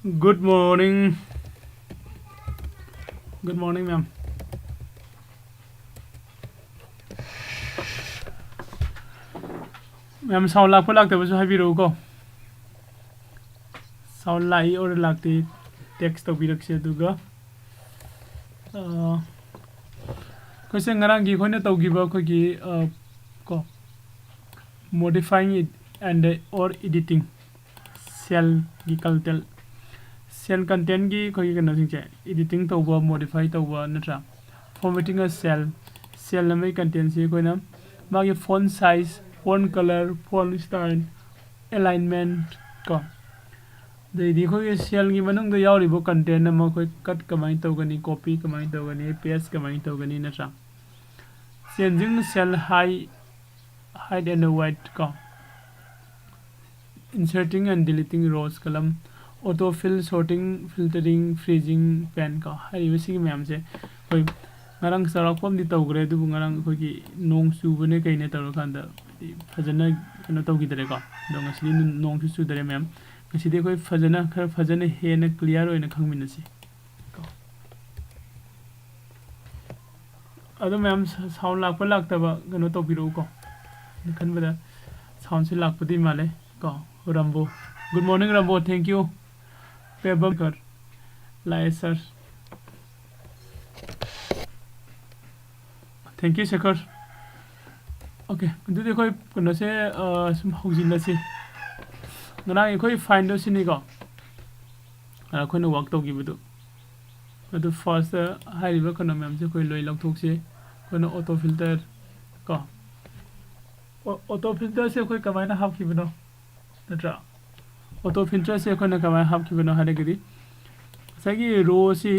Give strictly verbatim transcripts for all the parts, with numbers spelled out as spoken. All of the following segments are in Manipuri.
Good morning. Good morning, ma'am. Ma'am, sound ꯂꯥꯛꯄ ꯂꯥꯛꯇꯕꯁꯨ ꯍꯥꯏꯕꯤꯔꯛꯎꯀꯣ꯫ Sound ꯂꯥꯛꯏ or ꯂꯥꯛꯇꯦ, text ꯇꯧꯕꯤꯔꯛꯁꯦ꯫ ꯑꯗꯨꯒ, ꯑ, ꯑꯩꯈꯣꯏꯁꯦ ꯉꯔꯥꯡꯒꯤ ꯑꯩꯈꯣꯏꯅ ꯇꯧꯈꯤꯕ ꯑꯩꯈꯣꯏꯒꯤ, ꯑ, ꯀꯣ, modifying it and or editing cellꯒꯤ content, cell contentꯀꯤ ꯑꯩꯈꯣꯏꯒꯤ ꯀꯩꯅꯣꯁꯤꯡꯁꯦ editing ꯇꯧꯕ, modify ꯇꯧꯕ ꯅꯠꯇ꯭ꯔꯥ? Formatting a cell, cell ꯑꯃꯒꯤ contentꯁꯤ ꯑꯩꯈꯣꯏꯅ ꯃꯥꯒꯤ font size, font color, font style, alignment ꯀꯣ, ꯑꯗꯩꯗꯤ ꯑꯩꯈꯣꯏꯒꯤ cellꯒꯤ ꯃꯅꯨꯡꯗ ꯌꯥꯎꯔꯤꯕ content ꯑꯃ ꯑꯩꯈꯣꯏ cut ꯀꯃꯥꯏꯅ ꯇꯧꯒꯅꯤ, copy ꯀꯃꯥꯏꯅ ꯇꯧꯒꯅꯤ, paste ꯀꯃꯥꯏꯅ ꯇꯧꯒꯅꯤ ꯅꯠꯇ꯭ꯔꯥ? Changing cell height, height and width ꯀꯣ, inserting and deleting rows column, auto fill, sorting, filtering, freezing, pan ꯀꯣ, ꯍꯥꯏꯔꯤꯕꯁꯤꯒꯤ ꯃꯌꯥꯝꯁꯦ ꯑꯩꯈꯣꯏ ꯉꯔꯥꯡ ꯆꯥꯎꯔꯥꯛꯄ ꯑꯃꯗꯤ ꯇꯧꯈ꯭ꯔꯦ꯫ ꯑꯗꯨꯕꯨ ꯉꯔꯥꯡ ꯑꯩꯈꯣꯏꯒꯤ ꯅꯣꯡ ꯆꯨꯕꯅꯦ ꯀꯩꯅꯦ ꯇꯧꯔꯀꯥꯟꯗ ꯍꯥꯏꯗꯤ ꯐꯖꯅ ꯀꯩꯅꯣ ꯇꯧꯈꯤꯗ꯭ꯔꯦꯀꯣ꯫ ꯑꯗꯣ ꯉꯁꯤꯗꯤ ꯅꯣꯡꯁꯨ ꯆꯨꯗ꯭ꯔꯦ ꯃꯌꯥꯝ꯫ ꯉꯁꯤꯗꯤ ꯑꯩꯈꯣꯏ ꯐꯖꯅ, ꯈꯔ ꯐꯖꯅ ꯍꯦꯟꯅ clear ꯑꯣꯏꯅ ꯈꯪꯃꯤꯟꯅꯁꯤ ꯀꯣ꯫ ꯑꯗꯣ ꯃꯌꯥꯝ sound ꯂꯥꯛꯄ ꯂꯥꯛꯇꯕ ꯀꯩꯅꯣ ꯇꯧꯕꯤꯔꯛꯎꯀꯣ꯫ ꯑꯩꯅ ꯈꯟꯕꯗ soundꯁꯦ ꯂꯥꯛꯄꯗꯤ ꯃꯥꯜꯂꯦ ꯀꯣ꯫ ꯔꯝꯕꯣ, good morning ꯔꯝꯕꯣ, thank you꯫ Pebam ꯀꯔ ꯂꯥꯛꯑꯦ sir꯫ Thank you Sekhar. Okay, ꯑꯗꯨꯗꯤ ꯑꯩꯈꯣꯏ ꯀꯩꯅꯣꯁꯦ, ꯑ, ꯁꯨꯝ ꯍꯧꯖꯤꯜꯂꯁꯤ꯫ ꯉꯔꯥꯡ ꯑꯩꯈꯣꯏ fineꯗꯣ ꯁꯤꯅꯤꯀꯣ, ꯑ, ꯑꯩꯈꯣꯏꯅ work ꯇꯧꯈꯤꯕꯗꯣ꯫ ꯑꯗꯨ firstꯇ ꯍꯥꯏꯔꯤꯕ ꯀꯩꯅꯣ ꯃꯌꯥꯝꯁꯦ ꯑꯩꯈꯣꯏ ꯂꯣꯏ ꯂꯧꯊꯣꯛꯁꯤ꯫ ꯑꯩꯈꯣꯏꯅ auto filter ꯀꯣ, ꯑꯣ-, auto filterꯁꯦ ꯑꯩꯈꯣꯏ ꯀꯃꯥꯏꯅ ꯍꯥꯞꯈꯤꯕꯅꯣ ꯅꯠꯇ꯭ꯔꯥ? Auto filterꯁꯦ ꯑꯩꯈꯣꯏꯅ ꯀꯃꯥꯏꯅ ꯍꯥꯞꯈꯤꯕꯅꯣ ꯍꯥꯏꯔꯒꯗꯤ, ꯉꯁꯥꯏꯒꯤ rowꯁꯤ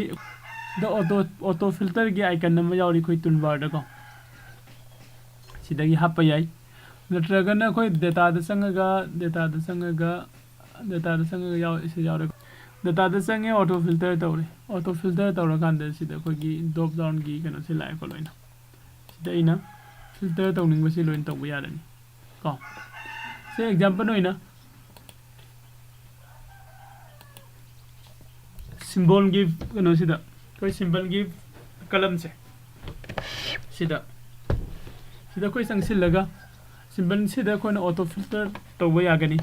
ꯗ auto, auto filterꯒꯤ icon ꯑꯃ ꯌꯥꯎꯔꯤ ꯑꯩꯈꯣꯏ toolbarꯗꯀꯣ, ꯁꯤꯗꯒꯤ ꯍꯥꯞꯄ ꯌꯥꯏ꯫ ꯅꯠꯇ꯭ꯔꯒꯅ ꯑꯩꯈꯣꯏ dataꯗ ꯆꯪꯉꯒ, dataꯗ ꯆꯪꯉꯒ, dataꯗ ꯆꯪꯉꯒ ꯌꯥꯎ-, ꯁꯤ ꯌꯥꯎꯔꯦ꯫ Dataꯗ ꯆꯪꯉꯦ, auto filter ꯇꯧꯔꯦ꯫ Auto filter ꯇꯧꯔꯀꯥꯟꯗ ꯁꯤꯗ ꯑꯩꯈꯣꯏꯒꯤ drop downꯒꯤ ꯀꯩꯅꯣꯁꯦ ꯂꯥꯛꯑꯦꯀꯣ ꯂꯣꯏꯅ꯫ ꯁꯤꯗ ꯑꯩꯅ filter ꯇꯧꯅꯤꯡꯕꯁꯤ ꯂꯣꯏꯅ ꯇꯧꯕ ꯌꯥꯔꯅꯤ ꯀꯣ꯫ ꯁꯤ example ꯑꯣꯏꯅ ꯁꯤꯝꯕꯣꯜꯒꯤ ꯀꯩꯅꯣꯁꯤꯗ, ꯑꯩꯈꯣꯏ ꯁꯤꯝꯕꯜꯒꯤ ꯀꯂꯝꯁꯦ ꯁꯤꯗ, ꯁꯤꯗ ꯑꯩꯈꯣꯏ ꯆꯪꯁꯤꯜꯂꯒ ꯁꯤꯝꯕꯜꯁꯤꯗ ꯑꯩꯈꯣꯏꯅ ꯑꯣꯇꯣ ꯐꯤꯜꯇꯔ ꯇꯧꯕ ꯌꯥꯒꯅꯤ꯫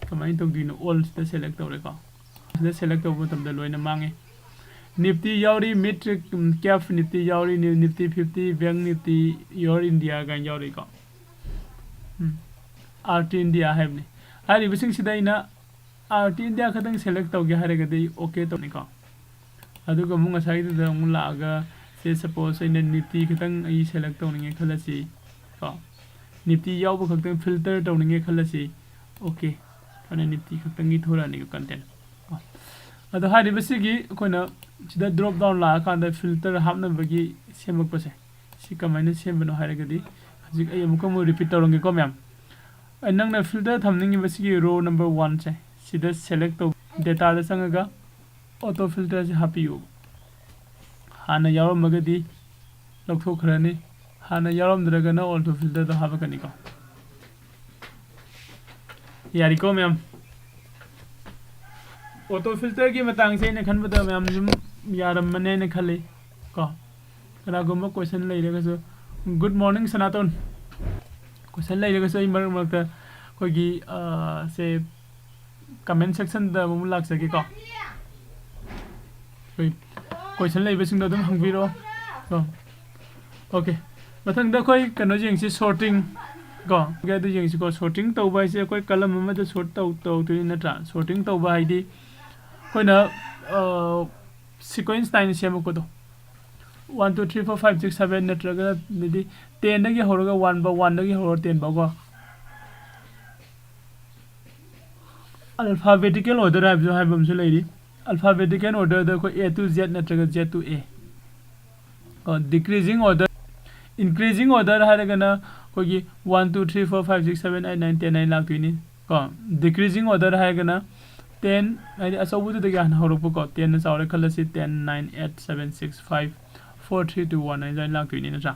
ꯀꯃꯥꯏꯅ ꯇꯧꯗꯣꯏꯅꯣ? ꯑꯣꯜꯁꯤꯗ ꯁꯦꯂꯦꯛ ꯇꯧꯔꯦꯀꯣ꯫ ꯁꯤꯗ ꯁꯦꯂꯦꯛ ꯇꯧꯕ ꯃꯇꯝꯗ ꯂꯣꯏꯅ ꯃꯥꯡꯉꯦ꯫ ꯅꯤꯐꯇꯤ ꯌꯥꯎꯔꯤ, ꯃꯤꯠ ꯀꯦꯞ ꯅꯤꯐꯇꯤ ꯌꯥꯎꯔꯤ, Nifty fifty, bank Nifty, your India ꯀꯥꯏꯅ ꯌꯥꯎꯔꯤꯀꯣ꯫ ꯎꯝ, ꯑꯥꯔ ꯇꯤ ꯏꯟꯗꯤꯌꯥ ꯍꯥꯏꯕꯅꯤ꯫ ꯍꯥꯏꯔꯤꯕꯁꯤꯡꯁꯤꯗ ꯑꯩꯅ ꯑꯥꯔ ꯇꯤ ꯏꯟꯗꯤꯌꯥ ꯈꯛꯇꯪ ꯁꯦꯂꯦꯛ ꯇꯧꯒꯦ ꯍꯥꯏꯔꯒꯗꯤ ꯑꯣꯀꯦ ꯇꯧꯅꯤꯀꯣ꯫ ꯑꯗꯨꯒ ꯑꯃꯨꯛ ꯉꯁꯥꯏꯒꯤꯗꯨꯗ ꯑꯃꯨꯛ ꯂꯥꯛꯑꯒ, ꯁꯦ ꯁꯄꯣꯁ ꯑꯩꯅ ꯅꯤꯐꯇꯤ ꯈꯛꯇꯪ ꯑꯩ ꯁꯦꯂꯦꯛ ꯇꯧꯅꯤꯡꯉꯦ ꯈꯜꯂꯁꯤ ꯀꯣ, ꯅꯤꯐꯇꯤ ꯌꯥꯎꯕ ꯈꯛꯇꯪ ꯐꯤꯜꯇꯔ ꯇꯧꯅꯤꯡꯉꯦ ꯈꯜꯂꯁꯤ, ꯑꯣꯀꯦ꯫ ꯑꯗꯨꯅ ꯅꯤꯐꯇꯤ ꯈꯛꯇꯪꯒꯤ ꯊꯣꯔꯛꯑꯅꯤꯀꯣ ꯀꯟꯇꯦꯟ ꯀꯣ꯫ ꯑꯗꯣ ꯍꯥꯏꯔꯤꯕꯁꯤꯒꯤ ꯑꯩꯈꯣꯏꯅ ꯁꯤꯗ ꯗ꯭ꯔꯣꯞ ꯗꯥꯎꯟ ꯂꯥꯛꯑꯀꯥꯟꯗ ꯐꯤꯜꯇꯔ ꯍꯥꯞꯅꯕꯒꯤ ꯁꯦꯝꯃꯛꯄꯁꯦ, ꯁꯤ ꯀꯃꯥꯏꯅ ꯁꯦꯝꯕꯅꯣ ꯍꯥꯏꯔꯒꯗꯤ, ꯍꯧꯖꯤꯛ ꯑꯩ ꯑꯃꯨꯛꯀ ꯑꯃꯨꯛ ꯔꯤꯄꯤꯠ ꯇꯧꯔꯝꯒꯦꯀꯣ ꯃꯌꯥꯝ꯫ ꯑꯩ ꯅꯪꯅ ꯐꯤꯜꯇꯔ ꯊꯝꯅꯤꯡꯉꯤꯕ ꯁꯤꯒꯤ ꯔꯣ ꯅꯝꯕꯔ ꯋꯥꯟꯁꯦ, ꯁꯤꯗ ꯁꯦꯂꯦꯛ ꯇꯧ, ꯗꯦꯇꯥꯗ ꯆꯪꯉꯒ ꯑꯣꯇꯣ ꯐꯤꯜꯇꯔꯁꯦ ꯍꯥꯞꯄꯤꯌꯨ꯫ ꯍꯥꯟꯅ ꯌꯥꯎꯔꯝꯃꯒꯗꯤ ꯂꯧꯊꯣꯛꯈ꯭ꯔꯅꯤ, ꯍꯥꯟꯅ ꯌꯥꯎꯔꯝꯗ꯭ꯔꯒꯅ ꯑꯣꯇꯣ ꯐꯤꯜꯇꯔꯗꯣ ꯍꯥꯞꯄꯛꯀꯅꯤꯀꯣ꯫ ꯌꯥꯔꯤꯀꯣ ꯃꯌꯥꯝ? ꯑꯣꯇꯣ ꯐꯤꯜꯇꯔꯒꯤ ꯃꯇꯥꯡꯁꯦ ꯑꯩꯅ ꯈꯟꯕꯗ ꯃꯌꯥꯝ ꯑꯗꯨꯝ ꯌꯥꯔꯝꯃꯅꯤ ꯍꯥꯏꯅ ꯈꯜꯂꯤ ꯀꯣ꯫ ꯀꯅꯥꯒꯨꯝꯕ ꯀꯣꯏꯁꯟ ꯂꯩꯔꯒꯁꯨ, ꯒꯨꯗ ꯃꯣꯔꯅꯤꯡ ꯁꯅꯥꯇꯣꯟ, ꯀꯣꯏꯁꯟ ꯂꯩꯔꯒꯁꯨ ꯑꯩ ꯃꯔꯛ ꯃꯔꯛꯇ ꯑꯩꯈꯣꯏꯒꯤ, ꯑ, ꯁꯦ ꯀꯃꯦꯟ ꯁꯦꯛꯁꯟꯗ ꯑꯃꯨꯛ ꯂꯥꯛꯆꯒꯦꯀꯣ꯫ ꯑꯩꯈꯣꯏ ꯀꯣꯏꯁꯟ ꯂꯩꯕꯁꯤꯡꯗꯣ ꯑꯗꯨꯝ ꯍꯪꯕꯤꯔꯛꯑꯣ ꯀꯣ꯫ ꯑꯣꯀꯦ, ꯃꯊꯪꯗ ꯑꯩꯈꯣꯏ ꯀꯩꯅꯣ ꯌꯦꯡꯁꯤ, ꯁꯣꯔꯇꯤꯡ ꯀꯣ꯫ ꯑꯣꯀꯦ, ꯑꯗꯨ ꯌꯦꯡꯁꯤꯀꯣ꯫ ꯁꯣꯔꯇꯤꯡ ꯇꯧꯕ ꯍꯥꯏꯁꯦ ꯑꯩꯈꯣꯏ ꯀꯂꯝ ꯑꯃꯗ ꯁꯣꯔꯠ ꯇꯧ, ꯇꯧꯗꯣꯏꯅꯤ ꯅꯠꯇ꯭ꯔꯥ? ꯁꯣꯔꯇꯤꯡ ꯇꯧꯕ ꯍꯥꯏꯗꯤ ꯑꯩꯈꯣꯏꯅ, ꯑ, ꯁꯤꯀ꯭ꯋꯦꯟꯁ ꯅꯥꯏꯅ ꯁꯦꯝꯃꯛꯄꯗꯣ, one two three four five six seven ꯅꯠꯇ꯭ꯔꯒꯅ ꯑꯗꯩꯗꯤ ꯇꯦꯟꯗꯒꯤ ꯍꯧꯔꯒ ꯋꯥꯟ ꯐꯥꯎ, ꯋꯥꯟꯗꯒꯤ ꯍꯧꯔꯒ ꯇꯦꯟ ꯐꯥꯎꯀꯣ꯫ ꯑꯜꯐꯥꯕꯦꯇꯤꯀꯦꯜ ꯑꯣꯔꯗꯔ ꯍꯥꯏꯕꯁꯨ ꯍꯥꯏꯕ ꯑꯃꯁꯨ ꯂꯩꯔꯤ꯫ ꯑꯜꯐꯥꯕꯦꯇꯤꯀꯦꯜ ꯑꯣꯔꯗꯔꯗ ꯑꯩꯈꯣꯏ A to Z ꯅꯠꯇ꯭ꯔꯒ Z to A꯫ ꯀꯣ, ꯗꯤꯀ꯭ꯔꯤꯖꯤꯡ ꯑꯣꯔꯗꯔ, ꯏꯟꯀ꯭ꯔꯤꯖꯤꯡ ꯑꯣꯔꯗꯔ ꯍꯥꯏꯔꯒꯅ ꯑꯩꯈꯣꯏꯒꯤ one two three four five six seven eight nine ten ꯍꯥꯏꯅ ꯂꯥꯛꯇꯣꯏꯅꯤ ꯀꯣ꯫ ꯗꯤꯀ꯭ꯔꯤꯖꯤꯡ ꯑꯣꯔꯗꯔ ꯍꯥꯏꯔꯒꯅ ꯇꯦꯟ, ꯍꯥꯏꯗꯤ ꯑꯆꯧꯕꯗꯨꯗꯒꯤ ꯍꯥꯟꯅ ꯍꯧꯔꯛꯄꯀꯣ, ꯇꯦꯟꯅ ꯆꯥꯎꯔꯦ ꯈꯜꯂꯁꯤ, ten, nine, eight, seven, six, five, four, three, two, one ꯍꯥꯏꯅ ꯑꯗꯨꯃꯥꯏꯅ ꯂꯥꯛꯇꯣꯏꯅꯤ ꯅꯠꯇ꯭ꯔꯥ?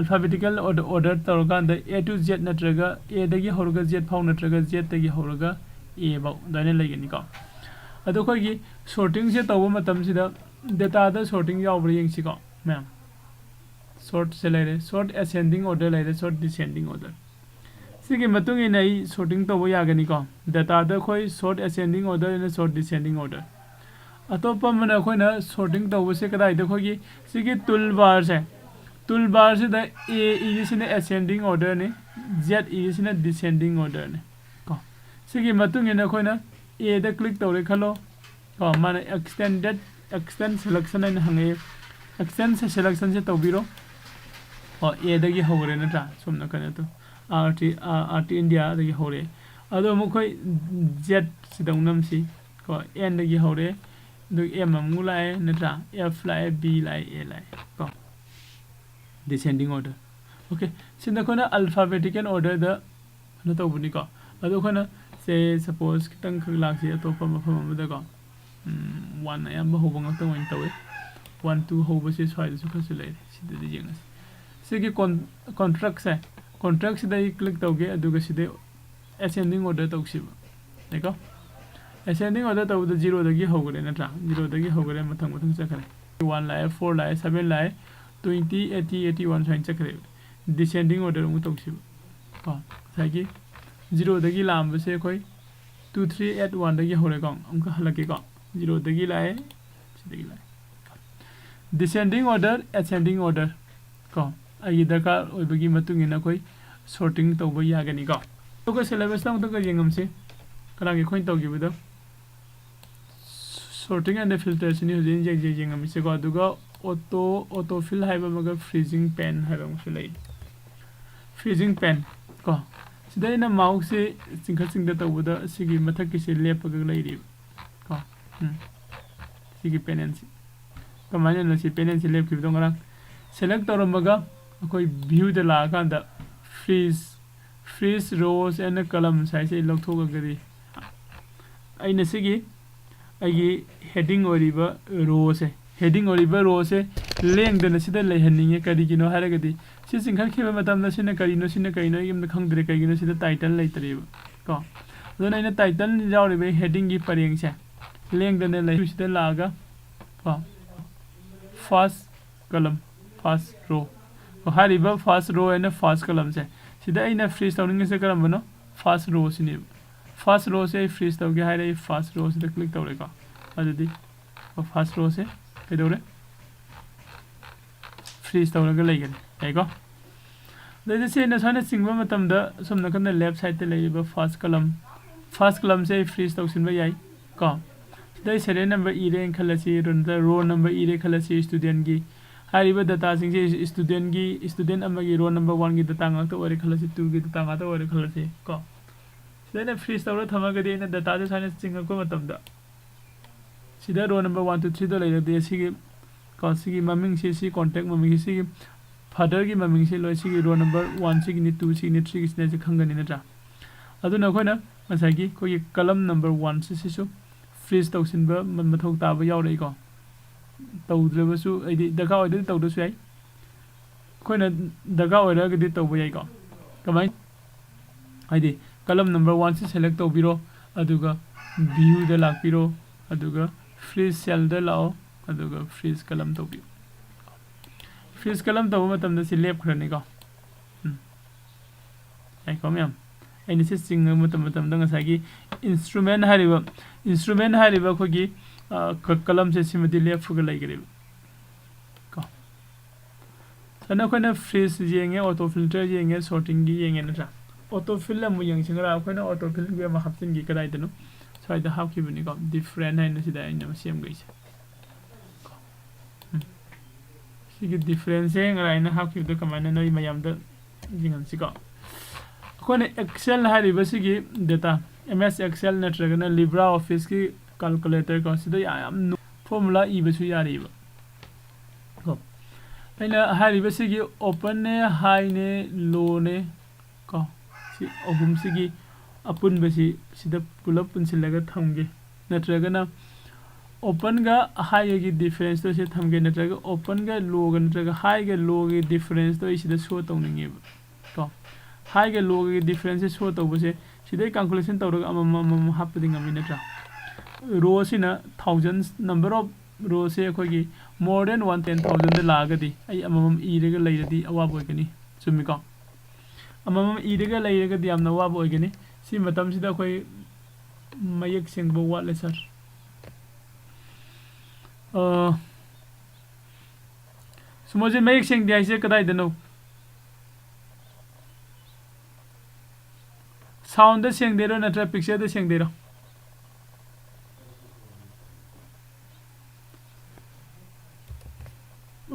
ꯑꯜꯐꯥꯕꯦꯇꯤꯀꯦꯜ ꯑꯣꯔꯗꯔ ꯇꯧꯔꯀꯥꯟꯗ A to Z ꯅꯠꯇ꯭ꯔꯒ Aꯗꯒꯤ ꯍꯧꯔꯒ Z ꯐꯥꯎ ꯅꯠꯇ꯭ꯔꯒ Zꯗꯒꯤ ꯍꯧꯔꯒ A ꯐꯥꯎ ꯑꯗꯨꯃꯥꯏꯅ ꯂꯩꯒꯅꯤꯀꯣ꯫ ꯑꯗꯣ ꯑꯩꯈꯣꯏꯒꯤ ꯁꯣꯔꯇꯤꯡꯁꯦ ꯇꯧꯕ ꯃꯇꯝꯁꯤꯗ ꯗꯦꯇꯥꯗ ꯁꯣꯔꯇꯤꯡ ꯌꯥꯎꯕ꯭ꯔꯥ ꯌꯦꯡꯁꯤꯀꯣ ꯃꯌꯥꯝ꯫ ꯁꯣꯔꯠꯁꯦ ꯂꯩꯔꯦ, ꯁꯣꯔꯠ ꯑꯦꯁꯦꯟꯗꯤꯡ ꯑꯣꯔꯗꯔ ꯂꯩꯔꯦ, ꯁꯣꯔꯠ ꯗꯤꯁꯦꯟꯗꯤꯡ ꯑꯣꯔꯗꯔ꯫ ꯁꯤꯒꯤ ꯃꯇꯨꯡ ꯏꯟꯅ ꯑꯩ ꯁꯣꯔꯇꯤꯡ ꯇꯧꯕ ꯌꯥꯒꯅꯤꯀꯣ꯫ ꯗꯦꯇꯥꯗ ꯑꯩꯈꯣꯏ ꯁꯣꯔꯠ ꯑꯦꯁꯦꯟꯗꯤꯡ ꯑꯣꯔꯗꯔ ꯑꯩꯅ ꯁꯣꯔꯠ ꯗꯤꯁꯦꯟꯗꯤꯡ ꯑꯣꯔꯗꯔ꯫ ꯑꯇꯣꯞꯄ ꯑꯃꯅ ꯑꯩꯈꯣꯏꯅ ꯁꯣꯔꯇꯤꯡ ꯇꯧꯕꯁꯦ ꯀꯗꯥꯏꯗ? ꯑꯩꯈꯣꯏꯒꯤ ꯁꯤꯒꯤ ꯇꯨꯜ ꯕꯥꯔꯁꯦ, ꯇꯨꯜ ꯕꯥꯔꯁꯤꯗ ꯑꯦ ꯏꯔꯤꯁꯤꯅ ꯑꯦꯁꯦꯟꯗꯤꯡ ꯑꯣꯔꯗꯔꯅꯤ, ꯖꯦꯠ ꯏꯔꯤꯁꯤꯅ ꯗꯤꯁꯦꯟꯗꯤꯡ ꯑꯣꯔꯗꯔꯅꯤ ꯀꯣ꯫ ꯁꯤꯒꯤ ꯃꯇꯨꯡ ꯏꯟꯅ ꯑꯩꯈꯣꯏꯅ ꯑꯦꯗ ꯀ꯭ꯂꯤꯛ ꯇꯧꯔꯦ ꯈꯜꯂꯣ ꯀꯣ, ꯃꯥꯅ ꯑꯦꯛꯁꯇꯦꯟꯗꯦꯠ ꯑꯦꯛꯁꯇꯦꯟ ꯁꯦꯂꯦꯛꯁꯟ ꯍꯥꯏꯅ ꯍꯪꯉꯛꯑꯦ꯫ ꯑꯦꯛꯁꯇꯦꯟ ꯁꯦꯂꯦꯛꯁꯟꯁꯦ ꯇꯧꯕꯤꯔꯣ꯫ ꯑꯣ, ꯑꯦꯗꯒꯤ ꯍꯧꯈ꯭ꯔꯦ ꯅꯠꯇ꯭ꯔꯥ? ꯁꯣꯝ ꯅꯥꯀꯟꯗ ꯑꯗꯨ ꯑꯥꯔ ꯇꯤ ꯑꯥꯔ ꯇꯤ ꯏꯟꯗꯤꯌꯥꯗꯒꯤ ꯍꯧꯔꯛꯑꯦ꯫ ꯑꯗꯣ ꯑꯃꯨꯛ ꯑꯩꯈꯣꯏ ꯖꯦꯠꯁꯤꯗ ꯑꯃꯨꯛ ꯅꯝꯁꯤ ꯀꯣ꯫ ꯑꯦꯟꯗꯒꯤ ꯍꯧꯔꯦ, ꯑꯗꯨꯒ ꯑꯦꯝ ꯑꯃꯨꯛ ꯂꯥꯛꯑꯦ ꯅꯠꯇ꯭ꯔꯥ? ꯑꯦꯐ ꯂꯥꯛꯑꯦ, ꯕꯤ ꯂꯥꯛꯑꯦ, ꯑꯦ ꯂꯥꯛꯑꯦ ꯀꯣ꯫ ꯗꯤꯁꯦꯟꯗꯤꯡ ꯑꯣꯔꯗꯔ꯫ ꯑꯣꯀꯦ, ꯁꯤꯗ ꯑꯩꯈꯣꯏꯅ ꯑꯜꯐꯥꯕꯦꯇꯤꯀꯦꯜ ꯑꯣꯔꯗꯔꯗ ꯀꯩꯅꯣ ꯇꯧꯕꯅꯤꯀꯣ꯫ ꯑꯗꯣ ꯑꯩꯈꯣꯏꯅ ꯁꯦ ꯁꯄꯣꯁ ꯈꯤꯇꯪꯈꯛ ꯂꯥꯛꯁꯤ ꯑꯇꯣꯞꯄ ꯃꯐꯝ ꯑꯃꯗꯀꯣ꯫ ꯋꯥꯟ ꯑꯌꯥꯝꯕ ꯍꯧꯕ ꯉꯥꯛꯇꯪ ꯑꯣꯏꯅ ꯇꯧꯋꯦ꯫ ꯋꯥꯟ ꯇꯨ ꯍꯧꯕꯁꯦ ꯁ꯭ꯋꯥꯏꯗꯁꯨ ꯈꯔꯁꯨ ꯂꯩꯔꯦ, ꯁꯤꯗꯗꯤ ꯌꯦꯡꯉꯁꯤ꯫ ꯁꯤꯒꯤ ꯀꯣꯟ ꯀꯣꯟꯇ꯭ꯔꯦꯛꯁꯦ, ꯀꯣꯟꯇ꯭ꯔꯦꯛꯁꯤꯗ ꯑꯩ ꯀ꯭ꯂꯤꯛ ꯇꯧꯒꯦ, ꯑꯗꯨꯒ ꯁꯤꯗꯩ ꯑꯦꯁꯦꯟꯗꯤꯡ ꯑꯣꯔꯗꯔ ꯇꯧꯁꯤꯕ꯫ ꯌꯥꯏꯀꯣ? ꯑꯦꯁꯦꯟꯗꯤꯡ ꯑꯣꯔꯗꯔ ꯇꯧꯕꯗ ꯖꯤꯔꯣꯗꯒꯤ ꯍꯧꯈ꯭ꯔꯦ ꯅꯠꯇ꯭ꯔꯥ? ꯖꯤꯔꯣꯗꯒꯤ ꯍꯧꯈ꯭ꯔꯦ, ꯃꯊꯪ ꯃꯊꯪ ꯆꯠꯈ꯭ꯔꯦ꯫ ꯋꯥꯟ ꯂꯥꯛꯑꯦ, ꯐꯣꯔ ꯂꯥꯛꯑꯦ, ꯁꯚꯦꯟ ꯂꯥꯛꯑꯦ, ꯇ꯭ꯋꯦꯟꯇꯤ, ꯑꯩꯠꯇꯤ, ꯑꯩꯠꯇꯤ ꯋꯥꯟ ꯁꯨꯃꯥꯏꯅ ꯆꯠꯈ꯭ꯔꯦꯕ꯫ ꯗꯤꯁꯦꯟꯗꯤꯡ ꯑꯣꯔꯗꯔ ꯑꯃꯨꯛ ꯇꯧꯁꯤꯕ ꯀꯣ꯫ ꯉꯁꯥꯏꯒꯤ ꯖꯤꯔꯣꯗꯒꯤ ꯂꯥꯛꯑꯝꯕꯁꯦ ꯑꯩꯈꯣꯏ ꯇꯨ ꯊ꯭ꯔꯤ ꯑꯩꯠ ꯋꯥꯟꯗꯒꯤ ꯍꯧꯔꯦꯀꯣ꯫ ꯑꯃꯨꯛꯀ ꯍꯜꯂꯛꯀꯦꯀꯣ꯫ ꯖꯤꯔꯣꯗꯒꯤ ꯂꯥꯛꯑꯦ, ꯁꯤꯗꯒꯤ ꯂꯥꯛꯑꯦ꯫ ꯗꯤꯁꯦꯟꯗꯤꯡ ꯑꯣꯔꯗꯔ, ꯑꯦꯁꯦꯟꯗꯤꯡ ꯑꯣꯔꯗꯔ ꯀꯣ, ꯑꯩꯒꯤ ꯗꯔꯀꯥꯔ ꯑꯣꯏꯕꯒꯤ ꯃꯇꯨꯡ ꯏꯟꯅ ꯑꯩꯈꯣꯏ ꯁꯣꯔꯇꯤꯡ ꯇꯧꯕ ꯌꯥꯒꯅꯤꯀꯣ꯫ ꯑꯗꯨꯒ ꯁꯤꯂꯦꯕꯁꯇ ꯑꯃꯨꯛꯇꯪꯒ ꯌꯦꯡꯉꯝꯁꯤ, ꯀꯅꯥꯒꯤ ꯑꯩꯈꯣꯏꯅ ꯇꯧꯈꯤꯕꯗꯣ꯫ ꯁꯣꯔꯇꯤꯡ ꯑꯦꯟ ꯐꯤꯜꯇꯔꯁꯤꯅꯤ ꯍꯧꯖꯤꯛ ꯌꯦꯡ ꯌꯦꯡ ꯌꯦꯡꯉꯝꯃꯤꯁꯦꯀꯣ꯫ ꯑꯗꯨꯒ ꯑꯣꯇꯣ ꯑꯣꯇꯣ ꯐꯤꯜ ꯍꯥꯏꯕ ꯑꯃꯒ ꯐ꯭ꯔꯤꯖꯤꯡ ꯄꯦꯟ ꯍꯥꯏꯕ ꯑꯃꯁꯨ ꯂꯩ꯫ ꯐ꯭ꯔꯤꯖꯤꯡ ꯄꯦꯟ ꯀꯣ, ꯁꯤꯗ ꯑꯩꯅ ꯃꯥꯎꯁꯁꯦ ꯆꯤꯡꯈꯠ ꯆꯤꯡꯊ ꯇꯧꯕꯗ ꯁꯤꯒꯤ ꯃꯊꯛꯀꯤꯁꯦ ꯂꯦꯞꯄꯒ ꯂꯩꯔꯤꯕ ꯀꯣ꯫ ꯎꯝ꯫ ꯁꯤꯒꯤ ꯄꯦꯅꯦꯜꯁꯤ ꯀꯃꯥꯏꯅꯅꯣ, ꯁꯤ ꯄꯦꯅꯦꯜꯁꯤ ꯂꯦꯞꯈꯤꯕꯗꯣ ꯉꯔꯥꯡ ꯁꯦꯂꯦꯛ ꯇꯧꯔꯝꯃꯒ ꯑꯩꯈꯣꯏ ꯚ꯭ꯌꯨꯗ ꯂꯥꯛꯑꯀꯥꯟꯗ fridge fridge rose and columns ꯍꯥꯏꯁꯦ ꯑꯩ ꯂꯧꯊꯣꯛꯑꯒꯗꯤ ꯑꯩꯅ ꯁꯤꯒꯤ ꯑꯩꯒꯤ ꯍꯦꯗꯤꯡ ꯑꯣꯏꯔꯤꯕ ꯔꯣꯁꯦ, ꯍꯦꯗꯤꯡ ꯑꯣꯏꯔꯤꯕ ꯔꯣꯁꯦ ꯂꯦꯡꯗꯅ ꯁꯤꯗ ꯂꯩꯍꯟꯅꯤꯡꯉꯦ꯫ ꯀꯔꯤꯒꯤꯅꯣ ꯍꯥꯏꯔꯒꯗꯤ ꯁꯤ ꯆꯤꯡꯈꯠꯈꯤꯕ ꯃꯇꯝꯗ ꯁꯤꯅ ꯀꯔꯤꯅꯣ, ꯁꯤꯅ ꯀꯔꯤꯅꯣ ꯑꯩ ꯑꯝꯇ ꯈꯪꯗ꯭ꯔꯦ꯫ ꯀꯩꯒꯤꯅꯣ? ꯁꯤꯗ ꯇꯥꯏꯇꯜ ꯂꯩꯇ꯭ꯔꯦꯕ ꯀꯣ꯫ ꯑꯗꯨꯅ ꯑꯩꯅ ꯇꯥꯏꯇꯜ ꯌꯥꯎꯔꯤꯕ ꯍꯦꯗꯤꯡꯒꯤ ꯄꯔꯦꯡꯁꯦ ꯂꯦꯡꯗꯅ ꯂꯩ꯫ ꯁꯤꯗ ꯂꯥꯛꯑꯒ ꯀꯣ, first column, first row꯫ ꯀꯣ, ꯍꯥꯏꯔꯤꯕ first row ꯑꯩꯅ first columnꯁꯦ, ꯁꯤꯗ ꯑꯩꯅ freeze ꯇꯧꯅꯤꯡꯉꯤꯁꯦ ꯀꯔꯝꯕꯅꯣ? First rowꯁꯤꯅꯦꯕ꯫ First rowꯁꯦ ꯑꯩ freeze ꯇꯧꯒꯦ ꯍꯥꯏꯔꯦ, ꯑꯩ first rowꯁꯤꯗ click ꯇꯧꯔꯦꯀꯣ꯫ ꯑꯗꯨꯗꯤ first rowꯁꯦ ꯀꯩꯗꯧꯔꯦ? Freeze ꯇꯧꯔꯒ ꯂꯩꯒꯅꯤ꯫ ꯌꯥꯏꯀꯣ? ꯑꯗꯩꯗꯤ ꯁꯤ ꯑꯩꯅ ꯁꯨꯃꯥꯏꯅ ꯆꯤꯡꯕ ꯃꯇꯝꯗ ꯁꯣꯝ ꯅꯥꯀꯟꯗ left sideꯇ ꯂꯩꯔꯤꯕ first column, first columnꯁꯦ ꯑꯩ freeze ꯇꯧꯁꯤꯟꯕ ꯌꯥꯏ ꯀꯣ꯫ ꯁꯤꯗ ꯑꯩ serial number ꯏꯔꯦꯅ ꯈꯜꯂꯁꯤ, roll number ꯏꯔꯦ ꯈꯜꯂꯁꯤ studentꯀꯤ꯫ ꯍꯥꯏꯔꯤꯕ dataꯁꯤꯡꯁꯦ studentꯀꯤ, student ꯑꯃꯒꯤ roll number oneꯒꯤ data ꯉꯥꯛꯇ ꯑꯣꯏꯔꯦ ꯈꯜꯂꯁꯤ, twoꯒꯤ data ꯉꯥꯛꯇ ꯑꯣꯏꯔꯦ ꯈꯜꯂꯁꯤ ꯀꯣ꯫ ꯁꯤꯗ ꯑꯩꯅ freeze ꯇꯧꯔ ꯊꯝꯃꯒꯗꯤ ꯑꯩꯅ dataꯁꯦ ꯁꯨꯃꯥꯏꯅ ꯆꯤꯡꯉꯛꯄ ꯃꯇꯝꯗ ꯁꯤꯗ roll number one, two, threeꯗ ꯂꯩꯔꯗꯤ ꯁꯤꯒꯤ ꯀꯣ, ꯁꯤꯒꯤ ꯃꯃꯤꯡꯁꯤ, ꯁꯤ contact ꯃꯃꯤꯡꯁꯤ, ꯁꯤꯒꯤ fatherꯒꯤ ꯃꯃꯤꯡꯁꯤ ꯂꯣꯏ ꯁꯤꯒꯤ roll number one ꯁꯤꯒꯤꯅꯤ, two ꯁꯤꯒꯤꯅꯤ, threeꯒꯤꯁꯤꯅ ꯁꯤ ꯈꯪꯒꯅꯤ ꯅꯠꯇ꯭ꯔꯥ? ꯑꯗꯨꯅ ꯑꯩꯈꯣꯏꯅ ꯉꯁꯥꯏꯒꯤ ꯑꯩꯈꯣꯏꯒꯤ column number oneꯁꯤ ꯁꯤꯁꯨ freeze ꯇꯧꯁꯤꯟꯕ ꯃ-, ꯃꯊꯧ ꯇꯥꯕ ꯌꯥꯎꯔꯛꯏꯀꯣ꯫ ꯇꯧꯗ꯭ꯔꯕꯁꯨ, ꯍꯥꯏꯗꯤ ꯗꯔꯀꯥꯔ ꯑꯣꯏꯗ꯭ꯔꯗꯤ ꯇꯧꯗ꯭ꯔꯁꯨ ꯌꯥꯏ꯫ ꯑꯩꯈꯣꯏꯅ ꯗꯔꯀꯥꯔ ꯑꯣꯏꯔꯒꯗꯤ ꯇꯧꯕ ꯌꯥꯏꯀꯣ꯫ ꯀꯃꯥꯏ? ꯍꯥꯏꯗꯤ column number oneꯁꯤ select ꯇꯧꯕꯤꯔꯣ, ꯑꯗꯨꯒ viewꯗ ꯂꯥꯛꯄꯤꯔꯣ, ꯑꯗꯨꯒ freeze cellꯗ ꯂꯥꯛꯑꯣ, ꯑꯗꯨꯒ freeze column ꯇꯧꯕꯤꯌꯨ꯫ Freeze column ꯇꯧꯕ ꯃꯇꯝꯗ ꯁꯤ ꯂꯦꯞꯈ꯭ꯔꯅꯤꯀꯣ꯫ ꯎꯝ꯫ ꯌꯥꯏꯀꯣ ꯃꯌꯥꯝ? ꯑꯩꯅ ꯁꯤ ꯆꯤꯡꯕ ꯃꯇꯝ, ꯃꯇꯝꯗ ꯉꯁꯥꯏꯒꯤ instrument ꯍꯥꯏꯔꯤꯕ, instrument ꯍꯥꯏꯔꯤꯕ ꯑꯩꯈꯣꯏꯒꯤ, ꯑ, ꯀ-, columnꯁꯦ ꯁꯤꯃꯗꯤ ꯂꯦꯞꯄꯒ ꯂꯩꯈ꯭ꯔꯦꯕ꯫ ꯀꯣ꯫ ꯁꯨꯃꯥꯏꯅ ꯑꯩꯈꯣꯏꯅ freeze ꯌꯦꯡꯉꯦ, auto filter ꯌꯦꯡꯉꯦ, sortingꯒꯤ ꯌꯦꯡꯉꯦ ꯅꯠꯇ꯭ꯔꯥ? Auto fill ꯑꯃꯨꯛ ꯌꯦꯡꯁꯤ, ꯉꯔꯥꯡ ꯑꯩꯈꯣꯏꯅ auto fillꯒꯤ ꯑꯃ ꯍꯥꯞꯆꯤꯟꯈꯤ ꯀꯗꯥꯏꯗꯅꯣ? ꯁ꯭ꯋꯥꯏꯗ ꯍꯥꯞꯈꯤꯕꯅꯤꯀꯣ, different ꯍꯥꯏꯅ ꯁꯤꯗ ꯑꯩꯅ ꯑꯃ ꯁꯦꯝꯈꯩꯁꯦ꯫ ꯎꯝ꯫ ꯁꯤꯒꯤ differentꯁꯦ ꯉꯔꯥꯡ ꯑꯩꯅ ꯍꯥꯞꯈꯤꯕꯗꯣ ꯀꯃꯥꯏꯅ ꯅꯣꯏ ꯃꯌꯥꯝꯗ ꯌꯦꯡꯍꯟꯁꯤꯀꯣ꯫ ꯑꯩꯈꯣꯏꯅ Excel ꯍꯥꯏꯔꯤꯕ ꯁꯤꯒꯤ data, MS Excel ꯅꯠꯇ꯭ꯔꯒꯅ LibreOfficeꯀꯤ calculator ꯀꯣ, ꯁꯤꯗ ꯌꯥꯝ, ꯌꯥꯝ ꯅꯨ-, formula ꯏꯕꯁꯨ ꯌꯥꯔꯤꯕ꯫ ꯀꯣ꯫ ꯑꯩꯅ ꯍꯥꯏꯔꯤꯕ ꯁꯤꯒꯤ openꯅꯦ, highꯅꯦ, lowꯅꯦ, ꯀꯣ꯫ ꯁꯤ ꯑꯍꯨꯝꯁꯤꯒꯤ ꯑꯄꯨꯟꯕꯁꯤ ꯁꯤꯗ ꯄꯨꯂꯞ ꯄꯨꯟꯁꯤꯜꯂꯒ ꯊꯝꯒꯦ꯫ ꯅꯠꯇ꯭ꯔꯒꯅ openꯒ highꯒꯒꯤ differenceꯇꯣ ꯁꯤ ꯊꯝꯒꯦ, ꯅꯠꯇ꯭ꯔꯒ openꯒ lowꯒ, ꯅꯠꯇ꯭ꯔꯒ highꯒ lowꯒꯤ differenceꯇꯣ ꯑꯩ ꯁꯤꯗ show ꯇꯧꯅꯤꯡꯉꯦꯕ꯫ ꯀꯣ꯫ Highꯒ lowꯒꯤ differenceꯁꯦ show ꯇꯧꯕꯁꯦ ꯁꯤꯗꯩ calculation ꯇꯧꯔꯒ ꯑꯃꯃꯝ, ꯑꯃꯃꯝ ꯍꯥꯞꯄꯗꯤ ꯉꯝꯃꯤ ꯅꯠꯇ꯭ꯔꯥ? Row ꯁꯤꯅ thousands, number of row ꯁꯦ ꯑꯩꯈꯣꯏꯒꯤ more than one ten thousand ꯗ ꯂꯥꯛꯑꯒꯗꯤ ꯑꯩ ꯑꯃꯃꯝ ꯏꯔꯒ ꯂꯩꯔꯗꯤ ꯑꯋꯥꯕ ꯑꯣꯏꯒꯅꯤ꯫ ꯆꯨꯝꯃꯤꯀꯣ? ꯑꯃꯃꯝ ꯏꯔꯒ ꯂꯩꯔꯒꯗꯤ ꯌꯥꯝꯅ ꯑꯋꯥꯕ ꯑꯣꯏꯒꯅꯤ꯫ ꯁꯤ ꯃꯇꯝꯁꯤꯗ ꯑꯩꯈꯣꯏ ꯃꯌꯦꯛ ꯁꯦꯡꯕ ꯋꯥꯠꯂꯦ, ꯁꯥꯔ꯫ ꯑ, ꯁꯨꯃꯣꯖꯤꯠ, ꯃꯌꯦꯛ ꯁꯦꯡꯗꯦ ꯍꯥꯏꯁꯦ ꯀꯗꯥꯏꯗꯅꯣ? Sound ꯗ ꯁꯦꯡꯗꯦꯔꯣ ꯅꯠꯇ꯭ꯔ picture ꯗ ꯁꯦꯡꯗꯦꯔꯣ?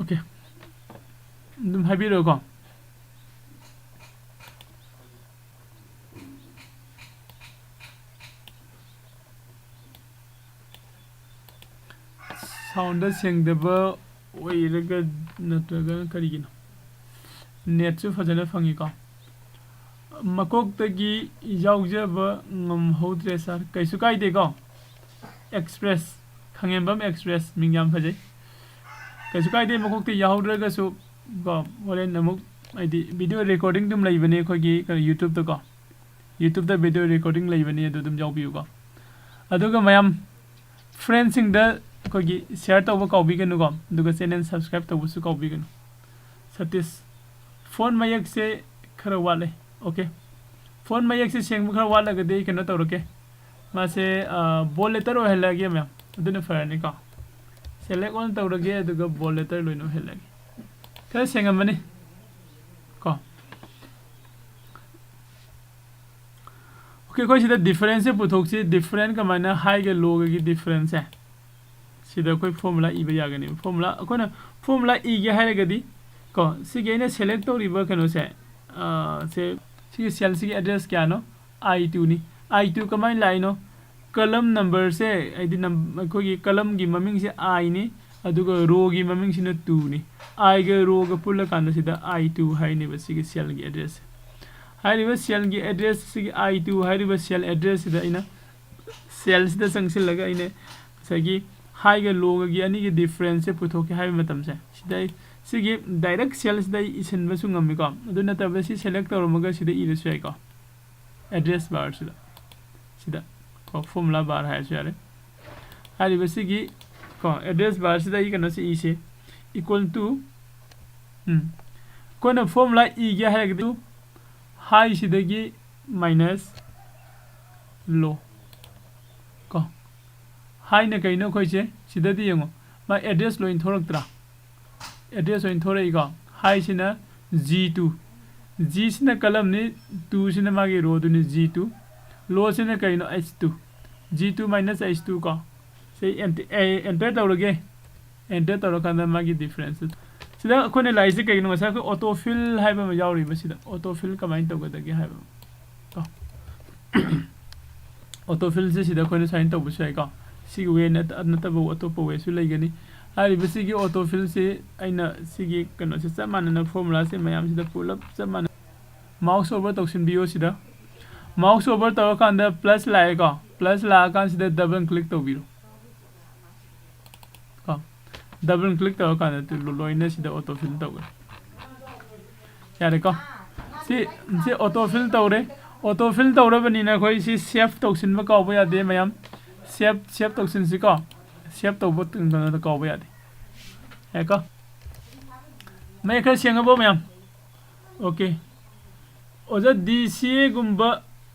OK꯫ ꯑꯗꯨꯝ ꯍꯥꯏꯕꯤꯔꯛꯑꯣꯀꯣ꯫ Sound ꯁꯦꯡꯗꯕ ꯑꯣꯏꯔꯒ ꯅꯠꯇ꯭ꯔꯒ ꯀꯔꯤꯒꯤꯅꯣ? Net ꯁꯨ ꯐꯖꯅ ꯐꯪꯉꯤꯀꯣ? ꯃꯀꯣꯛꯇꯒꯤ ꯌꯥꯎꯖꯕ ꯉꯝꯍꯧꯗ꯭ꯔꯦ, ꯁꯥꯔ꯫ ꯀꯩꯁꯨ ꯀꯥꯏꯗꯦꯀꯣ꯫ Express, ꯈꯪꯉꯦꯝꯕꯝ Express, ꯃꯤꯡ ꯌꯥꯝ ꯐꯖꯩ꯫ ꯀꯩꯁꯨ ꯀꯥꯏꯗꯦ, ꯃꯀꯣꯛꯇ ꯌꯥꯎꯍꯧꯗ꯭ꯔꯒꯁꯨ ꯀꯣ, ꯍꯣꯔꯦꯟ ꯑꯃꯨꯛ, ꯍꯥꯏꯗꯤ, video recording ꯑꯗꯨꯝ ꯂꯩꯕꯅꯦ ꯑꯩꯈꯣꯏꯒꯤ ꯀꯩꯅꯣ, YouTube ꯇꯀꯣ꯫ YouTube ꯇ video recording ꯂꯩꯕꯅꯦ, ꯑꯗꯨ ꯑꯗꯨꯝ ꯌꯥꯎꯕꯤꯌꯨꯀꯣ꯫ ꯑꯗꯨꯒ ꯃꯌꯥꯝ, friend ꯁꯤꯡꯗ ꯑꯩꯈꯣꯏꯒꯤ share ꯇꯧꯕ ꯀꯥꯎꯕꯤꯒꯅꯨꯀꯣ, ꯑꯗꯨꯒ channel subscribe ꯇꯧꯕꯁꯨ ꯀꯥꯎꯕꯤꯒꯅꯨ꯫ ꯁꯇꯤꯁ, font ꯃꯌꯦꯛꯁꯦ ꯈꯔ ꯋꯥꯠꯂꯦ꯫ OK, font ꯃꯌꯦꯛꯁꯦ ꯁꯦꯡꯕ ꯈꯔ ꯋꯥꯠꯂꯒꯗꯤ ꯑꯩ ꯀꯩꯅꯣ ꯇꯧꯔꯛꯀꯦ, ꯃꯥꯁꯦ, ꯑ, bold letter ꯑꯣꯏꯍꯜꯂꯛꯑꯒꯦ ꯃꯌꯥꯝ, ꯑꯗꯨꯅ ꯐꯔꯅꯤꯀꯣ꯫ Select all ꯇꯧꯔꯒꯦ, ꯑꯗꯨꯒ bold letter ꯂꯣꯏꯅ ꯑꯣꯏꯍꯜꯂꯒꯦ꯫ ꯈꯔ ꯁꯦꯡꯉꯝꯃꯅꯤ ꯀꯣ꯫ OK, ꯑꯩꯈꯣꯏ ꯁꯤꯗ difference ꯁꯦ ꯄꯨꯊꯣꯛꯁꯤ꯫ Difference ꯀꯃꯥꯏꯅ, high ꯒ low ꯒꯒꯤ difference ꯁꯦ? ꯁꯤꯗ ꯑꯩꯈꯣꯏ formula ꯏꯕ ꯌꯥꯒꯅꯤ꯫ Formula, ꯑꯩꯈꯣꯏꯅ formula ꯏꯒꯦ ꯍꯥꯏꯔꯒꯗꯤ ꯀꯣ, ꯁꯤꯒꯤ ꯑꯩꯅ select ꯇꯧꯔꯤꯕ ꯀꯩꯅꯣꯁꯦ, ꯑ, ꯁꯦ, ꯁꯤꯒꯤ cell ꯁꯤꯒꯤ address ꯀꯌꯥꯅꯣ? I two ꯅꯤ꯫ I two ꯀꯃꯥꯏꯅ ꯂꯥꯛꯏꯅꯣ? Column number ꯁꯦ, ꯍꯥꯏꯗꯤ ꯅꯝ-, ꯑꯩꯈꯣꯏꯒꯤ column ꯒꯤ ꯃꯃꯤꯡꯁꯦ I ꯅꯤ, ꯑꯗꯨꯒ row ꯒꯤ ꯃꯃꯤꯡꯁꯤꯅ two ꯅꯤ꯫ I ꯒ row ꯒ ꯄꯨꯜꯂꯀꯥꯟꯗ ꯁꯤꯗ I two ꯍꯥꯏꯅꯦꯕ ꯁꯤꯒꯤ cell ꯒꯤ address ꯁꯦ꯫ ꯍꯥꯏꯔꯤꯕ cell ꯒꯤ address, ꯁꯤꯒꯤ I two ꯍꯥꯏꯔꯤꯕ cell address ꯁꯤꯗ ꯑꯩꯅ, cell ꯁꯤꯗ ꯆꯪꯁꯤꯜꯂꯒ ꯑꯩꯅ ꯉꯁꯥꯏꯒꯤ high ꯒ low ꯒꯒꯤ ꯑꯅꯤꯒꯤ difference ꯁꯦ ꯄꯨꯊꯣꯛꯀꯦ ꯍꯥꯏꯕ ꯃꯇꯝꯁꯦ, ꯁꯤꯗ ꯑꯩ ꯁꯤꯒꯤ direct cell ꯁꯤꯗ ꯑꯩ ꯏꯁꯤꯟꯕꯁꯨ ꯉꯝꯃꯤꯀꯣ꯫ ꯑꯗꯨ ꯅꯠꯇꯕꯗ ꯁꯤ select ꯇꯧꯔꯝꯃꯒ ꯁꯤꯗ ꯏꯔꯁꯨ ꯌꯥꯏꯀꯣ꯫ Address bar ꯁꯤꯗ, ꯁꯤꯗ ꯀꯣ, formula bar ꯍꯥꯏꯔꯁꯨ ꯌꯥꯔꯦ꯫ ꯍꯥꯏꯔꯤꯕꯁꯤꯒꯤ ꯀꯣ ꯑꯦꯗ꯭ꯔꯦꯁ ꯕꯥꯔꯁꯤꯗ ꯑꯩ ꯀꯩꯅꯣꯁꯤ ꯏꯁꯦ, equal to, ꯎꯝ, ꯑꯩꯈꯣꯏꯅ ꯐꯣꯔꯃꯨꯂꯥ ꯏꯒꯦ ꯍꯥꯏꯔꯒꯗꯤ ꯍꯥꯏꯁꯤꯗꯒꯤ ꯃꯥꯏꯅꯁ ꯂꯣ ꯀꯣ꯫ ꯍꯥꯏꯅ ꯀꯩꯅꯣ ꯑꯩꯈꯣꯏꯁꯦ ꯁꯤꯗꯗꯤ ꯌꯦꯡꯉꯣ, ꯃꯥ ꯑꯦꯗ꯭ꯔꯦꯁ ꯂꯣꯏ ꯊꯣꯔꯛꯇ꯭ꯔꯥ? ꯑꯦꯗ꯭ꯔꯦꯁ ꯑꯣꯏꯅ ꯊꯣꯔꯛꯏꯀꯣ꯫ ꯍꯥꯏꯁꯤꯅ ꯖꯤ ꯇꯨ, ꯖꯤꯁꯤꯅ ꯀꯂꯝꯅꯤ, ꯇꯨꯁꯤꯅ ꯃꯥꯒꯤ ꯔꯣꯗꯨꯅꯤ, ꯖꯤ ꯇꯨ꯫ ꯂꯣꯁꯤꯅ ꯀꯩꯅꯣ? H two, G two minus H two ꯀꯣ꯫ ꯁꯤ ꯑꯦꯟꯇꯔ ꯇꯧꯔꯒꯦ꯫ ꯑꯦꯟꯇꯔ ꯇꯧꯔꯀꯥꯟꯗ ꯃꯥꯒꯤ ꯗꯤꯐ꯭ꯔꯦꯟꯁ ꯁꯤꯗ ꯑꯩꯈꯣꯏꯅ ꯂꯥꯛꯏꯁꯦ ꯀꯩꯒꯤꯅꯣ? ꯉꯁꯥꯏ ꯑꯩꯈꯣꯏ ꯑꯣꯇꯣ ꯐꯤꯜ ꯍꯥꯏꯕ ꯑꯃ ꯌꯥꯎꯔꯤꯕ ꯁꯤꯗ꯫ ꯑꯣꯇꯣ ꯐꯤꯜ ꯀꯃꯥꯏꯅ ꯇꯧꯒꯗꯒꯦ ꯍꯥꯏꯕ ꯀꯣ꯫ ꯑꯣꯇꯣ ꯐꯤꯜꯁꯦ ꯁꯤꯗ ꯑꯩꯈꯣꯏꯅ ꯁꯨꯃꯥꯏꯅ ꯇꯧꯕꯁꯨ ꯌꯥꯏꯀꯣ꯫ ꯁꯤꯒꯤ ꯋꯦ ꯅꯠꯇꯕ ꯑꯇꯣꯞꯄ ꯋꯦꯁꯨ ꯂꯩꯒꯅꯤ꯫ ꯍꯥꯏꯔꯤꯕꯁꯤꯒꯤ ꯑꯣꯇꯣ ꯐꯤꯜꯁꯤ ꯑꯩꯅ ꯁꯤꯒꯤ ꯀꯩꯅꯣꯁꯦ ꯆꯞ ꯃꯥꯟꯅꯅ ꯐꯣꯔꯃꯨꯂꯥꯁꯦ ꯃꯌꯥꯝꯁꯤꯗ ꯄꯨꯂꯞ ꯆꯞ ꯃꯥꯟꯅ ꯃꯥꯎꯁ ꯑꯣꯚꯔ ꯇꯧꯁꯤꯟꯕꯤꯌꯣ ꯁꯤꯗ꯫ ꯃꯥꯎꯁ ꯑꯣꯚꯔ ꯇꯧꯔꯀꯥꯟꯗ ꯄ꯭ꯂꯁ ꯂꯥꯛꯑꯦꯀꯣ꯫ ꯄ꯭ꯂꯁ ꯂꯥꯛꯑꯀꯥꯟꯁꯤꯗ ꯗꯕꯜ ꯀ꯭ꯂꯤꯛ ꯇꯧꯕꯤꯔꯣ ꯀꯣ꯫ ꯗꯕꯜ ꯀ꯭ꯂꯤꯛ ꯇꯧꯔꯀꯥꯟꯗ ꯇꯨ ꯂꯣ-, ꯂꯣꯏꯅ ꯁꯤꯗ ꯑꯣꯇꯣ ꯐꯤꯜ ꯇꯧꯒꯅꯤ꯫ ꯌꯥꯔꯦꯀꯣ? ꯁꯤ, ꯁꯤ ꯑꯣꯇꯣ ꯐꯤꯜ ꯇꯧꯔꯦ꯫ ꯑꯣꯇꯣ ꯐꯤꯜ ꯇꯧꯔꯕꯅꯤꯅ ꯑꯩꯈꯣꯏ ꯁꯤ ꯁꯦꯞ ꯇꯧꯁꯤꯟꯕ ꯀꯥꯎꯕ ꯌꯥꯗꯦ ꯃꯌꯥꯝ꯫ ꯁꯦꯞ, ꯁꯦꯞ ꯇꯧꯁꯤꯟꯁꯤꯀꯣ꯫ ꯁꯦꯞ ꯇꯧꯕ ꯇꯨꯡꯗ ꯀꯥꯎꯕ ꯌꯥꯗꯦ꯫ ꯌꯥꯏꯀꯣ? ꯃꯌꯦꯛ ꯈꯔ ꯁꯦꯡꯉꯕꯣ ꯃꯌꯥꯝ? ꯑꯣꯀꯦ꯫ ꯑꯣꯖꯥ, ꯗꯤ ꯁꯤ ꯑꯦꯒꯨꯝꯕ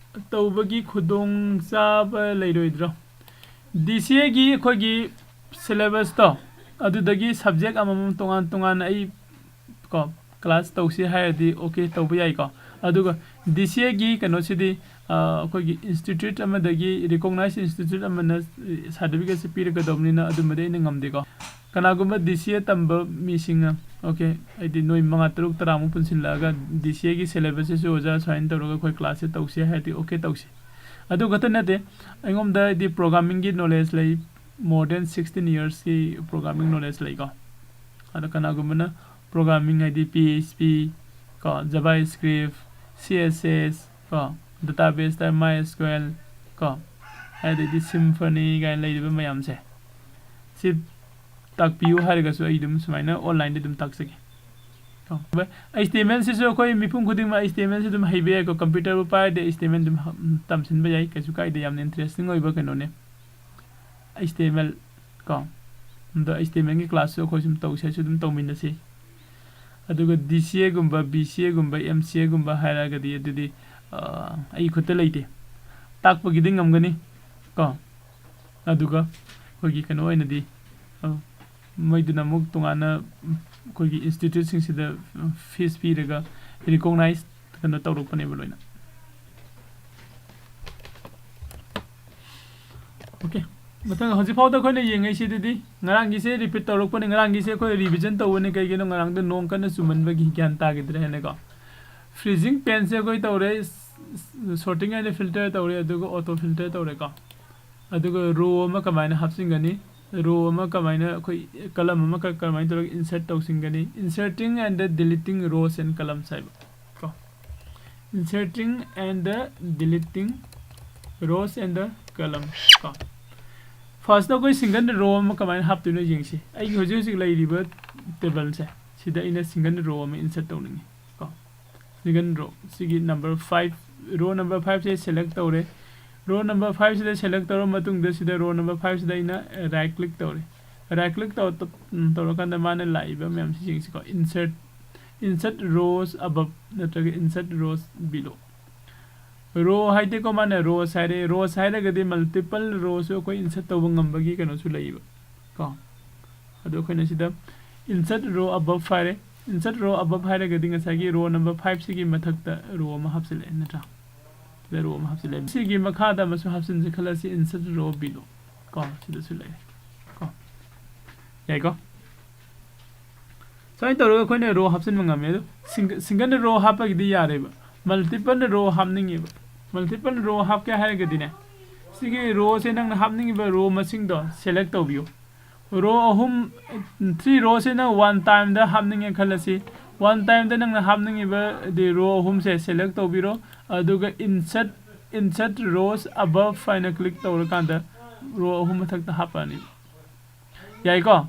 ꯇꯧꯕꯒꯤ ꯈꯨꯗꯣꯡꯆꯥꯕ ꯂꯩꯔꯣꯏꯗ꯭ꯔꯣ? ꯗꯤ ꯁꯤ ꯑꯦꯒꯤ ꯑꯩꯈꯣꯏꯒꯤ ꯁꯤꯂꯦꯕꯁꯇꯣ, ꯑꯗꯨꯗꯒꯤ ꯁꯕꯖꯦꯛ ꯑꯃꯃꯝ ꯇꯣꯉꯥꯟ ꯇꯣꯉꯥꯟꯅ ꯑꯩ ꯀꯣ ꯀ꯭ꯂꯥꯁ ꯇꯧꯁꯤ ꯍꯥꯏꯔꯗꯤ ꯑꯣꯀꯦ ꯇꯧꯕ ꯌꯥꯏꯀꯣ꯫ ꯑꯗꯨꯒ ꯗꯤ ꯁꯤ ꯑꯦꯒꯤ ꯀꯩꯅꯣꯁꯤꯗꯤ, ꯑ, ꯑꯩꯈꯣꯏꯒꯤ ꯏꯟꯁꯇꯤꯇ꯭ꯌꯨꯠ ꯑꯃꯗꯒꯤ, ꯔꯤꯀꯣꯛꯅꯥꯏꯖ ꯏꯟꯁꯇꯤꯇ꯭ꯌꯨꯠ ꯑꯃꯅ ꯁꯥꯔꯇꯤꯐꯤꯀꯦꯠꯁꯦ ꯄꯤꯔꯛꯀꯗꯧꯕꯅꯤꯅ ꯑꯗꯨꯃꯗꯤ ꯑꯩꯅ ꯉꯝꯗꯦꯀꯣ꯫ ꯀꯅꯥꯒꯨꯝꯕ ꯗꯤ ꯁꯤ ꯑꯦ ꯇꯝꯕ ꯃꯤꯁꯤꯡꯅ, ꯑꯣꯀꯦ, ꯍꯥꯏꯗꯤ ꯅꯣꯏ ꯃꯉꯥ, ꯇꯔꯨꯛ, ꯇꯔꯥꯃꯨꯛ ꯄꯨꯟꯁꯤꯜꯂꯛꯑꯒ ꯗꯤ ꯁꯤ ꯑꯦꯒꯤ ꯁꯤꯂꯦꯕꯁꯁꯤꯁꯨ ꯑꯣꯖꯥ ꯁꯨꯃꯥꯏꯅ ꯇꯧꯔꯒ ꯑꯩꯈꯣꯏ ꯀ꯭ꯂꯥꯁꯁꯦ ꯇꯧꯁꯦ ꯍꯥꯏꯔꯗꯤ ꯑꯣꯀꯦ ꯇꯧꯁꯦ꯫ ꯑꯗꯨ ꯈꯛꯇ ꯅꯠꯇꯦ, ꯑꯩꯉꯣꯟꯗ ꯍꯥꯏꯗꯤ ꯄ꯭ꯔꯣꯒ꯭ꯔꯥꯃꯤꯡꯒꯤ ꯅꯣꯂꯦꯖ ꯂꯩ, more than sixteen yearsꯀꯤ ꯄ꯭ꯔꯣꯒ꯭ꯔꯥꯃꯤꯡ ꯅꯣꯂꯦꯖ ꯂꯩꯀꯣ꯫ ꯑꯗꯣ ꯀꯅꯥꯒꯨꯝꯕꯅ ꯄ꯭ꯔꯣꯒ꯭ꯔꯥꯃꯤꯡ ꯍꯥꯏꯗꯤ ꯄꯤ ꯑꯩꯆ ꯄꯤ ꯀꯣ, JavaScript, C S S ꯀꯣ, database MySQL ꯀꯣ, ꯑꯗꯩꯗꯤ Symfony ꯀꯥꯏꯅ ꯂꯩꯔꯤꯕ ꯃꯌꯥꯝꯁꯦ, ꯁꯤ ꯇꯥꯛꯄꯤꯌꯨ ꯍꯥꯏꯔꯒꯁꯨ ꯑꯩ ꯑꯗꯨꯝ ꯁꯨꯃꯥꯏꯅ ꯑꯣꯟꯂꯥꯏꯟꯗ ꯑꯗꯨꯝ ꯇꯥꯛꯆꯒꯦ꯫ ꯀꯣ, ꯑꯩꯆ ꯇꯤ ꯑꯦꯝ ꯑꯦꯜꯁꯤꯁꯨ ꯑꯩꯈꯣꯏ ꯃꯤꯄꯨꯝ ꯈꯨꯗꯤꯡꯃꯛ ꯑꯩꯆ ꯇꯤ ꯑꯦꯝ ꯑꯦꯜꯁꯤ ꯑꯗꯨꯝ ꯍꯩꯕ ꯌꯥꯏꯀꯣ꯫ ꯀꯝꯄ꯭ꯌꯨꯇꯔꯕꯨ ꯄꯥꯏꯔꯗꯤ ꯑꯩꯆ ꯇꯤ ꯑꯦꯝ ꯑꯦꯜ ꯑꯗꯨꯝ ꯍ-, ꯇꯝꯁꯤꯟꯕ ꯌꯥꯏ, ꯀꯩꯁꯨ ꯀꯥꯏꯗꯦ, ꯌꯥꯝꯅ ꯏꯟꯇꯔꯦꯁꯇꯤꯡ ꯑꯣꯏꯕ ꯀꯩꯅꯣꯅꯦ꯫ H T M L ꯀꯣ, ꯑꯗꯣ H T M L ꯒꯤ class ꯁꯨ ꯑꯩꯈꯣꯏ ꯁꯨꯝ ꯇꯧꯁꯦ ꯍꯥꯏꯁꯨ ꯑꯗꯨꯝ ꯇꯧꯃꯤꯟꯅꯁꯤ꯫ ꯑꯗꯨꯒ D C A ꯒꯨꯝꯕ, B C A ꯒꯨꯝꯕ, M C A ꯒꯨꯝꯕ ꯍꯥꯏꯔꯒꯗꯤ ꯑꯗꯨꯗꯤ, ꯑ, ꯑꯩ ꯈꯨꯠꯇ ꯂꯩꯇꯦ꯫ ꯇꯥꯛꯄꯒꯤꯗꯤ ꯉꯝꯒꯅꯤ ꯀꯣ꯫ ꯑꯗꯨꯒ ꯑꯩꯈꯣꯏꯒꯤ ꯀꯩꯅꯣ ꯑꯣꯏꯅꯗꯤ, ꯑ, ꯃꯣꯏꯗꯨꯅ ꯑꯃꯨꯛ ꯇꯣꯉꯥꯟꯅ, ꯎꯝ, ꯑꯩꯈꯣꯏꯒꯤ institute ꯁꯤꯡꯁꯤꯗ, ꯎꯝ, fees ꯄꯤꯔꯒ recognize ꯀꯩꯅꯣ ꯇꯧꯔꯛꯄꯅꯦꯕ ꯂꯣꯏꯅ꯫ Okay, ꯃꯊꯪ ꯍꯧꯖꯤꯛ ꯐꯥꯎꯗ ꯑꯩꯈꯣꯏꯅ ꯌꯦꯡꯉꯛꯏꯁꯤꯗꯤ ꯉꯔꯥꯡꯒꯤꯁꯦ repeat ꯇꯧꯔꯛꯄꯅꯤ, ꯉꯔꯥꯡꯒꯤꯁꯦ ꯑꯩꯈꯣꯏ revision ꯇꯧꯕꯅꯤ, ꯀꯩꯒꯤꯅꯣ ꯉꯔꯥꯡꯗꯣ ꯅꯣꯡ ꯀꯟꯅ ꯆꯨꯃꯟꯕꯒꯤ ꯒ꯭ꯌꯥꯟ ꯇꯥꯈꯤꯗ꯭ꯔꯦ ꯍꯥꯏꯅꯀꯣ꯫ Freezing pain ꯁꯦ ꯑꯩꯈꯣꯏ ꯇꯧꯔꯦ, sorting ꯍꯥꯏꯅ filter ꯇꯧꯔꯦ, ꯑꯗꯨꯒ auto filter ꯇꯧꯔꯦꯀꯣ꯫ ꯑꯗꯨꯒ row ꯑꯃ ꯀꯃꯥꯏꯅ ꯍꯥꯞꯆꯤꯟꯒꯅꯤ, row ꯑꯃ ꯀꯃꯥꯏꯅ, ꯑꯩꯈꯣꯏ column ꯑꯃ ꯀ-, ꯀꯃꯥꯏꯅ ꯇꯧꯔꯒ insert ꯇꯧꯁꯤꯟꯒꯅꯤ, inserting and deleting rows and columns ꯍꯥꯏꯕ ꯀꯣ꯫ Inserting and deleting rows and columns ꯀꯣ꯫ First ꯑꯩꯈꯣꯏ single row ꯑꯃ ꯀꯃꯥꯏꯅ ꯍꯥꯞꯇꯣꯏꯅꯣ ꯌꯦꯡꯁꯤ꯫ ꯑꯩꯒꯤ ꯍꯧꯖꯤꯛ ꯍꯧꯖꯤꯛ ꯂꯩꯔꯤꯕ table ꯁꯦ, ꯁꯤꯗ ꯑꯩꯅ single row ꯑꯃ insert ꯇꯧꯅꯤꯡꯉꯤ ꯀꯣ꯫ Single row, ꯁꯤꯒꯤ number five, row number five ꯁꯦ select ꯇꯧꯔꯦ꯫ Row number five ꯁꯤꯗ select ꯇꯧꯔ ꯃꯇꯨꯡꯗ ꯁꯤꯗ row number five ꯁꯤꯗ ꯑꯩꯅ right click ꯇꯧꯔꯦ꯫ Right click ꯇꯧ-, ꯇꯧ-, ꯎꯝ, ꯇꯧꯔꯀꯥꯟꯗ ꯃꯥꯅ ꯂꯥꯛꯏꯕ ꯃꯌꯥꯝꯁꯤ ꯌꯦꯡꯁꯤꯀꯣ꯫ Insert, insert rows above ꯅꯠꯇ꯭ꯔꯒ insert rows below꯫ Row ꯍꯥꯏꯗꯦꯀꯣ, ꯃꯥꯅ rows ꯍꯥꯏꯔꯦ꯫ Rows ꯍꯥꯏꯔꯒꯗꯤ multiple row ꯁꯨ ꯑꯩꯈꯣꯏ insert ꯇꯧꯕ ꯉꯝꯕꯒꯤ ꯀꯩꯅꯣꯁꯨ ꯂꯩꯌꯦꯕ ꯀꯣ꯫ ꯑꯗꯣ ꯑꯩꯈꯣꯏꯅ ꯁꯤꯗ insert row above ꯍꯥꯏꯔꯦ꯫ Insert row above ꯍꯥꯏꯔꯒꯗꯤ ꯉꯁꯥꯏꯒꯤ row number five ꯁꯤꯒꯤ ꯃꯊꯛꯇ row ꯑꯃ ꯍꯥꯞꯆꯤꯜꯂꯛꯑꯦ ꯅꯠꯇ꯭ꯔꯥ? ꯁꯤꯗ row ꯑꯃ ꯍꯥꯞꯆꯤꯜꯂꯛꯑꯦ꯫ ꯁꯤꯒꯤ ꯃꯈꯥꯗ ꯑꯃꯁꯨ ꯍꯥꯞꯆꯤꯟꯁꯦ ꯈꯜꯂꯁꯤ, insert row below ꯀꯣ, ꯁꯤꯗꯁꯨ ꯂꯩꯔꯦ ꯀꯣ꯫ ꯌꯥꯏꯀꯣ? ꯁꯨꯃꯥꯏꯅ ꯇꯧꯔꯒ ꯑꯩꯈꯣꯏꯅ row ꯍꯥꯞꯆꯤꯟꯕ ꯉꯝꯃꯦ꯫ ꯑꯗꯣ single, single row ꯍꯥꯞꯄꯒꯤꯗꯤ ꯌꯥꯔꯦꯕ, multiple row ꯍꯥꯞꯅꯤꯡꯉꯦꯕ꯫ Multiple row ꯍꯥꯞꯀꯦ ꯍꯥꯏꯔꯒꯗꯤꯅꯦ, ꯁꯤꯒꯤ row ꯁꯦ ꯅꯪꯅ ꯍꯥꯞꯅꯤꯡꯉꯤꯕ row ꯃꯁꯤꯡꯗꯣ select ꯇꯧꯕꯤꯌꯨ꯫ Row ꯑꯍꯨꯝ, three row ꯁꯦ ꯅꯪ one time ꯗ ꯍꯥꯞꯅꯤꯡꯉꯦ ꯈꯜꯂꯁꯤ꯫ One time ꯗ ꯅꯪꯅ ꯍꯥꯞꯅꯤꯡꯉꯤꯕ ꯗꯤ row ꯑꯍꯨꯝꯁꯦ select ꯇꯧꯕꯤꯔꯣ, ꯑꯗꯨꯒ insert, insert rows above ꯍꯥꯏꯅ click ꯇꯧꯔꯀꯥꯟꯗ row ꯑꯍꯨꯝ ꯃꯊꯛꯇ ꯍꯥꯞꯄꯛꯑꯅꯤ꯫ ꯌꯥꯏꯀꯣ?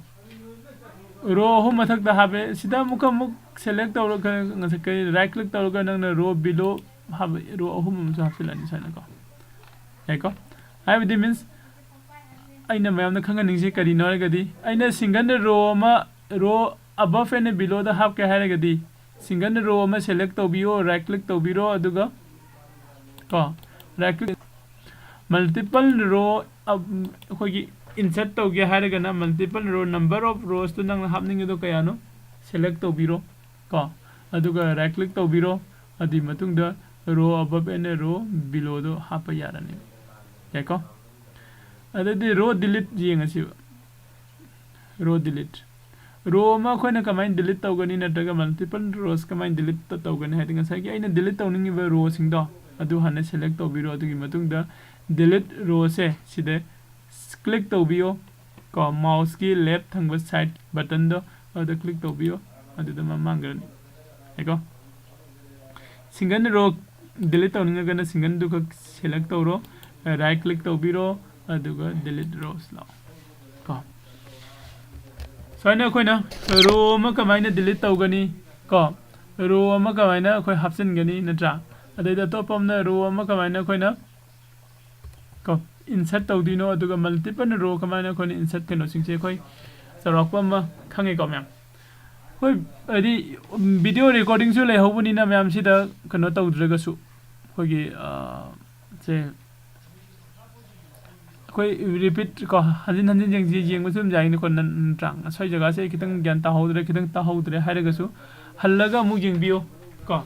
Row ꯑꯍꯨꯝ ꯃꯊꯛꯇ ꯍꯥꯞꯄꯦ꯫ ꯁꯤꯗ ꯑꯃꯨꯛꯀ ꯑꯃꯨꯛ select ꯇꯧꯔꯒ, ꯉꯁꯥꯏ ꯀꯔꯤ, right click ꯇꯧꯔꯒ ꯅꯪꯅ row below ꯍꯥꯞꯄ, row ꯑꯍꯨꯝ ꯑꯃꯁꯨ ꯍꯥꯞꯆꯤꯜꯂꯅꯤ ꯁꯨꯃꯥꯏꯅꯀꯣ꯫ ꯌꯥꯏꯀꯣ? ꯍꯥꯏꯕꯗꯤ means ꯑꯩꯅ ꯃꯌꯥꯝꯗ ꯈꯪꯍꯟꯅꯤꯡꯉꯤꯁꯦ ꯀꯔꯤꯅꯣ ꯍꯥꯏꯔꯒꯗꯤ, ꯑꯩꯅ single row ꯑꯃ, row above and below ꯗ ꯍꯥꯞꯀꯦ ꯍꯥꯏꯔꯒꯗꯤ, single row ꯑꯃ select ꯇꯧꯕꯤꯌꯣ, right click ꯇꯧꯕꯤꯔꯣ, ꯑꯗꯨꯒ ꯀꯣ, right click, multiple row, ꯑ, ꯑꯩꯈꯣꯏꯒꯤ insert ꯇꯧꯒꯦ ꯍꯥꯏꯔꯒꯅ multiple row, number of rows two ꯅꯪꯅ ꯍꯥꯞꯅꯤꯡꯉꯤꯗꯣ ꯀꯌꯥꯅꯣ select ꯇꯧꯕꯤꯔꯣ ꯀꯣ, ꯑꯗꯨꯒ right click ꯇꯧꯕꯤꯔꯣ꯫ ꯑꯗꯨꯒꯤ ꯃꯇꯨꯡꯗ row above and row below ꯗꯣ ꯍꯥꯞꯄ ꯌꯥꯔꯅꯤ꯫ ꯌꯥꯏꯀꯣ? ꯑꯗꯩꯗꯤ row delete ꯌꯦꯡꯉꯁꯤꯕ꯫ Row delete, row ꯑꯃ ꯑꯩꯈꯣꯏꯅ ꯀꯃꯥꯏꯅ delete ꯇꯧꯒꯅꯤ, ꯅꯠꯇ꯭ꯔꯒ multiple rows ꯀꯃꯥꯏꯅ delete ꯇꯧꯒꯅꯤ ꯍꯥꯏꯗꯤ, ꯉꯁꯥꯏꯒꯤ ꯑꯩꯅ delete ꯇꯧꯅꯤꯡꯉꯤꯕ row ꯁꯤꯡꯗꯣ ꯑꯗꯨ ꯍꯥꯟꯅ select ꯇꯧꯕꯤꯔꯣ꯫ ꯑꯗꯨꯒꯤ ꯃꯇꯨꯡꯗ delete row ꯁꯦ ꯁꯤꯗ click ꯇꯧꯕꯤꯌꯣ ꯀꯣ, mouse ꯀꯤ left ꯊꯪꯕ side button ꯗꯣ ꯑꯗꯨꯗ click ꯇꯧꯕꯤꯌꯣ, ꯑꯗꯨꯗ ꯃꯃꯥꯡꯒ꯭ꯔꯅꯤ꯫ ꯌꯥꯏꯀꯣ? Single row delete ꯇꯧꯅꯤꯡꯉꯒꯅ single ꯗꯨ ꯈꯛ select ꯇꯧꯔꯣ, right click ꯇꯧꯕꯤꯔꯣ, ꯑꯗꯨꯒ delete rows ꯂꯥꯛꯑꯣ ꯀꯣ꯫ ꯁꯨꯃꯥꯏꯅ ꯑꯩꯈꯣꯏꯅ row ꯑꯃ ꯀꯃꯥꯏꯅ delete ꯇꯧꯒꯅꯤ ꯀꯣ, row ꯑꯃ ꯀꯃꯥꯏꯅ ꯑꯩꯈꯣꯏ ꯍꯥꯞꯆꯤꯟꯒꯅꯤ, ꯅꯠꯇ꯭ꯔꯥ? ꯑꯗꯩꯗ ꯑꯇꯣꯞꯄ ꯑꯃꯅ row ꯑꯃ ꯀꯃꯥꯏꯅ ꯑꯩꯈꯣꯏꯅ ꯀꯣ insert ꯇꯧꯗꯣꯏꯅꯣ, ꯑꯗꯨꯒ multiple row ꯀꯃꯥꯏꯅ ꯑꯩꯈꯣꯏꯅ insert ꯇꯧꯅꯣꯁꯤꯡꯁꯦ ꯑꯩꯈꯣꯏ ꯆꯥꯎꯔꯥꯛꯄ ꯑꯃ ꯈꯪꯉꯦꯀꯣ ꯃꯌꯥꯝ꯫ ꯍꯣꯏ, ꯍꯥꯏꯗꯤ video recording ꯁꯨ ꯂꯩꯍꯧꯕꯅꯤꯅ ꯃꯌꯥꯝ ꯁꯤꯗ ꯀꯩꯅꯣ ꯇꯧꯗ꯭ꯔꯒꯁꯨ ꯑꯩꯈꯣꯏꯒꯤ, ꯑ, ꯁꯦ ꯑꯩꯈꯣꯏ repeat ꯀꯣ, ꯍꯟꯖꯤꯟ ꯍꯟꯖꯤꯟ ꯌꯦꯡꯁꯤ, ꯌꯦꯡꯕꯁꯨ ꯑꯗꯨꯝ ꯌꯥꯏꯅꯤꯀꯣ, ꯅꯠꯇ꯭ꯔꯥ? ꯑꯁꯣꯏ ꯖꯒꯥꯁꯦ ꯑꯩ ꯈꯤꯇꯪ ꯒ꯭ꯌꯥꯟ ꯇꯥꯍꯧꯗ꯭ꯔꯦ, ꯈꯤꯇꯪ ꯇꯥꯍꯧꯗ꯭ꯔꯦ ꯍꯥꯏꯔꯒꯁꯨ ꯍꯜꯂꯒ ꯑꯃꯨꯛ ꯌꯦꯡꯕꯤꯌꯨ ꯀꯣ꯫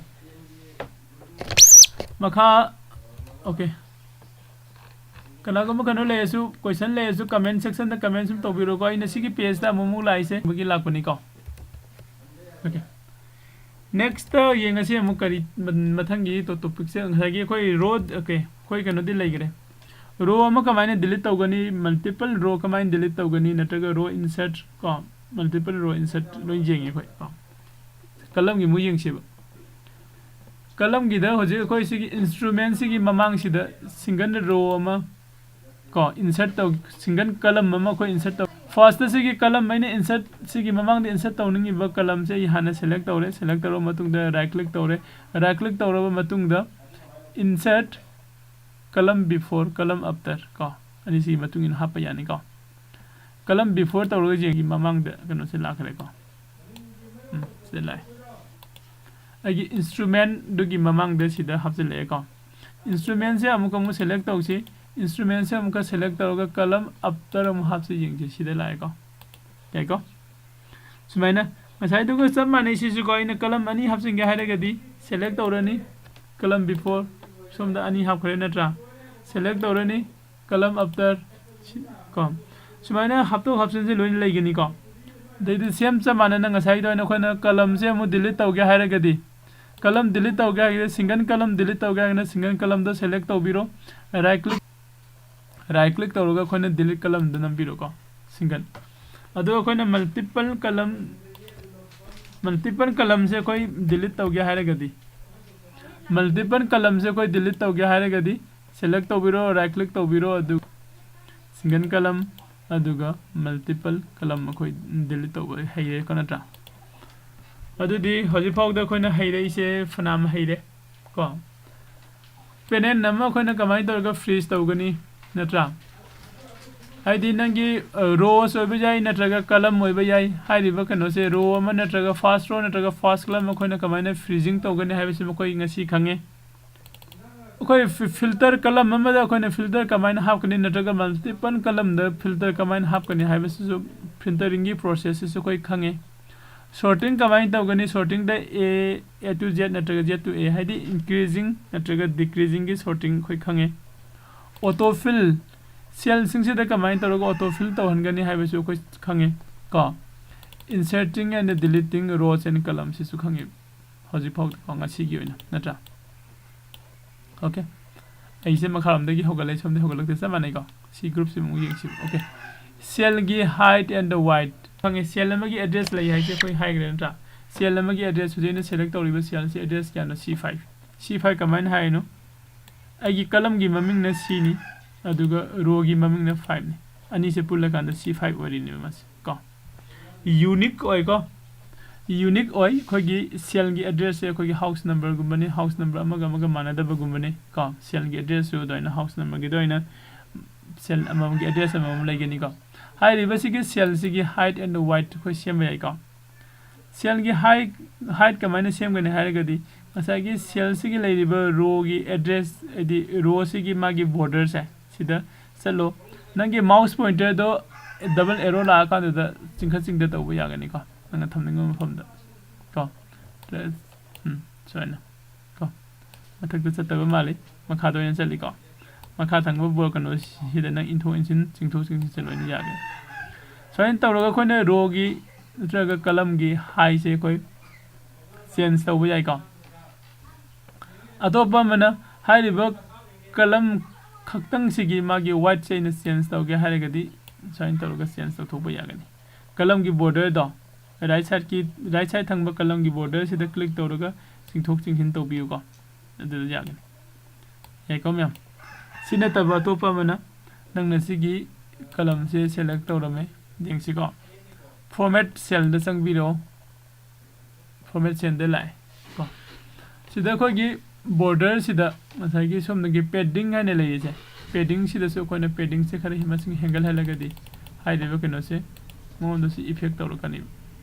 ꯃꯈꯥ, okay꯫ ꯀꯅꯥꯒꯨꯝꯕ ꯀꯩꯅꯣ ꯂꯩꯔꯁꯨ, question ꯂꯩꯔꯁꯨ comment section ꯗ comment ꯁꯨꯝ ꯇꯧꯕꯤꯔꯣꯀꯣ꯫ ꯑꯩꯅ ꯁꯤꯒꯤ page ꯇ ꯑꯃꯨꯛ ꯑꯃꯨꯛ ꯂꯥꯛꯏꯁꯦ ꯃꯣꯏꯒꯤ ꯂꯥꯛꯄꯅꯤꯀꯣ꯫ Okay꯫ Next ꯌꯦꯡꯉꯁꯤ ꯑꯃꯨꯛ ꯀꯔꯤ ꯃ-, ꯃꯊꯪꯒꯤ ꯇꯣ-, topic ꯁꯦ꯫ ꯉꯁꯥꯏꯒꯤ ꯑꯩꯈꯣꯏ row, okay, ꯑꯩꯈꯣꯏ ꯀꯩꯅꯣꯗꯤ ꯂꯩꯈ꯭ꯔꯦ꯫ Row ꯑꯃ ꯀꯃꯥꯏꯅ delete ꯇꯧꯒꯅꯤ, multiple row ꯀꯃꯥꯏꯅ delete ꯇꯧꯒꯅꯤ, ꯅꯠꯇ꯭ꯔꯒ row insert ꯀꯣ, multiple row insert ꯂꯣꯏ ꯌꯦꯡꯉꯦ ꯑꯩꯈꯣꯏ ꯀꯣ꯫ Column ꯒꯤ ꯑꯃꯨꯛ ꯌꯦꯡꯁꯦꯕ꯫ Column ꯒꯤꯗ ꯍꯧꯖꯤꯛ ꯑꯩꯈꯣꯏ ꯁꯤꯒꯤ instrument ꯁꯤꯒꯤ ꯃꯃꯥꯡꯁꯤꯗ single row ꯑꯃ ꯀꯣ insert ꯇꯧ, single column ꯑꯃ ꯑꯩꯈꯣꯏ insert ꯇꯧ꯫ First ꯁꯤꯒꯤ column, ꯑꯩꯅ insert ꯁꯤꯒꯤ ꯃꯃꯥꯡꯗ insert ꯇꯧꯅꯤꯡꯉꯤꯕ column ꯁꯦ ꯑꯩ ꯍꯥꯟꯅ select ꯇꯧꯔꯦ꯫ Select ꯇꯧꯔꯕ ꯃꯇꯨꯡꯗ right click ꯇꯧꯔꯦ꯫ Right click ꯇꯧꯔꯕ ꯃꯇꯨꯡꯗ insert column before, column after ꯀꯣ, ꯑꯅꯤꯁꯤꯒꯤ ꯃꯇꯨꯡ ꯏꯟꯅ ꯍꯥꯞꯄ ꯌꯥꯅꯤꯀꯣ꯫ Column before ꯇꯧꯔꯒ ꯌꯦꯡꯒꯤ, ꯃꯃꯥꯡꯗ ꯀꯩꯅꯣꯁꯦ ꯂꯥꯛꯈ꯭ꯔꯦꯀꯣ꯫ ꯎꯝ, ꯁꯤꯗ ꯂꯥꯛꯑꯦ꯫ ꯑꯩꯒꯤ instrumentꯗꯨꯒꯤ ꯃꯃꯥꯡꯗ ꯁꯤꯗ ꯍꯥꯞꯆꯤꯜꯂꯛꯑꯦꯀꯣ꯫ Instrumentꯁꯦ ꯑꯃꯨꯛ ꯑꯃꯨꯛ select ꯇꯧꯁꯤ꯫ Instrumentꯁꯦ ꯑꯃꯨꯛꯀ select ꯇꯧꯔꯒ column after ꯑꯃꯨꯛ ꯍꯥꯞꯁꯤ, ꯌꯦꯡꯁꯤ꯫ ꯁꯤꯗ ꯂꯥꯛꯑꯦꯀꯣ꯫ ꯌꯥꯏꯀꯣ? ꯁꯨꯃꯥꯏꯅ ꯉꯁꯥꯏꯗꯨꯒ ꯆꯞ ꯃꯥꯟꯅꯩ꯫ ꯁꯤꯁꯨꯀꯣ, ꯑꯩꯅ column ꯑꯅꯤ ꯍꯥꯞꯆꯤꯟꯒꯦ ꯍꯥꯏꯔꯒꯗꯤ select ꯇꯧꯔꯅꯤ, column before ꯁꯣꯝꯗ ꯑꯅꯤ ꯍꯥꯞꯈ꯭ꯔꯦ ꯅꯠꯇ꯭ꯔꯥ? Select ꯇꯧꯔꯅꯤ, column after ꯁꯤ-, ꯀꯣ, ꯁꯨꯃꯥꯏꯅ ꯍꯥꯞꯇꯣꯛ ꯍꯥꯞꯆꯤꯟꯁꯦ ꯂꯣꯏꯅ ꯂꯩꯒꯅꯤꯀꯣ꯫ ꯑꯗꯩꯗꯤ same ꯆꯞ ꯃꯥꯟꯅꯅ ꯉꯁꯥꯏꯒꯤꯗꯣ ꯑꯩꯅ, ꯑꯩꯈꯣꯏꯅ columnꯁꯦ ꯑꯃꯨꯛ delete ꯇꯧꯒꯦ ꯍꯥꯏꯔꯒꯗꯤ, column delete ꯇꯧꯒꯦ ꯍꯥꯏꯔꯒꯗꯤ, single column delete ꯇꯧꯒꯦ ꯍꯥꯏꯔꯒꯅ single columnꯗꯣ select ꯇꯧꯕꯤꯔꯣ, right click, right click ꯇꯧꯔꯒ ꯑꯩꯈꯣꯏꯅ delete columnꯗ ꯅꯝꯕꯤꯔꯣꯀꯣ, single꯫ ꯑꯗꯣ ꯑꯩꯈꯣꯏꯅ multiple column, multiple columnꯁꯦ ꯑꯩꯈꯣꯏ delete ꯇꯧꯒꯦ ꯍꯥꯏꯔꯒꯗꯤ, multiple columnꯁꯦ ꯑꯩꯈꯣꯏ delete ꯇꯧꯒꯦ ꯍꯥꯏꯔꯒꯗꯤ, select ꯇꯧꯕꯤꯔꯣ, right click ꯇꯧꯕꯤꯔꯣ, ꯑꯗꯨ single column ꯑꯗꯨꯒ multiple column ꯑꯩꯈꯣꯏ delete ꯇꯧꯕ ꯍꯩꯔꯦꯀꯣ, ꯅꯠꯇ꯭ꯔꯥ? ꯑꯗꯨꯗꯤ ꯍꯧꯖꯤꯛ ꯐꯥꯎꯗ ꯑꯩꯈꯣꯏꯅ ꯍꯩꯔꯛꯏꯁꯦ ꯐꯅꯌꯥꯝ ꯍꯩꯔꯦ ꯀꯣ꯫ Pennant ꯑꯃ ꯑꯩꯈꯣꯏꯅ ꯀꯃꯥꯏꯅ ꯇꯧꯔꯒ freeze ꯇꯧꯒꯅꯤ, ꯅꯠꯇ꯭ꯔꯥ? ꯍꯥꯏꯗꯤ ꯅꯪꯒꯤ, ꯑ, rows ꯑꯣꯏꯕ ꯌꯥꯏ, ꯅꯠꯇ꯭ꯔꯒ column ꯑꯣꯏꯕ ꯌꯥꯏ꯫ ꯍꯥꯏꯔꯤꯕ ꯀꯩꯅꯣꯁꯦ, row ꯑꯃ ꯅꯠꯇ꯭ꯔꯒ first row ꯅꯠꯇ꯭ꯔꯒ first column ꯑꯩꯈꯣꯏꯅ ꯀꯃꯥꯏꯅ freezing ꯇꯧꯒꯅꯤ ꯍꯥꯏꯕꯁꯤ ꯃꯈꯣꯏ ꯉꯁꯤ ꯈꯪꯉꯦ꯫ ꯑꯩꯈꯣꯏ ꯐꯤ-, filter column ꯑꯃꯗ ꯑꯩꯈꯣꯏꯅ filter ꯀꯃꯥꯏꯅ ꯍꯥꯞꯀꯅꯤ, ꯅꯠꯇ꯭ꯔꯒ multiple columnꯗ filter ꯀꯃꯥꯏꯅ ꯍꯥꯞꯀꯅꯤ ꯍꯥꯏꯕꯁꯤꯁꯨ, filteringꯒꯤ processꯁꯤꯁꯨ ꯑꯩꯈꯣꯏ ꯈꯪꯉꯦ꯫ Sorting ꯀꯃꯥꯏꯅ ꯇꯧꯒꯅꯤ? Sortingꯗ A, A to Z ꯅꯠꯇ꯭ꯔꯒ Z to A, ꯍꯥꯏꯗꯤ increasing ꯅꯠꯇ꯭ꯔꯒ decreasingꯒꯤ sorting ꯑꯩꯈꯣꯏ ꯈꯪꯉꯦ꯫ Autofill, cellꯁꯤꯡꯁꯤꯗ ꯀꯃꯥꯏꯅ ꯇꯧꯔꯒ autofill ꯇꯧꯍꯟꯒꯅꯤ ꯍꯥꯏꯕꯁꯨ ꯑꯩꯈꯣꯏ ꯈꯪꯉꯦ ꯀꯣ꯫ Inserting and deleting rows and columnsꯁꯤꯁꯨ ꯈꯪꯉꯦ ꯍꯧꯖꯤꯛ ꯐꯥꯎꯗꯀꯣ, ꯉꯁꯤꯒꯤ ꯑꯣꯏꯅ, ꯅꯠꯇ꯭ꯔꯥ? Okay, ꯑꯩꯁꯦ ꯃꯈꯥꯔꯣꯝꯗꯒꯤ ꯍꯧꯒꯠꯂꯛꯑꯦ, ꯁꯣꯝꯗꯒꯤ ꯍꯧꯒꯠꯂꯛꯇꯦ, ꯆꯞ ꯃꯥꯟꯅꯩꯀꯣ꯫ ꯁꯤ groupꯁꯤ ꯑꯃꯨꯛ ꯌꯦꯡꯁꯤ꯫ Okay, cellꯒꯤ height and the width ꯈꯪꯉꯦ꯫ Cell ꯑꯃꯒꯤ address ꯂꯩ ꯍꯥꯏꯁꯦ ꯑꯩꯈꯣꯏ ꯍꯥꯏꯈ꯭ꯔꯦ, ꯅꯠꯇ꯭ꯔꯥ? Cell ꯑꯃꯒꯤ address, ꯍꯧꯖꯤꯛ ꯑꯩꯅ select ꯇꯧꯔꯤꯕ cellꯁꯤ address ꯀꯌꯥꯅꯣ? C five꯫ C five ꯀꯃꯥꯏꯅ ꯍꯥꯏꯔꯤꯅꯣ? ꯑꯩꯒꯤ columnꯒꯤ ꯃꯃꯤꯡꯅ Cꯅꯤ, ꯑꯗꯨꯒ rowꯒꯤ ꯃꯃꯤꯡꯅ fiveꯅꯤ꯫ ꯑꯅꯤꯁꯦ ꯄꯨꯜꯂꯀꯥꯟꯗ C five ꯑꯣꯏꯔꯤꯅꯦꯕ ꯃꯥꯁꯦ ꯀꯣ꯫ Unique ꯑꯣꯏꯀꯣ꯫ Unique ꯑꯣꯏ꯫ ꯑꯩꯈꯣꯏꯒꯤ cellꯒꯤ addressꯁꯦ ꯑꯩꯈꯣꯏꯒꯤ house numberꯒꯨꯝꯕꯅꯤ, house number ꯑꯃꯒ ꯑꯃꯒ ꯃꯥꯟꯅꯗꯕꯒꯨꯝꯕꯅꯤ ꯀꯣ꯫ Cellꯒꯤ addressꯁꯨ ꯑꯗꯨꯃꯥꯏꯅ house numberꯒꯤꯗ ꯑꯣꯏꯅ cell ꯑꯃꯃꯝꯒꯤ address ꯑꯃꯃꯝ ꯂꯩꯒꯅꯤꯀꯣ꯫ ꯍꯥꯏꯔꯤꯕꯁꯤꯒꯤ cellꯁꯤꯒꯤ height and width ꯑꯩꯈꯣꯏ ꯁꯦꯝꯕ ꯌꯥꯏꯀꯣ꯫ Cellꯒꯤ height, height ꯀꯃꯥꯏꯅ ꯁꯦꯝꯒꯅꯤ ꯍꯥꯏꯔꯒꯗꯤ, ꯉꯁꯥꯏꯒꯤ cellꯁꯤꯒꯤ ꯂꯩꯔꯤꯕ rowꯒꯤ address, ꯍꯥꯏꯗꯤ rowꯁꯤꯒꯤ ꯃꯥꯒꯤ borderꯁꯦ, ꯁꯤꯗ ꯆꯠꯂꯣ꯫ ꯅꯪꯒꯤ mouse pointerꯗꯣ double arrow ꯂꯥꯛꯑꯀꯥꯟꯗꯨꯗ ꯆꯤꯡꯈꯠ ꯆꯤꯡꯊ ꯇꯧꯕ ꯌꯥꯒꯅꯤꯀꯣ, ꯅꯪꯅ ꯊꯝꯅꯤꯡꯕ ꯃꯐꯝꯗ ꯀꯣ꯫ ꯎꯝ, ꯁꯨꯃꯥꯏꯅ ꯀꯣ꯫ ꯃꯊꯛꯇ ꯆꯠꯇꯕ ꯃꯥꯜꯂꯤ, ꯃꯈꯥꯗ ꯑꯣꯏꯅ ꯆꯠꯂꯤꯀꯣ꯫ ꯃꯈꯥ ꯊꯪꯕ ꯕꯣ-, ꯀꯩꯅꯣꯁꯤꯗ ꯅꯪ ꯏꯟꯊꯣꯛ ꯏꯟꯁꯤꯟ, ꯆꯤꯡꯊꯣꯛ ꯆꯤꯡꯁꯤꯟꯁꯦ ꯂꯣꯏꯅ ꯌꯥꯒꯅꯤ꯫ ꯁꯨꯃꯥꯏꯅ ꯇꯧꯔꯒ ꯑꯩꯈꯣꯏꯅ rowꯒꯤ ꯅꯠꯇ꯭ꯔꯒ columnꯒꯤ heightꯁꯦ ꯑꯩꯈꯣꯏ change ꯇꯧꯕ ꯌꯥꯏꯀꯣ꯫ ꯑꯇꯣꯞꯄ ꯑꯃꯅ ꯍꯥꯏꯔꯤꯕ column ꯈꯛꯇꯪꯁꯤꯒꯤ ꯃꯥꯒꯤ widthꯁꯦ ꯑꯩꯅ change ꯇꯧꯒꯦ ꯍꯥꯏꯔꯒꯗꯤ ꯁꯨꯃꯥꯏꯅ ꯇꯧꯔꯒ change ꯇꯧꯊꯣꯛꯄ ꯌꯥꯒꯅꯤ꯫ Columnꯒꯤ borderꯗꯣ, right sideꯀꯤ, right side ꯊꯪꯕ columnꯒꯤ borderꯁꯤꯗ click ꯇꯧꯔꯒ ꯆꯤꯡꯊꯣꯛ ꯆꯤꯡꯁꯤꯟ ꯇꯧꯕꯤꯌꯨꯀꯣ, ꯑꯗꯨꯗ ꯌꯥꯒꯅꯤ꯫ ꯌꯥꯏꯀꯣ ꯃꯌꯥꯝ? ꯁꯤ ꯅꯠꯇꯕ ꯑꯇꯣꯞꯄ ꯑꯃꯅ ꯅꯪꯅ ꯁꯤꯒꯤ columnꯁꯦ select ꯇꯧꯔꯝꯃꯦ, ꯌꯦꯡꯁꯤꯀꯣ꯫ Format cellꯗ ꯆꯪꯕꯤꯔꯣ꯫ Format cellꯗ ꯂꯥꯛꯑꯦ ꯀꯣ꯫ ꯁꯤꯗ ꯑꯩꯈꯣꯏꯒꯤ borderꯁꯤꯗ ꯉꯁꯥꯏꯒꯤ ꯁꯣꯝꯗꯒꯤ padding ꯍꯥꯏꯅ ꯂꯩꯔꯤꯁꯦ, paddingꯁꯤꯗꯁꯨ ꯑꯩꯈꯣꯏꯅ paddingꯁꯦ ꯈꯔ ꯃꯁꯤꯡ ꯍꯦꯟꯒꯠꯍꯜꯂꯒꯗꯤ ꯍꯥꯏꯔꯤꯕ ꯀꯩꯅꯣꯁꯦ ꯃꯉꯣꯟꯗꯁꯨ effect ꯇꯧꯔꯛꯀꯅꯤ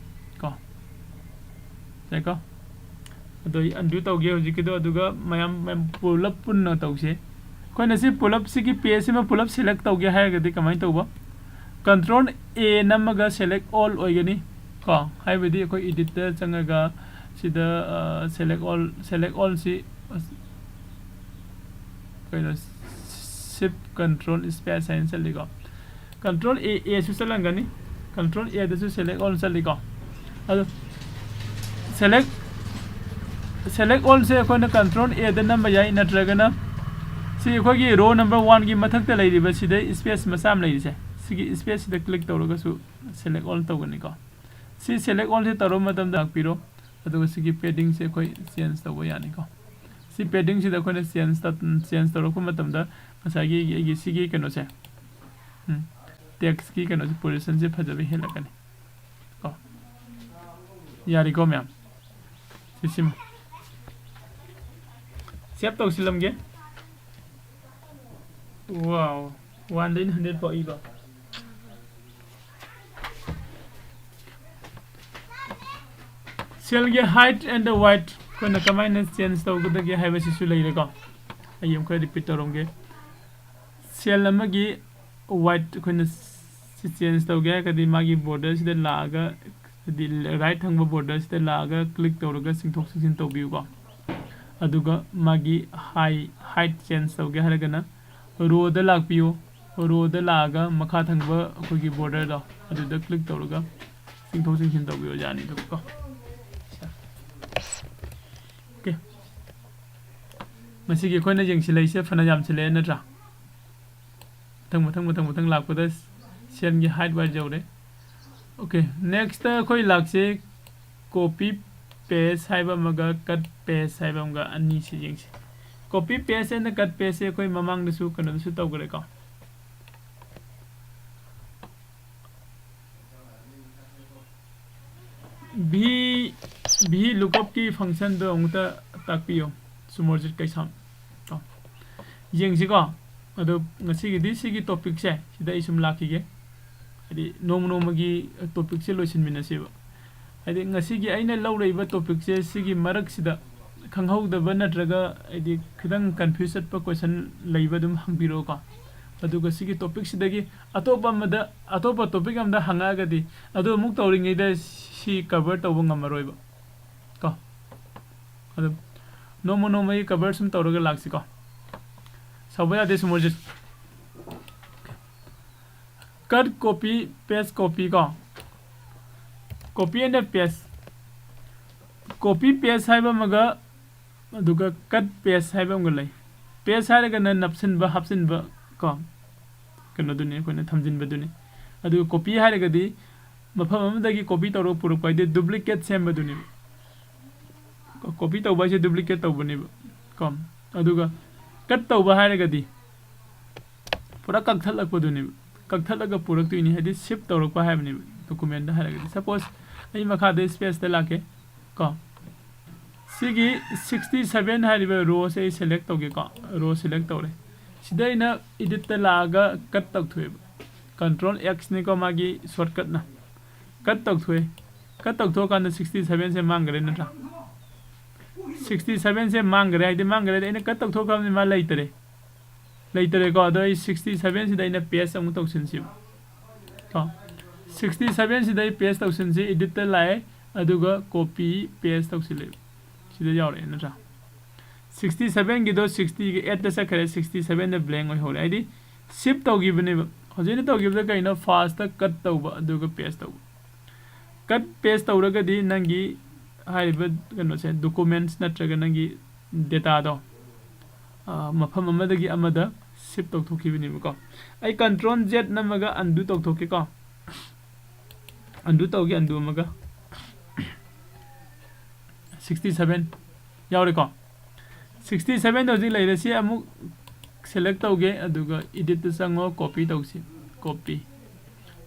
ꯀꯣ꯫ ꯌꯥꯏꯀꯣ? ꯑꯗꯣ ꯑꯩ undo ꯇꯧꯒꯦ ꯍꯧꯖꯤꯛꯀꯤꯗꯣ, ꯑꯗꯨꯒ ꯃꯌꯥꯝ, ꯃꯌꯥꯝ ꯄꯨꯂꯞ ꯄꯨꯟꯅ ꯇꯧꯁꯦ꯫ ꯑꯩꯈꯣꯏꯅ ꯁꯤ ꯄꯨꯂꯞꯁꯤꯒꯤ pageꯁꯤꯃ ꯄꯨꯂꯞ select ꯇꯧꯒꯦ ꯍꯥꯏꯔꯒꯗꯤ ꯀꯃꯥꯏꯅ ꯇꯧꯕ? Control A ꯅꯝꯃꯒ select all ꯑꯣꯏꯒꯅꯤ ꯀꯣ, ꯍꯥꯏꯕꯗꯤ ꯑꯩꯈꯣꯏ editꯇ ꯆꯪꯉꯒ ꯁꯤꯗ, ꯑ, select all, select allꯁꯤ, ꯑꯁ, ꯀꯩꯅꯣ, shift control space ꯍꯥꯏꯅ ꯆꯠꯂꯤꯀꯣ꯫ Control A, Aꯁꯨ ꯆꯠꯂꯝꯒꯅꯤ, Control Aꯗꯁꯨ select all ꯆꯠꯂꯤꯀꯣ꯫ ꯑꯗꯣ select, select allꯁꯦ ꯑꯩꯈꯣꯏꯅ Control Aꯗ ꯅꯝꯕ ꯌꯥꯏ, ꯅꯠꯇ꯭ꯔꯒꯅ ꯁꯤ ꯑꯩꯈꯣꯏꯒꯤ row number oneꯒꯤ ꯃꯊꯛꯇ ꯂꯩꯔꯤꯕ ꯁꯤꯗ space ꯃꯆꯥ ꯑꯃ ꯂꯩꯔꯤꯁꯦ, ꯁꯤꯒꯤ spaceꯁꯤꯗ click ꯇꯧꯔꯒꯁꯨ select all ꯇꯧꯒꯅꯤꯀꯣ꯫ ꯁꯤ select allꯁꯦ ꯇꯧꯔꯕ ꯃꯇꯝꯗ ꯂꯥꯛꯄꯤꯔꯣ, ꯑꯗꯨꯒ ꯁꯤꯒꯤ paddingꯁꯦ ꯑꯩꯈꯣꯏ change ꯇꯧꯕ ꯌꯥꯅꯤꯀꯣ꯫ ꯁꯤ paddingꯁꯤꯗ ꯑꯩꯈꯣꯏꯅ change ꯇ-, change ꯇꯧꯔꯛꯄ ꯃꯇꯝꯗ ꯉꯁꯥꯏꯒꯤ ꯑꯩꯒꯤ ꯁꯤꯒꯤ ꯀꯩꯅꯣꯁꯦ, ꯎꯝ, textꯀꯤ ꯀꯩꯅꯣꯁꯦ, positionꯁꯦ ꯐꯖꯕ ꯍꯦꯜꯂꯛꯀꯅꯤ ꯀꯣ꯫ ꯌꯥꯔꯤꯀꯣ ꯃꯌꯥꯝ? ꯁꯤꯁꯤꯃ save ꯇꯧꯁꯤꯜꯂꯝꯒꯦ꯫ Wow꯫ One ꯗꯩꯅ hundred ꯐꯥꯎ ꯏꯕ꯫ Cell ꯒꯤ height and the width ꯑꯩꯈꯣꯏꯅ ꯀꯃꯥꯏꯅ change ꯇꯧꯒꯗꯒꯦ ꯍꯥꯏꯕꯁꯤꯁꯨ ꯂꯩꯔꯦꯀꯣ꯫ ꯑꯩ ꯑꯃꯨꯛꯀ repeat ꯇꯧꯔꯝꯒꯦ꯫ Cell ꯑꯃꯒꯤ width ꯑꯩꯈꯣꯏꯅ ꯁꯤ change ꯇꯧꯒꯦ ꯍꯥꯏꯔꯒꯗꯤ ꯃꯥꯒꯤ border ꯁꯤꯗ ꯂꯥꯛꯑꯒ, ꯍꯥꯏꯗꯤ right ꯊꯪꯕ border ꯁꯤꯗ ꯂꯥꯛꯑꯒ click ꯇꯧꯔꯒ ꯆꯤꯡꯊꯣꯛ ꯆꯤꯡꯁꯤꯟ ꯇꯧꯕꯤꯌꯨꯀꯣ꯫ ꯑꯗꯨꯒ ꯃꯥꯒꯤ high, height change ꯇꯧꯒꯦ ꯍꯥꯏꯔꯒꯅ row ꯗ ꯂꯥꯛꯄꯤꯌꯨ꯫ Row ꯗ ꯂꯥꯛꯑꯒ ꯃꯈꯥ ꯊꯪꯕ ꯑꯩꯈꯣꯏꯒꯤ border ꯗꯣ ꯑꯗꯨꯗ click ꯇꯧꯔꯒ ꯆꯤꯡꯊꯣꯛ ꯆꯤꯡꯁꯤꯟ ꯇꯧꯕꯤꯌꯣ, ꯌꯥꯅꯤꯗꯀꯣ꯫ Okay꯫ ꯃꯁꯤꯒꯤ ꯑꯩꯈꯣꯏꯅ ꯌꯦꯡꯁꯤꯜꯂꯛꯏꯁꯦ ꯐꯅ ꯌꯥꯝꯁꯤꯜꯂꯛꯑꯦ ꯅꯠꯇ꯭ꯔꯥ? ꯃꯊꯪ, ꯃꯊꯪ, ꯃꯊꯪ, ꯃꯊꯪ ꯂꯥꯛꯄꯗ cell ꯒꯤ height width ꯌꯧꯔꯦ꯫ Okay, next ꯑꯩꯈꯣꯏ ꯂꯥꯛꯁꯦ copy paste ꯍꯥꯏꯕ ꯑꯃꯒ cut paste ꯍꯥꯏꯕ ꯑꯃꯒ, ꯑꯅꯤꯁꯤ ꯌꯦꯡꯁꯤ꯫ Copy paste and cut paste ꯁꯦ ꯑꯩꯈꯣꯏ ꯃꯃꯥꯡꯗꯁꯨ ꯀꯩꯅꯣꯗꯁꯨ ꯇꯧꯈ꯭ꯔꯦꯀꯣ꯫ V, VLOOKUP ꯀꯤ function ꯗꯣ ꯑꯃꯨꯛꯇ ꯇꯥꯛꯄꯤꯌꯣ, ꯁꯨꯃꯔꯖꯤꯠ ꯀꯩꯁꯥꯝ꯫ ꯀꯣ꯫ ꯌꯦꯡꯁꯤꯀꯣ꯫ ꯑꯗꯣ ꯉꯁꯤꯒꯤꯗꯤ ꯁꯤꯒꯤ topic ꯁꯦ ꯁꯤꯗ ꯑꯩ ꯁꯨꯝ ꯂꯥꯛꯈꯤꯒꯦ꯫ ꯍꯥꯏꯗꯤ ꯅꯣꯡꯃ ꯅꯣꯡꯃꯒꯤ topic ꯁꯦ ꯂꯣꯏꯁꯤꯟꯃꯤꯟꯅꯁꯦꯕ꯫ ꯍꯥꯏꯗꯤ ꯉꯁꯤꯒꯤ ꯑꯩꯅ ꯂꯧꯔꯛꯏꯕ topic ꯁꯦ ꯁꯤꯒꯤ ꯃꯔꯛꯁꯤꯗ ꯈꯪꯍꯧꯗꯕ ꯅꯠꯇ꯭ꯔꯒ ꯍꯥꯏꯗꯤ ꯈꯤꯇꯪ confuse ꯆꯠꯄ question ꯂꯩꯕ ꯑꯗꯨꯝ ꯍꯪꯕꯤꯔꯛꯑꯣꯀꯣ꯫ ꯑꯗꯨꯒ ꯁꯤꯒꯤ topic ꯁꯤꯗꯒꯤ ꯑꯇꯣꯞꯄ ꯑꯃꯗ, ꯑꯇꯣꯞꯄ topic ꯑꯃꯗ ꯍꯪꯉꯛꯑꯒꯗꯤ ꯑꯗꯨ ꯑꯃꯨꯛ ꯇꯧꯔꯤꯉꯩꯗ ꯁꯤ cover ꯇꯧꯕ ꯉꯝꯃꯔꯣꯏꯕ꯫ ꯀꯣ꯫ ꯑꯗꯨ ꯅꯣꯡꯃ ꯅꯣꯡꯃꯒꯤ cover ꯁꯨꯝ ꯇꯧꯔꯒ ꯂꯥꯛꯁꯤꯀꯣ꯫ ꯁꯥꯎꯕ ꯌꯥꯗꯦ ꯁꯨꯃꯔꯖꯤꯠ꯫ Cut copy, paste copy ꯀꯣ꯫ Copy and paste꯫ Copy paste ꯍꯥꯏꯕ ꯑꯃꯒ ꯑꯗꯨꯒ cut paste ꯍꯥꯏꯕ ꯑꯃꯒ ꯂꯩ꯫ Paste ꯍꯥꯏꯔꯒꯅ ꯅꯞꯁꯤꯟꯕ, ꯍꯥꯞꯆꯤꯟꯕ ꯀꯣ꯫ ꯀꯩꯅꯣꯗꯨꯅꯤ, ꯑꯩꯈꯣꯏꯅ ꯊꯝꯖꯤꯟꯕꯗꯨꯅꯤ꯫ ꯑꯗꯨꯒ copy ꯍꯥꯏꯔꯒꯗꯤ ꯃꯐꯝ ꯑꯃꯗꯒꯤ copy ꯇꯧꯔꯒ ꯄꯨꯔꯛꯄ ꯍꯥꯏꯗꯤ duplicate ꯁꯦꯝꯕꯗꯨꯅꯦꯕ꯫ Copy ꯇꯧꯕ ꯍꯥꯏꯁꯦ duplicate ꯇꯧꯕꯅꯦꯕ ꯀꯣ꯫ ꯑꯗꯨꯒ cut ꯇꯧꯕ ꯍꯥꯏꯔꯒꯗꯤ ꯄꯨꯔꯥ ꯀꯛꯊꯠꯂꯛꯄꯗꯨꯅꯦꯕ꯫ ꯀꯛꯊꯠꯂꯒ ꯄꯨꯔꯛꯇꯣꯏꯅꯤ, ꯍꯥꯏꯗꯤ shift ꯇꯧꯔꯛꯄ ꯍꯥꯏꯕꯅꯦꯕ document ꯗ ꯍꯥꯏꯔꯒꯗꯤ꯫ Suppose ꯑꯩ ꯃꯈꯥꯗ space ꯇ ꯂꯥꯛꯀꯦ ꯀꯣ꯫ ꯁꯤꯒꯤ sixty seven ꯍꯥꯏꯔꯤꯕ row ꯁꯦ ꯑꯩ select ꯇꯧꯒꯦꯀꯣ꯫ Row select ꯇꯧꯔꯦ꯫ ꯁꯤꯗ ꯑꯩꯅ edit ꯇ ꯂꯥꯛꯑꯒ cut ꯇꯧꯊꯣꯛꯑꯦꯕ꯫ Control X ꯅꯤꯀꯣ ꯃꯥꯒꯤ shortcut ꯅ꯫ Cut ꯇꯧꯊꯣꯛꯑꯦ꯫ Cut ꯇꯧꯊꯣꯛꯑꯀꯥꯟꯗ sixty seven ꯁꯦ ꯃꯥꯡꯈ꯭ꯔꯦ ꯅꯠꯇ꯭ꯔꯥ? Sixty seven ꯁꯦ ꯃꯥꯡꯈ꯭ꯔꯦ ꯍꯥꯏꯗꯤ ꯃꯥꯡꯈ꯭ꯔꯦ ꯍꯥꯏꯗꯤ ꯑꯩꯅ cut ꯇꯧꯊꯣꯛꯈ꯭ꯔꯕꯅꯤ ꯃꯥ ꯂꯩꯇꯔꯦ꯫ ꯂꯩꯇꯔꯦꯀꯣ꯫ ꯑꯗꯣ ꯑꯩ sixty seven ꯁꯤꯗ ꯑꯩꯅ paste ꯑꯃꯨꯛ ꯇꯧꯁꯤꯟꯁꯤꯕ꯫ ꯀꯣ꯫ Sixty seven ꯁꯤꯗ ꯑꯩ paste ꯇꯧꯁꯤꯟꯁꯤ꯫ Edit ꯇ ꯂꯥꯛꯑꯦ꯫ ꯑꯗꯨꯒ copy paste ꯇꯧꯁꯤꯜꯂꯦ꯫ ꯁꯤꯗ ꯌꯥꯎꯔꯛꯑꯦ ꯅꯠꯇ꯭ꯔꯥ? Sixty seven ꯒꯤꯗꯣ sixty ꯒ eight ꯇ ꯆꯠꯈ꯭ꯔꯦ꯫ Sixty seven ꯗ blank ꯑꯣꯏꯍꯧꯔꯦ꯫ ꯍꯥꯏꯗꯤ shift ꯇꯧꯈꯤꯕꯅꯦꯕ꯫ ꯍꯧꯖꯤꯛ ꯑꯩꯅ ꯇꯧꯈꯤꯕꯗ ꯀꯩꯅꯣ? First ꯇ cut ꯇꯧꯕ ꯑꯗꯨꯒ paste ꯇꯧꯕ꯫ Cut paste ꯇꯧꯔꯒꯗꯤ ꯅꯪꯒꯤ ꯍꯥꯏꯔꯤꯕ ꯀꯩꯅꯣꯁꯦ documents ꯅꯠꯇ꯭ꯔꯒ ꯅꯪꯒꯤ data ꯗꯣ, ꯑ, ꯃꯐꯝ ꯑꯃꯗꯒꯤ ꯑꯃꯗ shift ꯇꯧꯊꯣꯛꯈꯤꯕꯅꯦꯕꯀꯣ꯫ ꯑꯩ Control Z ꯅꯝꯃꯒ undo ꯇꯧꯊꯣꯛꯀꯦꯀꯣ꯫ Undo ꯇꯧꯒꯦ, undo ꯑꯃꯒ꯫ Sixty seven ꯌꯥꯎꯔꯦꯀꯣ꯫ Sixty seven ꯗ ꯍꯧꯖꯤꯛ ꯂꯩꯔꯦ꯫ ꯁꯤ ꯑꯃꯨꯛ select ꯇꯧꯒꯦ, ꯑꯗꯨꯒ edit ꯇ ꯆꯪꯉꯣ, copy ꯇꯧꯁꯤ꯫ Copy꯫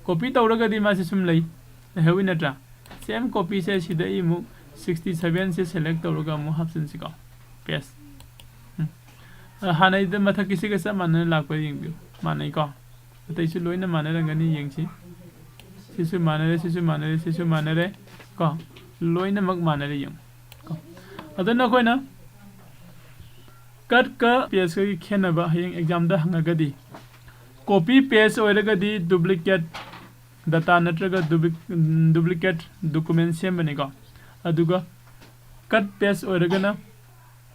Copy ꯇꯧꯔꯒꯗꯤ ꯃꯥꯁꯤ ꯁꯨꯝ ꯂꯩ, ꯂꯩꯍꯧꯋꯤ ꯅꯠꯇ꯭ꯔꯥ? Same copy ꯁꯦ ꯁꯤꯗ ꯑꯩ ꯑꯃꯨꯛ sixty seven ꯁꯦ select ꯇꯧꯔꯒ ꯑꯃꯨꯛ ꯍꯥꯞꯆꯤꯟꯁꯤꯀꯣ꯫ Paste꯫ ꯎꯝ꯫ ꯑ, ꯍꯥꯟꯅꯩꯗ ꯃꯊꯛꯀꯤꯁꯤꯒ ꯆꯞ ꯃꯥꯟꯅꯅ ꯂꯥꯛꯄ꯭ꯔꯥ ꯌꯦꯡꯕꯤꯌꯨ꯫ ꯃꯥꯟꯅꯩꯀꯣ? ꯑꯇꯩꯁꯨ ꯂꯣꯏꯅ ꯃꯥꯟꯅꯔꯝꯒꯅꯤ, ꯌꯦꯡꯁꯤ꯫ ꯁꯤꯁꯨ ꯃꯥꯟꯅꯔꯦ, ꯁꯤꯁꯨ ꯃꯥꯟꯅꯔꯦ, ꯁꯤꯁꯨ ꯃꯥꯟꯅꯔꯦ꯫ ꯀꯣ? ꯂꯣꯏꯅꯃꯛ ꯃꯥꯟꯅꯔꯦ, ꯌꯦꯡꯉꯨ꯫ ꯀꯣ? ꯑꯗꯣ ꯅꯈꯣꯏꯅ cut ꯀ paste ꯀꯒꯤ ꯈꯦꯠꯅꯕ ꯍꯌꯦꯡ exam ꯗ ꯍꯪꯉꯒꯗꯤ, copy paste ꯑꯣꯏꯔꯒꯗꯤ duplicate data ꯅꯠꯇ꯭ꯔꯒ dupli-, ꯎꯝ, duplicate document ꯁꯦꯝꯕꯅꯤꯀꯣ꯫ ꯑꯗꯨꯒ cut paste ꯑꯣꯏꯔꯒꯅ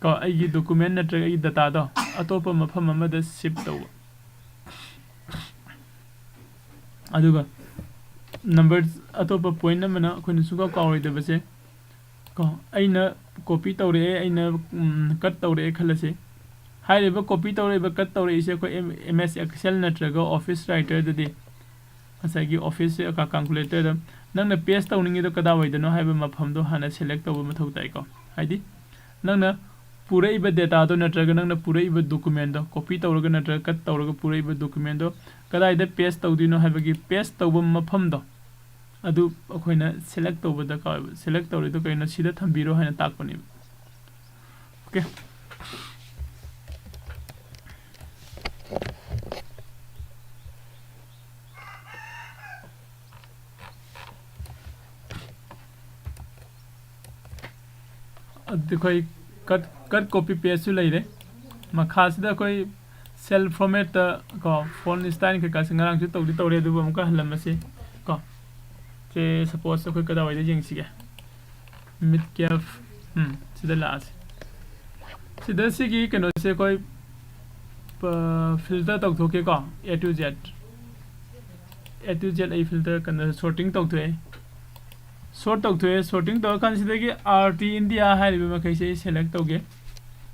ꯀꯣ, ꯑꯩꯒꯤ document ꯅꯠꯇ꯭ꯔꯒ ꯑꯩꯒꯤ data ꯗꯣ ꯑꯇꯣꯞꯄ ꯃꯐꯝ ꯑꯃꯗ shift ꯇꯧꯕ꯫ ꯑꯗꯨꯒ number ꯑꯇꯣꯞꯄ point ꯑꯃꯅ ꯑꯩꯈꯣꯏꯅ ꯁꯨꯡꯀꯥꯎ ꯀꯥꯎꯔꯣꯏꯗꯕꯁꯦ ꯀꯣ, ꯑꯩꯅ copy ꯇꯧꯔꯛꯑꯦ, ꯑꯩꯅ, ꯎꯝ, cut ꯇꯧꯔꯛꯑꯦ ꯈꯜꯂꯁꯤ꯫ ꯍꯥꯏꯔꯤꯕ copy ꯇꯧꯔꯛꯏꯕ, cut ꯇꯧꯔꯛꯏꯁꯦ ꯑꯩꯈꯣꯏ M-, M S Excel ꯅꯠꯇ꯭ꯔꯒ Office Writer ꯗꯗꯤ ꯉꯁꯥꯏꯒꯤ Office ꯁꯦ ꯀ-, calculator ꯗ ꯅꯪꯅ paste ꯇꯧꯅꯤꯡꯉꯤꯗꯣ ꯀꯗꯥꯏꯋꯥꯏꯗꯅꯣ ꯍꯥꯏꯕ ꯃꯐꯝꯗꯣ ꯍꯥꯟꯅ select ꯇꯧꯕ ꯃꯊꯧ ꯇꯥꯏꯀꯣ꯫ ꯍꯥꯏꯗꯤ ꯅꯪꯅ ꯄꯨꯔꯛꯏꯕ data ꯗꯣ ꯅꯠꯇ꯭ꯔꯒ ꯅꯪꯅ ꯄꯨꯔꯛꯏꯕ document ꯗꯣ, copy ꯇꯧꯔꯒ ꯅꯠꯇ꯭ꯔꯒ cut ꯇꯧꯔꯒ ꯄꯨꯔꯛꯏꯕ document ꯗꯣ ꯀꯗꯥꯏꯗ paste ꯇꯧꯗꯣꯏꯅꯣ ꯍꯥꯏꯕꯒꯤ paste ꯇꯧꯕ ꯃꯐꯝꯗꯣ ꯑꯗꯨ ꯑꯩꯈꯣꯏꯅ select ꯇꯧꯕ ꯗꯔꯀꯥꯔ ꯑꯣꯏꯕ꯫ Select ꯇꯧꯔꯤꯗꯣ ꯀꯩꯅꯣ? ꯁꯤꯗ ꯊꯝꯕꯤꯔꯣ ꯍꯥꯏꯅ ꯇꯥꯛꯄꯅꯦꯕ꯫ Okay꯫ ꯑꯗꯨꯗꯤ ꯑꯩꯈꯣꯏ ꯀꯠ ꯀꯠ ꯀꯣꯄꯤ ꯄꯦꯁꯁꯨ ꯂꯩꯔꯦ꯫ ꯃꯈꯥꯁꯤꯗ ꯑꯩꯈꯣꯏ ꯁꯦꯜ ꯐꯣꯔꯃꯦꯠꯇ ꯀꯣ ꯐꯣꯟ ꯁ꯭ꯇꯥꯏꯜ ꯀꯩꯀꯥꯁꯦ ꯉꯔꯥꯡꯁꯨ ꯇꯧꯗꯤ ꯇꯧꯔꯦ, ꯑꯗꯨꯕꯨ ꯑꯃꯨꯛꯀ ꯍꯜꯂꯝꯃꯁꯤ ꯀꯣ꯫ ꯁꯦ ꯁꯄꯣꯁ ꯑꯩꯈꯣꯏ ꯀꯗꯥꯏꯋꯥꯏꯗ ꯌꯦꯡꯁꯤꯒꯦ? ꯃꯤꯠ ꯀꯦꯞ꯫ ꯎꯝ, ꯁꯤꯗ ꯂꯥꯛꯑꯁꯤ꯫ ꯁꯤꯗ ꯁꯤꯒꯤ ꯀꯩꯅꯣꯁꯦ ꯑꯩꯈꯣꯏ ꯐꯤꯜꯇꯔ ꯇꯧꯊꯣꯛꯀꯦꯀꯣ꯫ A to Z, A to Z ꯑꯩ ꯐꯤꯜꯇꯔ ꯀꯩꯅꯣ ꯁꯣꯔꯇꯤꯡ ꯇꯧꯊꯣꯛꯑꯦ꯫ ꯁꯣꯔꯠ ꯇꯧꯊꯣꯛꯑꯦ꯫ ꯁꯣꯔꯇꯤꯡ ꯇꯧꯔꯀꯥꯟꯁꯤꯗꯒꯤ RT India ꯍꯥꯏꯔꯤꯕ ꯃꯈꯩꯁꯦ ꯑꯩ ꯁꯦꯂꯦꯛ ꯇꯧꯒꯦ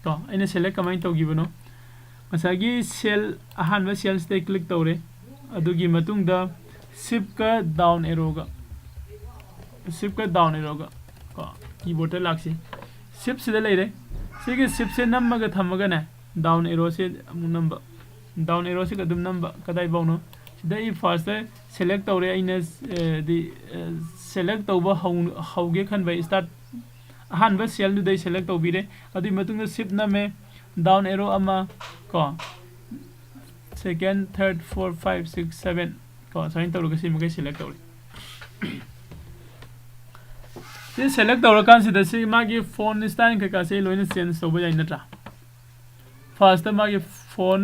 ꯀꯣ꯫ ꯑꯩꯅ ꯁꯦꯂꯦꯛ ꯀꯃꯥꯏꯅ ꯇꯧꯈꯤꯕꯅꯣ? ꯉꯁꯥꯏꯒꯤ ꯁꯦꯜ, ꯑꯍꯥꯟꯕ ꯁꯦꯜꯁꯤꯗ ꯀ꯭ꯂꯤꯛ ꯇꯧꯔꯦ꯫ ꯑꯗꯨꯒꯤ ꯃꯇꯨꯡꯗ ꯁꯤꯞꯀ ꯗꯥꯎꯟ ꯑꯦꯔꯣꯒ, ꯁꯤꯞꯀ ꯗꯥꯎꯟ ꯑꯦꯔꯣꯒ ꯀꯣ, ꯀꯤꯕꯣꯔꯗꯇ ꯂꯥꯛꯁꯤ꯫ ꯁꯤꯞꯁꯤꯗ ꯂꯩꯔꯦ꯫ ꯁꯤꯒꯤ ꯁꯤꯞꯁꯦ ꯅꯝꯃꯒ ꯊꯝꯃꯒꯅꯦ, ꯗꯥꯎꯟ ꯑꯦꯔꯣꯁꯦ ꯑꯃꯨꯛ ꯅꯝꯕ, ꯗꯥꯎꯟ ꯑꯦꯔꯣꯁꯤꯒ ꯑꯗꯨꯝ ꯅꯝꯕ꯫ ꯀꯗꯥꯏꯐꯥꯎꯅꯣ? ꯁꯤꯗ ꯑꯩ ꯐꯥꯔꯁꯇ ꯁꯦꯂꯦꯛ ꯇꯧꯔꯦ꯫ ꯑꯩꯅ, ꯑ, ꯗꯤ, ꯑ, ꯁꯦꯂꯦꯛ ꯇꯧꯕ ꯍꯧ-, ꯍꯧꯒꯦ ꯈꯟꯕ ꯁ꯭ꯇꯥꯔꯠ, ꯑꯍꯥꯟꯕ ꯁꯦꯜꯗꯨꯗ ꯑꯩ ꯁꯦꯂꯦꯛ ꯇꯧꯕꯤꯔꯦ꯫ ꯑꯗꯨꯒꯤ ꯃꯇꯨꯡꯗ ꯁꯤꯞ ꯅꯝꯃꯦ, ꯗꯥꯎꯟ ꯑꯦꯔꯣ ꯑꯃ ꯀꯣ, second, third, four, five, six, seven ꯀꯣ, ꯁꯨꯃꯥꯏꯅ ꯇꯧꯔꯒ ꯁꯤ ꯃꯈꯩ ꯁꯦꯂꯦꯛ ꯇꯧꯔꯦ꯫ ꯁꯤ ꯁꯦꯂꯦꯛ ꯇꯧꯔꯀꯥꯟꯁꯤꯗ ꯁꯤ ꯃꯥꯒꯤ ꯐꯣꯟ ꯁ꯭ꯇꯥꯏꯜ ꯀꯩꯀꯥꯁꯦ ꯂꯣꯏꯅ ꯆꯦꯟꯖ ꯇꯧꯕ ꯌꯥꯏ ꯅꯠꯇ꯭ꯔꯥ? ꯐꯥꯔꯁꯇ ꯃꯥꯒꯤ ꯐꯣꯟ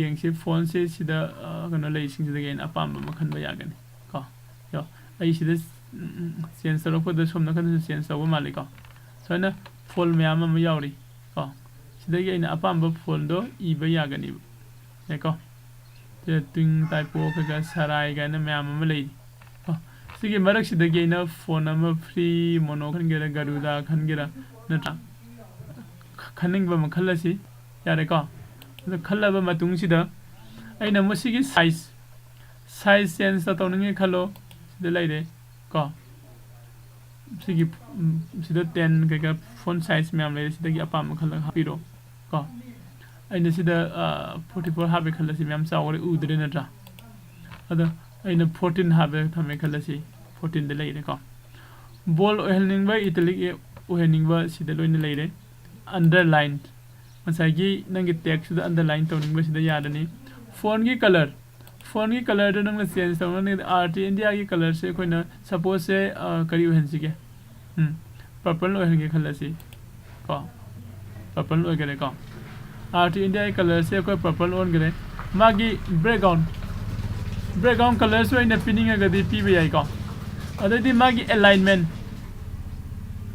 ꯌꯦꯡꯁꯤ꯫ ꯐꯣꯟꯁꯦ ꯁꯤꯗ, ꯑ, ꯀꯩꯅꯣ ꯂꯩꯁꯤꯡꯁꯤꯗꯒꯤ ꯑꯩꯅ ꯑꯄꯥꯝꯕ ꯑꯃ ꯈꯟꯕ ꯌꯥꯒꯅꯤ ꯀꯣ꯫ ꯌꯣ, ꯑꯩ ꯁꯤꯗ, ꯎꯝ, ꯎꯝ, ꯆꯦꯟꯖ ꯇꯧꯔꯛꯄꯗ ꯁꯣꯝ ꯅꯥꯀꯟꯗꯁꯨ ꯆꯦꯟꯖ ꯇꯧꯕ ꯃꯥꯜꯂꯤꯀꯣ꯫ ꯁꯨꯃꯥꯏꯅ ꯐꯣꯟ ꯃꯌꯥꯝ ꯑꯃ ꯌꯥꯎꯔꯤ ꯀꯣ꯫ ꯁꯤꯗꯒꯤ ꯑꯩꯅ ꯑꯄꯥꯝꯕ ꯐꯣꯟꯗꯣ ꯏꯕ ꯌꯥꯒꯅꯤꯕ꯫ ꯌꯥꯏꯀꯣ? ꯁꯤꯗ ꯇ꯭ꯋꯤꯡ, ꯇꯥꯏꯄꯣ, ꯀꯩꯀꯥ, ꯁꯔꯥꯏ ꯀꯥꯏꯅ ꯃꯌꯥꯝ ꯑꯃ ꯂꯩꯔꯤ ꯀꯣ꯫ ꯁꯤꯒꯤ ꯃꯔꯛꯁꯤꯗꯒꯤ ꯑꯩꯅ ꯐꯣꯟ ꯑꯃ ꯐ꯭ꯔꯤ, ꯃꯣꯅꯣ ꯈꯟꯒꯦꯔꯥ, ꯒꯔꯨꯗꯥ ꯈꯟꯒꯦꯔꯥ, ꯅꯠꯇ꯭ꯔꯥ? ꯈ-, ꯈꯟꯅꯤꯡꯕ ꯑꯃ ꯈꯜꯂꯁꯤ꯫ ꯌꯥꯔꯦꯀꯣ? ꯑꯗꯨ ꯈꯜꯂꯕ ꯃꯇꯨꯡꯁꯤꯗ ꯑꯩꯅ ꯃꯁꯤꯒꯤ ꯁꯥꯏꯖ, ꯁꯥꯏꯖ ꯆꯦꯟꯖꯇ ꯇꯧꯅꯤꯡꯉꯦ ꯈꯜꯂꯣ꯫ ꯁꯤꯗ ꯂꯩꯔꯦ ꯀꯣ꯫ ꯁꯤꯒꯤ, ꯎꯝ, ꯁꯤꯗ ꯇꯦꯟ ꯀꯩꯀꯥ ꯐꯣꯟ ꯁꯥꯏꯖ ꯃꯌꯥꯝ ꯂꯩꯔꯦ꯫ ꯁꯤꯗꯒꯤ ꯑꯄꯥꯝꯕ ꯈꯜꯂꯒ ꯍꯥꯞꯄꯤꯔꯣ ꯀꯣ꯫ ꯑꯩꯅ ꯁꯤꯗ, ꯑ, ꯐꯣꯔꯇꯤ ꯐꯣꯔ ꯍꯥꯞꯄꯦ ꯈꯜꯂꯁꯤ, ꯃꯌꯥꯝ ꯆꯥꯎꯈ꯭ꯔꯦ, ꯎꯗ꯭ꯔꯦ ꯅꯠꯇ꯭ꯔꯥ? ꯑꯗꯣ ꯑꯩꯅ ꯐꯣꯔꯇꯤꯟ ꯍꯥꯞꯄꯦ ꯊꯝꯃꯦ ꯈꯜꯂꯁꯤ, ꯐꯣꯔꯇꯤꯟꯗ ꯂꯩꯔꯦꯀꯣ꯫ ꯕꯣꯜ ꯑꯣꯏꯍꯟꯅꯤꯡꯕ, ꯏꯇꯦꯂꯤꯛ ꯑꯣꯏꯍꯟꯅꯤꯡꯕ ꯁꯤꯗ ꯂꯣꯏꯅ ꯂꯩꯔꯦ꯫ ꯑꯟꯗꯔꯂꯥꯏꯟ, ꯉꯁꯥꯏꯒꯤ ꯅꯪꯒꯤ ꯇꯦꯛꯁꯇꯨꯗ ꯑꯟꯗꯔꯂꯥꯏꯟ ꯇꯧꯅꯤꯡꯕꯁꯤꯗ ꯌꯥꯔꯅꯤ꯫ ꯐꯣꯟꯒꯤ ꯀꯂꯔ, ꯐꯣꯟꯒꯤ ꯀꯂꯔꯗꯨ ꯅꯪꯅ ꯆꯦꯟꯖ ꯇꯧꯅꯤꯡꯉꯗꯤ RT Indiaꯒꯤ ꯀꯂꯔꯁꯦ ꯑꯩꯈꯣꯏꯅ ꯁꯄꯣꯁꯁꯦ, ꯑ, ꯀꯔꯤ ꯑꯣꯏꯍꯟꯁꯤꯒꯦ? ꯎꯝ, ꯄꯔꯄꯜ ꯑꯣꯏꯍꯟꯒꯦ ꯈꯜꯂꯁꯤ꯫ ꯀꯣ, ꯄꯔꯄꯜ ꯑꯣꯏꯈꯔꯦꯀꯣ꯫ ꯑꯥꯔ ꯇꯤ ꯏꯟꯗꯤꯌꯥꯒꯤ ꯀꯂꯔꯁꯦ ꯑꯩꯈꯣꯏ ꯄꯔꯄꯜ ꯑꯣꯟꯈ꯭ꯔꯦ꯫ ꯃꯥꯒꯤ ꯕꯦꯛꯒ꯭ꯔꯥꯎꯟ, ꯕꯦꯛꯒ꯭ꯔꯥꯎꯟ ꯀꯂꯔꯁꯨ ꯑꯩꯅ ꯄꯤꯅꯤꯡꯉꯒꯗꯤ ꯄꯤꯕ ꯌꯥꯏꯀꯣ꯫ ꯑꯗꯩꯗꯤ ꯃꯥꯒꯤ ꯑꯦꯂꯥꯏꯟꯃꯦꯟ,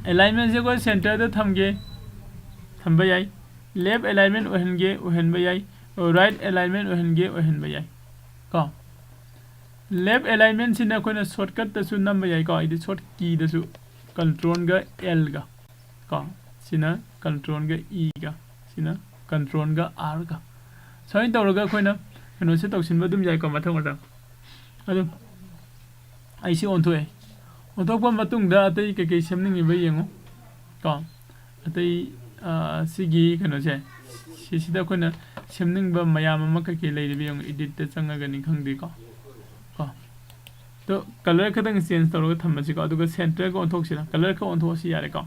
ꯑꯦꯂꯥꯏꯟꯃꯦꯟꯁꯦ ꯑꯩꯈꯣꯏ ꯁꯦꯟꯇꯔꯗ ꯊꯝꯒꯦ, ꯊꯝꯕ ꯌꯥꯏ꯫ ꯂꯦꯐ ꯑꯦꯂꯥꯏꯟꯃꯦꯟ ꯑꯣꯏꯍꯟꯒꯦ, ꯑꯣꯏꯍꯟꯕ ꯌꯥꯏ꯫ ꯔꯥꯏꯠ ꯑꯦꯂꯥꯏꯟꯃꯦꯟ ꯑꯣꯏꯍꯟꯒꯦ, ꯑꯣꯏꯍꯟꯕ ꯌꯥꯏ ꯀꯣ꯫ ꯂꯦꯐ ꯑꯦꯂꯥꯏꯟꯃꯦꯟꯁꯤꯅ ꯑꯩꯈꯣꯏꯅ ꯁꯣꯔꯠꯀꯠꯇꯁꯨ ꯅꯝꯕ ꯌꯥꯏꯀꯣ, ꯍꯥꯏꯗꯤ ꯁꯣꯔꯠ ꯀꯤꯗꯁꯨ, ꯀꯟꯇ꯭ꯔꯣꯜꯒ ꯑꯦꯜꯒ ꯀꯣ, ꯁꯤꯅ ꯀꯟꯇ꯭ꯔꯣꯜꯒ ꯏꯒ, ꯁꯤꯅ ꯀꯟꯇ꯭ꯔꯣꯜꯒ ꯑꯥꯔꯒ, ꯁꯨꯃꯥꯏꯅ ꯇꯧꯔꯒ ꯑꯩꯈꯣꯏꯅ ꯀꯩꯅꯣꯁꯦ ꯇꯧꯁꯤꯟꯕ ꯑꯗꯨꯝ ꯌꯥꯏꯀꯣ, ꯃꯊꯪ ꯃꯊꯪ꯫ ꯑꯗꯨꯝ ꯑꯩ ꯁꯤ ꯑꯣꯟꯊꯣꯛꯑꯦ꯫ ꯑꯣꯟꯊꯣꯛꯄ ꯃꯇꯨꯡꯗ ꯑꯇꯩ ꯀꯩꯀꯩ ꯁꯦꯝꯅꯤꯡꯉꯤꯕ ꯌꯦꯡꯉꯨ ꯀꯣ꯫ ꯑꯇꯩ, ꯑ, ꯁꯤꯒꯤ ꯀꯩꯅꯣꯁꯦ, ꯁꯤꯁꯤꯗ ꯑꯩꯈꯣꯏꯅ ꯁꯦꯝꯅꯤꯡꯕ ꯃꯌꯥꯝ ꯑꯃ ꯀꯩꯀꯩ ꯂꯩꯔꯤꯕ ꯌꯦꯡꯉꯨ, ꯏꯗꯤꯠꯇ ꯆꯪꯉꯒꯅꯤ ꯈꯪꯗꯦꯀꯣ ꯀꯣ꯫ ꯑꯗꯣ ꯀꯂꯔ ꯈꯛꯇꯪ ꯆꯦꯟꯖ ꯇꯧꯔꯒ ꯊꯝꯃꯁꯤꯀꯣ, ꯑꯗꯨꯒ ꯁꯦꯟꯇꯔꯒ ꯑꯣꯟꯊꯣꯛꯁꯤꯔ, ꯀꯂꯔ ꯈꯛ ꯑꯣꯟꯊꯣꯛꯑꯁꯤ ꯌꯥꯔꯦꯀꯣ꯫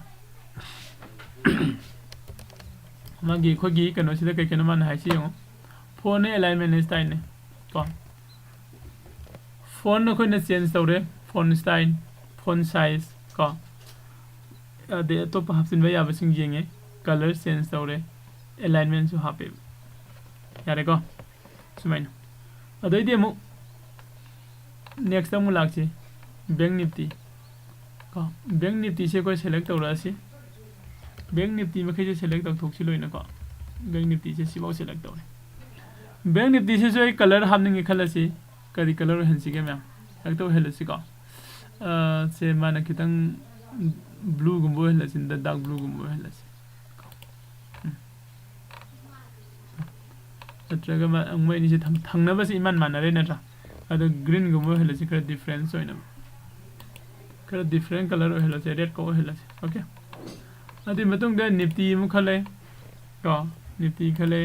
ꯃꯥꯒꯤ ꯑꯩꯈꯣꯏꯒꯤ ꯀꯩꯅꯣꯁꯤꯗ ꯀꯩ ꯀꯩꯅꯣ ꯃꯥꯅ ꯍꯥꯏꯁꯤ ꯌꯦꯡꯉꯣ, ꯐꯣꯟꯅꯦ, ꯑꯦꯂꯥꯏꯟꯃꯦꯟꯅꯦ, ꯁ꯭ꯇꯥꯏꯜꯅꯦ ꯀꯣ꯫ ꯐꯣꯟ ꯑꯩꯈꯣꯏꯅ ꯆꯦꯟꯖ ꯇꯧꯔꯦ, ꯐꯣꯟ ꯁ꯭ꯇꯥꯏꯜ, ꯐꯣꯟ ꯁꯥꯏꯖ ꯀꯣ, ꯑꯗꯩ ꯑꯇꯣꯞꯄ ꯍꯥꯞꯆꯤꯟꯕ ꯌꯥꯕꯁꯤꯡ ꯌꯦꯡꯉꯦ, ꯀꯂꯔ ꯆꯦꯟꯖ ꯇꯧꯔꯦ, ꯑꯦꯂꯥꯏꯟꯃꯦꯟꯁꯨ ꯍꯥꯞꯄꯦꯕ꯫ ꯌꯥꯔꯦꯀꯣ, ꯁꯨꯃꯥꯏꯅ꯫ ꯑꯗꯩꯗꯤ ꯑꯃꯨꯛ ꯅꯦꯛꯁꯇ ꯑꯃꯨꯛ ꯂꯥꯛꯁꯤ, ꯕꯦꯡ ꯅꯤꯐꯇꯤ ꯀꯣ꯫ ꯕꯦꯡ ꯅꯤꯐꯇꯤꯁꯦ ꯑꯩꯈꯣꯏ ꯁꯦꯂꯦꯛ ꯇꯧꯔꯛꯑꯁꯤ꯫ ꯕꯦꯡ ꯅꯤꯐꯇꯤ ꯃꯈꯩꯁꯦ ꯁꯦꯂꯦꯛ ꯇꯧꯊꯣꯛꯁꯤ ꯂꯣꯏꯅꯀꯣ꯫ ꯕꯦꯡ ꯅꯤꯐꯇꯤꯁꯦ ꯁꯤꯐꯥꯎ ꯁꯦꯂꯦꯛ ꯇꯧꯔꯦ꯫ ꯕꯦꯡ ꯅꯤꯐꯇꯤꯁꯤꯁꯨ ꯑꯩ ꯀꯂꯔ ꯍꯥꯞꯅꯤꯡꯉꯦ ꯈꯜꯂꯁꯤ꯫ ꯀꯔꯤ ꯀꯂꯔ ꯑꯣꯏꯍꯟꯁꯤꯒꯦ ꯃꯌꯥꯝ? ꯍꯦꯛꯇ ꯑꯣꯏꯍꯜꯂꯁꯤꯀꯣ꯫ ꯑ, ꯁꯦ ꯃꯥꯅ ꯈꯤꯇꯪ ꯕ꯭ꯂꯨꯒꯨꯝꯕ ꯑꯣꯏꯍꯜꯂꯁꯤ, ꯗꯥꯔꯛ ꯕ꯭ꯂꯨꯒꯨꯝꯕ ꯑꯣꯏꯍꯜꯂꯁꯤ꯫ ꯎꯝ꯫ ꯅꯠꯇ꯭ꯔꯒ ꯃ-, ꯃꯣꯏ ꯑꯅꯤꯁꯦ ꯊꯪ-, ꯊꯪꯅꯕꯁꯦ ꯏꯃꯥꯟ ꯃꯥꯟꯅꯔꯦ ꯅꯠꯇ꯭ꯔꯥ? ꯑꯗꯣ ꯒ꯭ꯔꯤꯟꯒꯨꯝꯕ ꯑꯣꯏꯍꯜꯂꯁꯤ, ꯈꯔ ꯗꯤꯐ꯭ꯔꯦꯟꯁ ꯑꯣꯏꯅꯕ꯫ ꯈꯔ ꯗꯤꯐ꯭ꯔꯦꯟ ꯀꯂꯔ ꯑꯣꯏꯍꯜꯂꯁꯦ, ꯔꯦꯗꯀ ꯑꯣꯏꯍꯜꯂꯁꯦ꯫ ꯑꯣꯀꯦ꯫ ꯑꯗꯨꯒꯤ ꯃꯇꯨꯡꯗ ꯅꯤꯐꯇꯤ ꯑꯃꯨꯛ ꯈꯜꯂꯦ ꯀꯣ, ꯅꯤꯐꯇꯤ ꯈꯜꯂꯦ꯫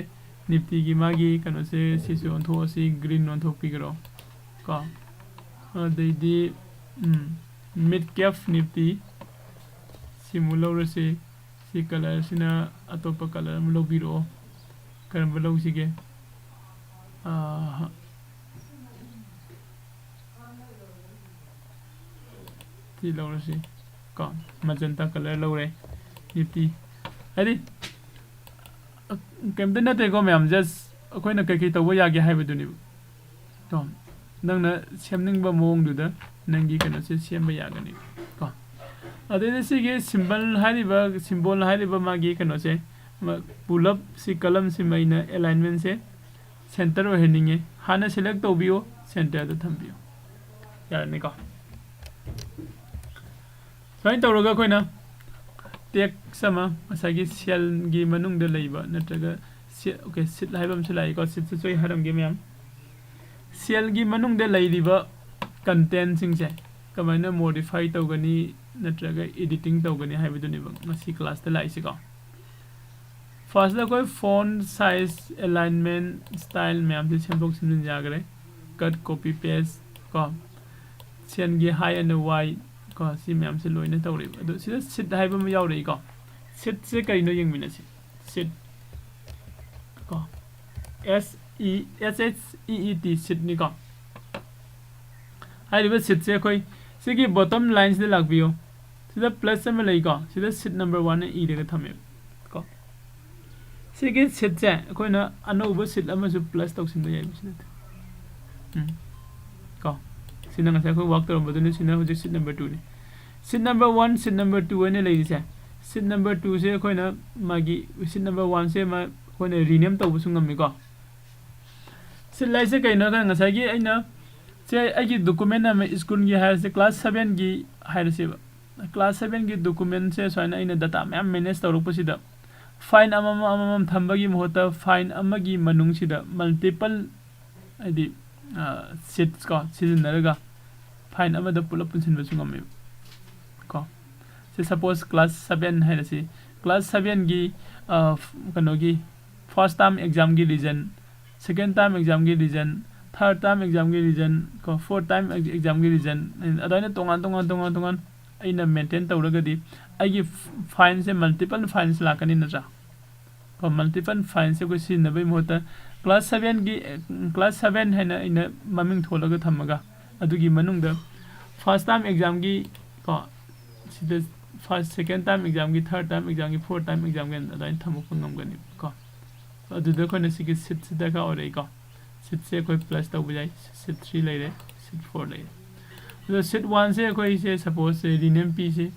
ꯅꯤꯐꯇꯤꯒꯤ ꯃꯥꯒꯤ ꯀꯩꯅꯣꯁꯦ ꯁꯤꯁꯨ ꯑꯣꯟꯊꯣꯛꯑꯁꯤ, ꯒ꯭ꯔꯤꯟ ꯑꯣꯟꯊꯣꯛꯄꯤꯈ꯭ꯔꯣ ꯀꯣ꯫ ꯑꯗꯩꯗꯤ, ꯎꯝ, ꯃꯤꯗ ꯀꯦꯞ ꯅꯤꯐꯇꯤ ꯁꯤꯃꯨꯛ ꯂꯧꯔꯁꯤ꯫ ꯁꯤ ꯀꯂꯔꯁꯤꯅ ꯑꯇꯣꯞꯄ ꯀꯂꯔ ꯑꯃ ꯂꯧꯕꯤꯔꯛꯑꯣ꯫ ꯀꯔꯝꯕ ꯂꯧꯁꯤꯒꯦ? ꯑꯥ, ꯁꯤ ꯂꯧꯔꯁꯤ ꯀꯣ, ꯃꯖꯦꯟꯇꯥ ꯀꯂꯔ ꯂꯧꯔꯦ꯫ ꯅꯤꯐꯇꯤ, ꯍꯥꯏꯗꯤ ꯀꯩꯝꯇ ꯅꯠꯇꯦꯀꯣ ꯃꯌꯥꯝ, just ꯑꯩꯈꯣꯏꯅ ꯀꯩꯀꯩ ꯇꯧꯕ ꯌꯥꯒꯦ ꯍꯥꯏꯕꯗꯨꯅꯦꯕ꯫ ꯀꯣ, ꯅꯪꯅ ꯁꯦꯝꯅꯤꯡꯕ ꯃꯑꯣꯡꯗꯨꯗ ꯅꯪꯒꯤ ꯀꯩꯅꯣꯁꯦ ꯁꯦꯝꯕ ꯌꯥꯒꯅꯤ꯫ ꯀꯣ, ꯑꯗꯩꯗ ꯁꯤꯒꯤ symbol ꯍꯥꯏꯔꯤꯕ, symbol ꯍꯥꯏꯔꯤꯕ ꯃꯥꯒꯤ ꯀꯩꯅꯣꯁꯦ, ꯄꯨꯂꯞꯁꯤ, columnꯁꯤꯃ ꯑꯩꯅ alignmentꯁꯦ center ꯑꯣꯏꯍꯟꯅꯤꯡꯉꯦ꯫ ꯍꯥꯟꯅ select ꯇꯧꯕꯤꯌꯨ, centerꯗ ꯊꯝꯕꯤꯌꯨ꯫ ꯌꯥꯔꯅꯤꯀꯣ? ꯁꯨꯃꯥꯏꯅ ꯇꯧꯔꯒ ꯑꯩꯈꯣꯏꯅ text ꯑꯃ ꯉꯁꯥꯏꯒꯤ cellꯒꯤ ꯃꯅꯨꯡꯗ ꯂꯩꯕ ꯅꯠꯇ꯭ꯔꯒ sheet, okay, sheet ꯍꯥꯏꯕ ꯑꯃꯁꯨ ꯂꯥꯛꯏꯀꯣ꯫ Sheetꯁꯤꯁꯨ ꯑꯩ ꯍꯥꯏꯔꯝꯒꯦ ꯃꯌꯥꯝ꯫ Cellꯒꯤ ꯃꯅꯨꯡꯗ ꯂꯩꯔꯤꯕ contentꯁꯤꯡꯁꯦ ꯀꯃꯥꯏꯅ modify ꯇꯧꯒꯅꯤ ꯅꯠꯇ꯭ꯔꯒ editing ꯇꯧꯒꯅꯤ ꯍꯥꯏꯕꯗꯨꯅꯦꯕ ꯉꯁꯤ classꯇ ꯂꯥꯛꯏꯁꯤꯀꯣ꯫ Firstꯇ ꯑꯩꯈꯣꯏ font size, alignment, style ꯃꯌꯥꯝꯁꯦ ꯁꯦꯝꯗꯣꯛ ꯁꯦꯝꯖꯤꯟ ꯌꯥꯈ꯭ꯔꯦ꯫ Cut, copy, paste ꯀꯣ, cellꯒꯤ high and wide ꯀꯣ, ꯁꯤ ꯃꯌꯥꯝꯁꯦ ꯂꯣꯏꯅ ꯇꯧꯔꯦꯕ꯫ ꯑꯗꯣ ꯁꯤꯗ sheet ꯍꯥꯏꯕ ꯑꯃ ꯌꯥꯎꯔꯛꯏꯀꯣ꯫ Sheetꯁꯦ ꯀꯔꯤꯅꯣ ꯌꯦꯡꯃꯤꯟꯅꯁꯤ꯫ Sheet ꯀꯣ, S E, S H E E T, sheetꯅꯤꯀꯣ꯫ ꯍꯥꯏꯔꯤꯕ sheetꯁꯦ ꯑꯩꯈꯣꯏ ꯁꯤꯒꯤ bottom lineꯁꯤꯗ ꯂꯥꯛꯄꯤꯌꯨ꯫ ꯁꯤꯗ plus ꯑꯃ ꯂꯩꯀꯣ, ꯁꯤꯗ sheet number one ꯏꯔꯒ ꯊꯝꯃꯦꯕ ꯀꯣ꯫ ꯁꯤꯒꯤ sheetꯁꯦ ꯑꯩꯈꯣꯏꯅ ꯑꯅꯧꯕ sheet ꯑꯃꯁꯨ plus ꯇꯧꯁꯤꯟꯕ ꯌꯥꯏꯕ ꯁꯤꯗꯗꯤ꯫ ꯎꯝ꯫ ꯀꯣ, ꯁꯤꯅ ꯉꯁꯥꯏ ꯑꯩꯈꯣꯏ work ꯇꯧꯔꯝꯕꯗꯨꯅꯤ, ꯁꯤꯅ ꯍꯧꯖꯤꯛ sheet number twoꯅꯤ꯫ Sheet number one, sheet number two ꯍꯥꯏꯅ ꯂꯩꯔꯤꯁꯦ, sheet number twoꯁꯦ ꯑꯩꯈꯣꯏꯅ ꯃꯥꯒꯤ sheet number oneꯁꯦ ꯃꯥ ꯑꯩꯈꯣꯏꯅ rename ꯇꯧꯕꯁꯨ ꯉꯝꯃꯤꯀꯣ꯫ Sheet ꯍꯥꯏꯁꯦ ꯀꯩꯅꯣ ꯍꯥꯏ ꯀꯥꯟꯗ ꯉꯁꯥꯏꯒꯤ ꯑꯩꯅ ꯁꯦ ꯑꯩꯒꯤ document ꯑꯃ schoolꯒꯤ ꯍꯥꯏꯔꯁꯦ, class sevenꯒꯤ ꯍꯥꯏꯔꯁꯦꯕ꯫ Class sevenꯒꯤ documentꯁꯦ ꯁꯨꯃꯥꯏꯅ ꯑꯩꯅ data ꯃꯌꯥꯝ manage ꯇꯧꯔꯛꯄꯁꯤꯗ file ꯑꯃꯃꯝ ꯑꯃꯃꯝ ꯊꯝꯕꯒꯤ ꯃꯍꯨꯠꯇ file ꯑꯃꯒꯤ ꯃꯅꯨꯡꯁꯤꯗ multiple, ꯍꯥꯏꯗꯤ, ꯑ, sheets ꯀꯣ ꯁꯤꯖꯤꯟꯅꯔꯒ file ꯑꯃꯗ ꯄꯨꯂꯞ ꯄꯨꯟꯁꯤꯟꯕꯁꯨ ꯉꯝꯃꯦꯕ ꯀꯣ꯫ ꯁꯤ suppose class seven ꯍꯥꯏꯔꯁꯤ, class sevenꯒꯤ, ꯑ, ꯀꯩꯅꯣꯒꯤ first term examꯒꯤ result, second term examꯒꯤ result, third term examꯒꯤ result ꯀꯣ, fourth term examꯒꯤ result, ꯑꯗꯨꯃꯥꯏꯅ ꯇꯣꯉꯥꯟ ꯇꯣꯉꯥꯟ ꯇꯣꯉꯥꯟ ꯇꯣꯉꯥꯟ ꯑꯩꯅ maintain ꯇꯧꯔꯒꯗꯤ ꯑꯩꯒꯤ fileꯁꯦ multiple files ꯂꯥꯛꯀꯅꯤ ꯅꯠꯇ꯭ꯔꯥ? ꯀꯣ, multiple fileꯁꯦ ꯑꯩꯈꯣꯏ ꯁꯤꯖꯤꯟꯅꯕꯒꯤ ꯃꯍꯨꯠꯇ class sevenꯒꯤ, class seven ꯍꯥꯏꯅ ꯑꯩꯅ ꯃꯃꯤꯡ ꯊꯣꯜꯂꯒ ꯊꯝꯃꯒ ꯑꯗꯨꯒꯤ ꯃꯅꯨꯡꯗ first term examꯒꯤ ꯀꯣ ꯁꯤꯗ first second time examꯒꯤ, third time examꯒꯤ, fourth time examꯒꯤ ꯑꯗꯨꯃꯥꯏꯅ ꯊꯝꯃꯛꯄ ꯉꯝꯒꯅꯤ ꯀꯣ꯫ ꯑꯗꯨꯗ ꯑꯩꯈꯣꯏꯅ ꯁꯤꯒꯤ seatꯁꯤ ꯗꯔꯀꯥꯔ ꯑꯣꯏꯔꯛꯏꯀꯣ꯫ Seatꯁꯦ ꯑꯩꯈꯣꯏ plus ꯇꯧꯕ ꯌꯥꯏ꯫ Seat three ꯂꯩꯔꯦ, seat four ꯂꯩꯔꯦ꯫ ꯑꯗꯣ seat oneꯁꯦ ꯑꯩꯈꯣꯏꯁꯦ suppose rename ꯄꯤꯁꯤ,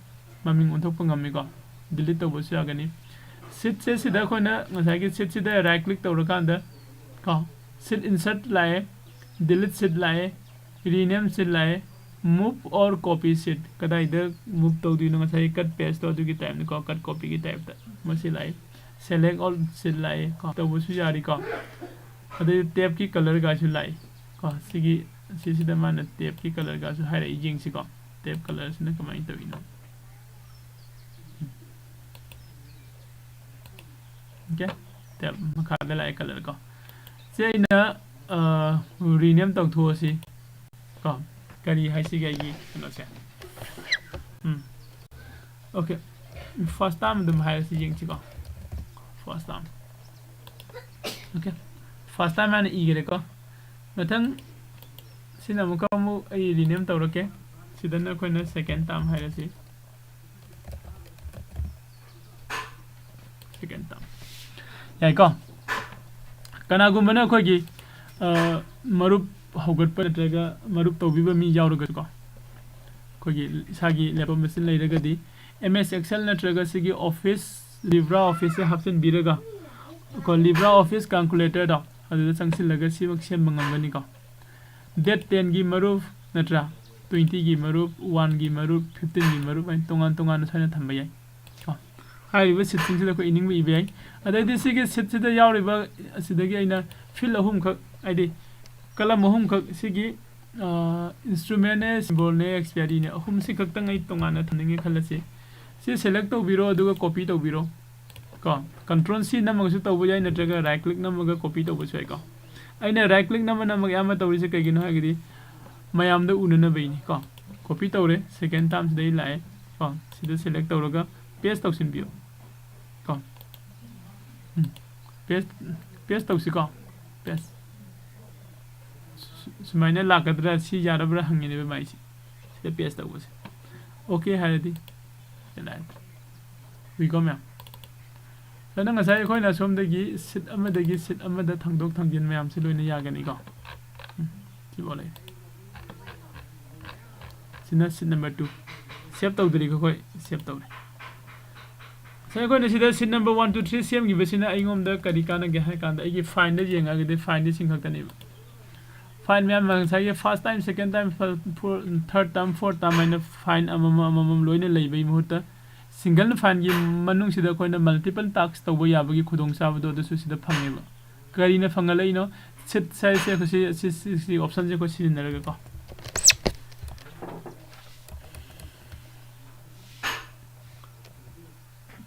ꯃꯃꯤꯡ ꯑꯣꯟꯊꯣꯛꯄ ꯉꯝꯃꯤꯀꯣ, delete ꯇꯧꯕꯁꯨ ꯌꯥꯒꯅꯤ꯫ Seatꯁꯦ ꯁꯤꯗ ꯑꯩꯈꯣꯏꯅ ꯉꯁꯥꯏꯒꯤ seatꯁꯤꯗ right click ꯇꯧꯔꯀꯥꯟꯗ ꯀꯣ, seat insert ꯂꯥꯛꯑꯦ, delete seat ꯂꯥꯛꯑꯦ, rename seat ꯂꯥꯛꯑꯦ, move or copy seat꯫ ꯀꯗꯥꯏꯗ move ꯇꯧꯗꯣꯏꯅꯣ? ꯉꯁꯥꯏ cut pasteꯇꯣ ꯑꯗꯨꯒꯤ typeꯅꯤꯀꯣ, cut copyꯒꯤ typeꯇ ꯃꯁꯤ ꯂꯥꯛꯑꯦ꯫ Select all seat ꯂꯥꯛꯑꯦ ꯀꯣ, ꯇꯧꯕꯁꯨ ꯌꯥꯔꯤꯀꯣ꯫ ꯑꯗꯩ tabꯀꯤ colorꯒꯁꯨ ꯂꯥꯛꯑꯦ ꯀꯣ꯫ ꯁꯤꯒꯤ, ꯁꯤꯁꯤꯗ ꯃꯥꯅ tabꯀꯤ colorꯒꯁꯨ ꯍꯥꯏꯔꯛꯏ, ꯌꯦꯡꯁꯤꯀꯣ꯫ Tab colorꯁꯤꯅ ꯀꯃꯥꯏꯅ ꯇꯧꯔꯤꯅꯣ? Okay, tab ꯃꯈꯥꯗ ꯂꯥꯛꯑꯦ color ꯀꯣ꯫ ꯁꯤ ꯑꯩꯅ, ꯑ, rename ꯇꯧꯊꯣꯛꯑꯁꯤ ꯀꯣ꯫ ꯀꯔꯤ ꯍꯥꯏꯁꯤꯒꯦ ꯑꯩꯒꯤ ꯀꯩꯅꯣꯁꯦ? ꯎꯝ꯫ Okay, first time ꯑꯗꯨꯝ ꯍꯥꯏꯔꯁꯤ, ꯌꯦꯡꯁꯤꯀꯣ꯫ First time꯫ Okay, first time ꯍꯥꯏꯅ ꯏꯈꯔꯦꯀꯣ꯫ ꯃꯊꯪ ꯁꯤꯅ ꯑꯃꯨꯛꯀ ꯑꯃꯨꯛ ꯑꯩ rename ꯇꯧꯔꯛꯀꯦ꯫ ꯁꯤꯗꯅ ꯑꯩꯈꯣꯏꯅ second time ꯍꯥꯏꯔꯁꯤ꯫ Second time꯫ ꯌꯥꯏꯀꯣ? ꯀꯅꯥꯒꯨꯝꯕꯅ ꯑꯩꯈꯣꯏꯒꯤ, ꯑ, ꯃꯔꯨꯞ ꯍꯧꯒꯠꯄ ꯅꯠꯇ꯭ꯔꯒ ꯃꯔꯨꯞ ꯇꯧꯕꯤꯕ ꯃꯤ ꯌꯥꯎꯔꯒꯁꯨꯀꯣ, ꯑꯩꯈꯣꯏꯒꯤ ꯏꯁꯥꯒꯤ laptop machine ꯂꯩꯔꯒꯗꯤ M S Excel ꯅꯠꯇ꯭ꯔꯒ ꯁꯤꯒꯤ Office, LibreOfficeꯁꯦ ꯍꯥꯞꯆꯤꯟꯕꯤꯔꯒ ꯀꯣ, LibreOffice calculatorꯗꯣ ꯑꯗꯨꯗ ꯆꯪꯁꯤꯜꯂꯒ ꯁꯤꯃꯛ ꯁꯦꯝꯕ ꯉꯝꯒꯅꯤꯀꯣ꯫ Date tenꯒꯤ ꯃꯔꯨꯞ ꯅꯠꯇ꯭ꯔꯥ, twentyꯒꯤ ꯃꯔꯨꯞ, oneꯒꯤ ꯃꯔꯨꯞ, fifteenꯒꯤ ꯃꯔꯨꯞ ꯍꯥꯏꯅ ꯇꯣꯉꯥꯟ ꯇꯣꯉꯥꯟꯅ ꯁꯨꯃꯥꯏꯅ ꯊꯝꯕ ꯌꯥꯏ ꯀꯣ꯫ ꯍꯥꯏꯔꯤꯕ sheetꯁꯤꯡꯁꯤꯗ ꯑꯩꯈꯣꯏ ꯏꯅꯤꯡꯕ ꯏꯕ ꯌꯥꯏ꯫ ꯑꯗꯩꯗꯤ ꯁꯤꯒꯤ sheetꯁꯤꯗ ꯌꯥꯎꯔꯤꯕ ꯑꯁꯤꯗꯒꯤ ꯑꯩꯅ field ꯑꯍꯨꯝꯈꯛ, ꯍꯥꯏꯗꯤ column ꯑꯍꯨꯝꯈꯛ, ꯁꯤꯒꯤ, ꯑ, instrumentꯅꯦ, symbolꯅꯦ, expiryꯅꯦ, ꯑꯍꯨꯝꯁꯤ ꯈꯛꯇꯪ ꯑꯩ ꯇꯣꯉꯥꯟꯅ ꯊꯝꯅꯤꯡꯉꯦ ꯈꯜꯂꯁꯤ꯫ ꯁꯤ select ꯇꯧꯕꯤꯔꯣ, ꯑꯗꯨꯒ copy ꯇꯧꯕꯤꯔꯣ ꯀꯣ꯫ Control C ꯅꯝꯃꯒꯁꯨ ꯇꯧꯕ ꯌꯥꯏ, ꯅꯠꯇ꯭ꯔꯒ right click ꯅꯝꯃꯒ copy ꯇꯧꯕꯁꯨ ꯌꯥꯏꯀꯣ꯫ ꯑꯩꯅ right click ꯅꯝꯃ ꯅꯝꯃꯒ ꯑꯌꯥꯝꯕ ꯇꯧꯔꯤꯁꯦ ꯀꯩꯒꯤꯅꯣ ꯍꯥꯏꯔꯒꯗꯤ ꯃꯌꯥꯝꯗ ꯎꯅꯅꯕꯩꯅꯤ ꯀꯣ꯫ Copy ꯇꯧꯔꯦ, second timeꯁꯤꯗ ꯑꯩ ꯂꯥꯛꯑꯦ ꯀꯣ꯫ ꯁꯤꯗ select ꯇꯧꯔꯒ paste ꯇꯧꯁꯤꯟꯕꯤꯌꯨ ꯀꯣ꯫ ꯎꯝ, paste, paste ꯇꯧꯁꯤꯀꯣ꯫ Paste꯫ ꯁꯨ-, ꯁꯨꯃꯥꯏꯅ ꯂꯥꯛꯀꯗ꯭ꯔꯥ, ꯁꯤ ꯌꯥꯔꯕ꯭ꯔꯥ ꯍꯪꯉꯤꯅꯦꯕ ꯃꯥꯏꯁꯦ꯫ ꯁꯤꯗ paste ꯇꯧꯕꯁꯦ꯫ Okay ꯍꯥꯏꯔꯗꯤ, ꯎꯏꯀꯣ ꯃꯌꯥꯝ? ꯑꯗꯨꯅ ꯉꯁꯥꯏ ꯑꯩꯈꯣꯏꯅ ꯁꯣꯝꯗꯒꯤ ꯁꯤꯠ ꯑꯃꯗꯒꯤ ꯁꯤꯠ ꯑꯃꯗ ꯊꯥꯡꯗꯣꯛ ꯊꯥꯡꯖꯤꯟ ꯃꯌꯥꯝꯁꯤ ꯂꯣꯏꯅ ꯌꯥꯒꯅꯤꯀꯣ꯫ ꯎꯝ, ꯁꯤꯐꯥꯎ ꯂꯩꯔꯦ꯫ ꯁꯤꯅ ꯁꯤꯠ ꯅꯝꯕꯔ ꯇꯨ꯫ ꯁꯦꯞ ꯇꯧꯗ꯭ꯔꯤꯀꯣ ꯑꯩꯈꯣꯏ? ꯁꯦꯞ ꯇꯧꯔꯦ꯫ ꯉꯁꯥꯏ ꯑꯩꯈꯣꯏꯅ ꯁꯤꯗ sheet number one, two, three ꯁꯦꯝꯈꯤꯕꯁꯤꯅ ꯑꯩꯉꯣꯟꯗ ꯀꯔꯤ ꯀꯥꯟꯅꯒꯦ ꯍꯥꯏ ꯀꯥꯟꯗ, ꯑꯩꯒꯤ ꯐꯥꯏꯟꯗ ꯌꯦꯡꯉꯒꯗꯤ ꯐꯥꯏꯟꯗꯤ ꯁꯤꯡ ꯈꯛꯇꯅꯦꯕ꯫ ꯐꯥꯏꯟ ꯃꯌꯥꯝ ꯉꯁꯥꯏꯒꯤ first time, second time, third term, fourth term ꯍꯥꯏꯅ ꯐꯥꯏꯟ ꯑꯃꯃꯝ ꯑꯃꯃꯝ ꯂꯣꯏꯅ ꯂꯩꯕꯒꯤ ꯃꯍꯨꯠꯇ, ꯁꯤꯡꯒꯜ ꯐꯥꯏꯟꯒꯤ ꯃꯅꯨꯡꯁꯤꯗ ꯑꯩꯈꯣꯏꯅ multiple task ꯇꯧꯕ ꯌꯥꯕꯒꯤ ꯈꯨꯗꯣꯡꯆꯥꯕꯗꯣ ꯑꯗꯨꯁꯨ ꯁꯤꯗ ꯐꯪꯉꯦꯕ꯫ ꯀꯔꯤꯅ ꯐꯪꯍꯜꯂꯛꯏꯅꯣ? ꯁꯤꯠ ꯁꯥꯏꯖꯁꯦ ꯑꯩꯈꯣꯏ ꯁꯤ, ꯁꯤ, ꯁꯤ, ꯁꯤ ꯑꯣꯞꯁꯟꯁꯦ ꯑꯩꯈꯣꯏ ꯁꯤꯖꯤꯟꯅꯔꯒꯀꯣ꯫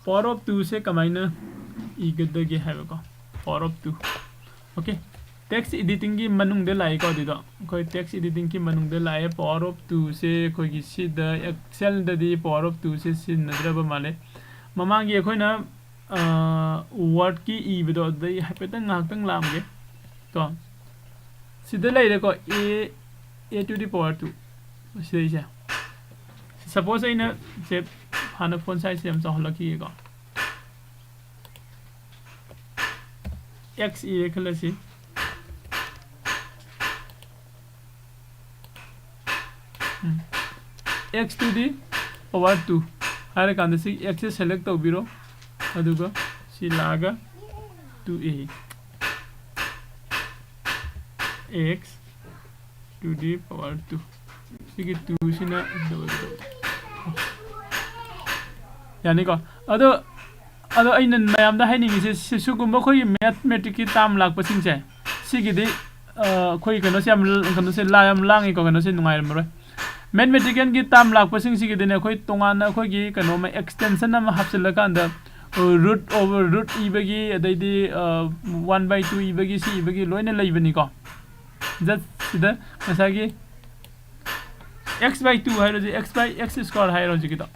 Power of two ꯁꯦ ꯀꯃꯥꯏꯅ ꯏꯒꯗꯒꯦ ꯍꯥꯏꯕꯀꯣ? Power of two꯫ Okay, text editing ꯒꯤ ꯃꯅꯨꯡꯗ ꯂꯥꯛꯏꯀꯣ꯫ ꯑꯗꯨꯗꯣ ꯑꯩꯈꯣꯏ text editing ꯒꯤ ꯃꯅꯨꯡꯗ ꯂꯥꯛꯑꯦ꯫ Power of two ꯁꯦ ꯑꯩꯈꯣꯏꯒꯤ ꯁꯤꯗ Excel ꯗꯗꯤ power of two ꯁꯦ ꯁꯤꯖꯤꯟꯅꯗ꯭ꯔꯕ ꯃꯥꯜꯂꯦ꯫ ꯃꯃꯥꯡꯒꯤ ꯑꯩꯈꯣꯏꯅ ꯋꯥꯔꯗꯀꯤ ꯏꯕꯗꯣ ꯑꯗꯨꯗꯩ ꯍꯥꯏꯐꯦꯠꯇꯪ ꯉꯥꯏꯍꯥꯛꯇꯪ ꯂꯥꯛꯑꯝꯒꯦ꯫ ꯀꯣ, ꯁꯤꯗ ꯂꯩꯔꯦꯀꯣ, a, a to the power two꯫ ꯁꯤꯗꯩꯁꯦ꯫ Suppose ꯑꯩꯅ ꯁꯦ ꯍꯥꯟꯅ font size ꯁꯦ ꯌꯥꯝ ꯆꯥꯎꯍꯜꯂꯛꯈꯤꯒꯦꯀꯣ꯫ X ꯏꯔꯦ ꯈꯜꯂꯁꯤ꯫ Um. X to the power two ꯍꯥꯏꯔꯀꯥꯟꯗ ꯁꯤ X ꯁꯦ select ꯇꯧꯕꯤꯔꯣ꯫ ꯑꯗꯨꯒ ꯁꯤ ꯂꯥꯛꯑꯒ two a, x to the power two꯫ ꯁꯤꯒꯤ two ꯁꯤꯅ ꯌꯥꯅꯤꯀꯣ? ꯑꯗꯣ, ꯑꯗꯣ ꯑꯩꯅ ꯃꯌꯥꯝꯗ ꯍꯥꯏꯅꯤꯡꯉꯤꯁꯦ, ꯁꯤ, ꯁꯤꯒꯨꯝꯕ ꯑꯩꯈꯣꯏꯒꯤ mathematics ꯀꯤ term ꯂꯥꯛꯄꯁꯤꯡꯁꯦ, ꯁꯤꯒꯤꯗꯤ, ꯑ, ꯑꯩꯈꯣꯏ ꯀꯩꯅꯣꯁꯦ ꯌꯥꯝ ꯀꯩꯅꯣꯁꯦ ꯂꯥ-, ꯌꯥꯝ ꯂꯥꯡꯉꯤꯀꯣ, ꯀꯩꯅꯣꯁꯦ ꯅꯨꯡꯉꯥꯏꯔꯝꯃꯔꯣꯏ꯫ Mathematical ꯒꯤ term ꯂꯥꯛꯄꯁꯤꯡꯁꯤꯒꯤꯗꯤꯅꯦ, ꯑꯩꯈꯣꯏ ꯇꯣꯉꯥꯟꯅ ꯑꯩꯈꯣꯏꯒꯤ ꯀꯩꯅꯣ ꯑꯃ extension ꯑꯃ ꯍꯥꯞꯆꯤꯜꯂꯀꯥꯟꯗ, ꯑ, root over root ꯏꯕꯒꯤ, ꯑꯗꯩꯗꯤ, ꯑ, one by two ꯏꯕꯒꯤ, ꯁꯤ ꯏꯕꯒꯤ ꯂꯣꯏꯅ ꯂꯩꯕꯅꯤꯀꯣ꯫ Just ꯁꯤꯗ ꯉꯁꯥꯏꯒꯤ x by two ꯍꯥꯏꯔꯣ, ꯍꯧꯖꯤꯛ x by x square ꯍꯥꯏꯔꯣ ꯍꯧꯖꯤꯛꯀꯤꯗꯣ꯫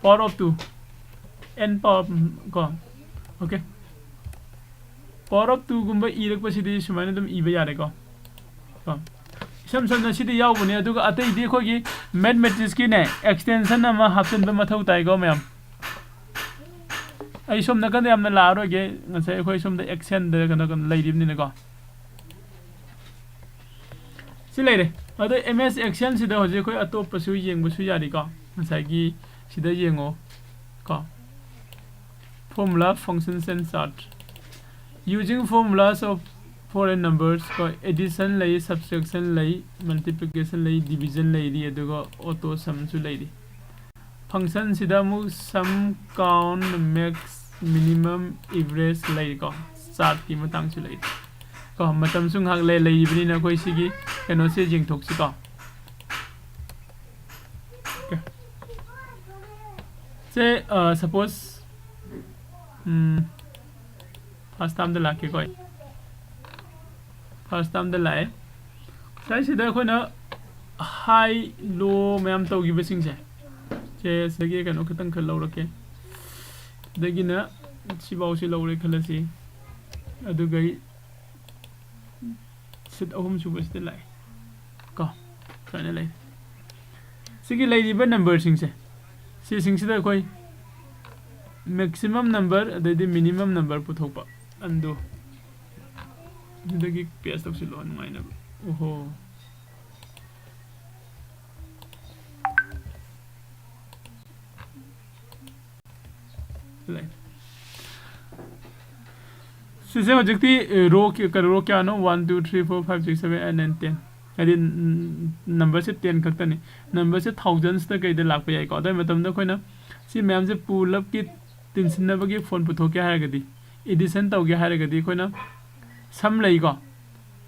Power of two, n power, ꯀꯣ, okay꯫ Power of two ꯒꯨꯝꯕ ꯏꯔꯛꯄꯁꯤꯗꯤ ꯁꯨꯃꯥꯏꯅ ꯑꯗꯨꯝ ꯏꯕ ꯌꯥꯔꯦꯀꯣ꯫ ꯀꯣ, ꯏꯁꯝ ꯁꯝꯅ ꯁꯤꯗꯤ ꯌꯥꯎꯕꯅꯦ꯫ ꯑꯗꯨꯒ ꯑꯇꯩꯗꯤ ꯑꯩꯈꯣꯏꯒꯤ mathematicsꯀꯤꯅꯦ, extension ꯑꯃ ꯍꯥꯞꯆꯤꯟꯕ ꯃꯊꯧ ꯇꯥꯏꯀꯣ ꯃꯌꯥꯝ꯫ ꯑꯩ ꯁꯣꯝ ꯅꯥꯀꯟꯗ ꯌꯥꯝꯅ ꯂꯥꯛꯑꯔꯣꯏꯒꯦ꯫ ꯉꯁꯥꯏ ꯑꯩꯈꯣꯏ ꯁꯣꯝꯗ Excelꯗ ꯀꯩꯅꯣ, ꯀꯩꯅꯣ ꯂꯩꯔꯤꯕꯅꯤꯅꯀꯣ꯫ ꯁꯤ ꯂꯩꯔꯦ꯫ ꯑꯗꯣ M S Excelꯁꯤꯗ ꯍꯧꯖꯤꯛ ꯑꯩꯈꯣꯏ ꯑꯇꯣꯞꯄꯁꯨ ꯌꯦꯡꯕꯁꯨ ꯌꯥꯔꯤꯀꯣ꯫ ꯉꯁꯥꯏꯒꯤ ꯁꯤꯗ ꯌꯦꯡꯉꯣ ꯀꯣ꯫ Formula, functions and chart. Using formulas of foreign numbers ꯀꯣ, addition ꯂꯩ, subtraction ꯂꯩ, multiplication ꯂꯩ, division ꯂꯩꯔꯤ, ꯑꯗꯨꯒ auto sumꯁꯨ ꯂꯩꯔꯤ꯫ Functionꯁꯤꯗ ꯑꯃꯨꯛ sum, count, max, minimum, average ꯂꯩꯔꯤꯀꯣ꯫ Chartꯀꯤ ꯃꯇꯥꯡꯁꯨ ꯂꯩꯔꯤ ꯀꯣ꯫ ꯃꯇꯝꯁꯨ ꯉꯥꯏꯍꯥꯛ ꯂꯩ-, ꯂꯩꯔꯤꯕꯅꯤꯅ ꯑꯩꯈꯣꯏ ꯁꯤꯒꯤ ꯀꯩꯅꯣꯁꯦ ꯌꯦꯡꯊꯣꯛꯁꯤꯀꯣ꯫ Okay. ꯁꯦ, ꯑ, suppose, ꯎꯝ, first termꯗ ꯂꯥꯛꯀꯦꯀꯣ ꯑꯩ꯫ First termꯗ ꯂꯥꯛꯑꯦ꯫ ꯉꯁꯥꯏꯁꯤꯗ ꯑꯩꯈꯣꯏꯅ high, low ꯃꯌꯥꯝ ꯇꯧꯈꯤꯕꯁꯤꯡꯁꯦ, ꯁꯦ, ꯁꯤꯗꯒꯤ ꯀꯩꯅꯣ ꯈꯤꯇꯪ ꯈꯔ ꯂꯧꯔꯛꯀꯦ꯫ ꯁꯤꯗꯒꯤꯅ ꯁꯤꯐꯥꯎꯁꯤ ꯂꯧꯔꯦ ꯈꯜꯂꯁꯤ꯫ ꯑꯗꯨꯒ ꯑꯩ sheet ꯑꯍꯨꯝ ꯁꯨꯕꯁꯤꯗ ꯂꯥꯛꯑꯦ ꯀꯣ꯫ ꯁꯨꯃꯥꯏꯅ ꯂꯩ꯫ ꯁꯤꯒꯤ ꯂꯩꯔꯤꯕ numberꯁꯤꯡꯁꯦ, ꯁꯤꯁꯤꯡꯁꯤꯗ ꯑꯩꯈꯣꯏ maximum number ꯑꯗꯩꯗꯤ minimum number ꯄꯨꯊꯣꯛꯄ꯫ Undo꯫ ꯁꯤꯗꯒꯤ paste ꯇꯧꯁꯤꯜꯂꯣ ꯅꯨꯡꯉꯥꯏꯅꯕ꯫ ꯑꯣꯍꯣ꯫ ꯂꯩ꯫ ꯁꯤꯁꯦ ꯍꯧꯖꯤꯛꯇꯤ, ꯑꯦ, row ꯀꯌꯥ-, ꯀꯩꯅꯣ, row ꯀꯌꯥꯅꯣ? One, two, three, four, five, six, seven, eight, nine, ten꯫ ꯍꯥꯏꯗꯤ, ꯎꯝ, numberꯁꯦ ten ꯈꯛꯇꯅꯤ꯫ Numberꯁꯦ thousandsꯇ ꯀꯩꯗ ꯂꯥꯛꯄ ꯌꯥꯏꯀꯣ꯫ ꯑꯗꯨ ꯃꯇꯝꯗ ꯑꯩꯈꯣꯏꯅ ꯁꯤ ꯃꯌꯥꯝꯁꯦ ꯄꯨꯂꯞꯀꯤ ꯇꯤꯟꯁꯤꯟꯅꯕꯒꯤ ꯐꯣꯟ ꯄꯨꯊꯣꯛꯀꯦ ꯍꯥꯏꯔꯒꯗꯤ, addition ꯇꯧꯒꯦ ꯍꯥꯏꯔꯒꯗꯤ, ꯑꯩꯈꯣꯏꯅ sum ꯂꯩꯀꯣ꯫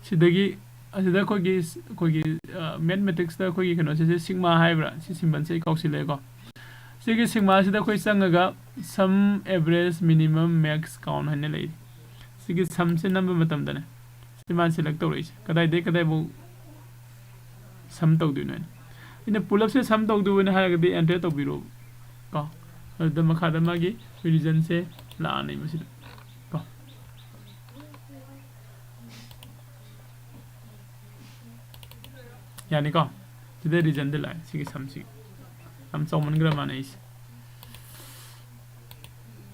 ꯁꯤꯗꯒꯤ, ꯑꯁꯤꯗ ꯑꯩꯈꯣꯏꯒꯤ, ꯑꯩꯈꯣꯏꯒꯤ, ꯑ, mathematicsꯇ ꯑꯩꯈꯣꯏꯒꯤ ꯀꯩꯅꯣꯁꯦ, ꯁꯤ sigma ꯍꯥꯏꯕ꯭ꯔꯥ? ꯁꯤ symbolꯁꯦ ꯑꯩ ꯀꯥꯎꯁꯤꯜꯂꯛꯑꯦꯀꯣ꯫ ꯁꯤꯒꯤ sigmaꯁꯤꯗ ꯑꯩꯈꯣꯏ ꯆꯪꯉꯒ sum, average, minimum, max, count ꯍꯥꯏꯅ ꯂꯩꯔꯤ꯫ ꯁꯤꯒꯤ sumꯁꯦ ꯅꯝꯕ ꯃꯇꯝꯗꯅꯦ, ꯁꯤ ꯃꯥꯅ select ꯇꯧꯔꯛꯏꯁꯦ꯫ ꯀꯗꯥꯏꯗꯒꯤ ꯀꯗꯥꯏꯐꯥꯎ sum ꯇꯧꯗꯣꯏꯅꯣ ꯍꯥꯏꯅ꯫ ꯑꯩꯅ ꯄꯨꯂꯞꯁꯦ sum ꯇꯧꯗꯣꯏꯅꯦ ꯍꯥꯏꯔꯒꯗꯤ enter ꯇꯧꯕꯤꯔꯣ ꯀꯣ꯫ ꯑꯗꯨꯗ ꯃꯈꯥꯗ ꯃꯥꯒꯤ regionꯁꯦ ꯂꯥꯛꯑꯅꯤ ꯃꯁꯤꯗ ꯀꯣ꯫ ꯌꯥꯅꯤꯀꯣ? ꯁꯤꯗ ꯔꯤꯖꯟꯗ ꯂꯥꯛꯑꯦ, ꯁꯤꯒꯤ ꯁꯝꯁꯤ ꯌꯥꯝ ꯆꯥꯎꯃꯟꯈ꯭ꯔ ꯃꯥꯅꯦ ꯑꯩꯁꯦ꯫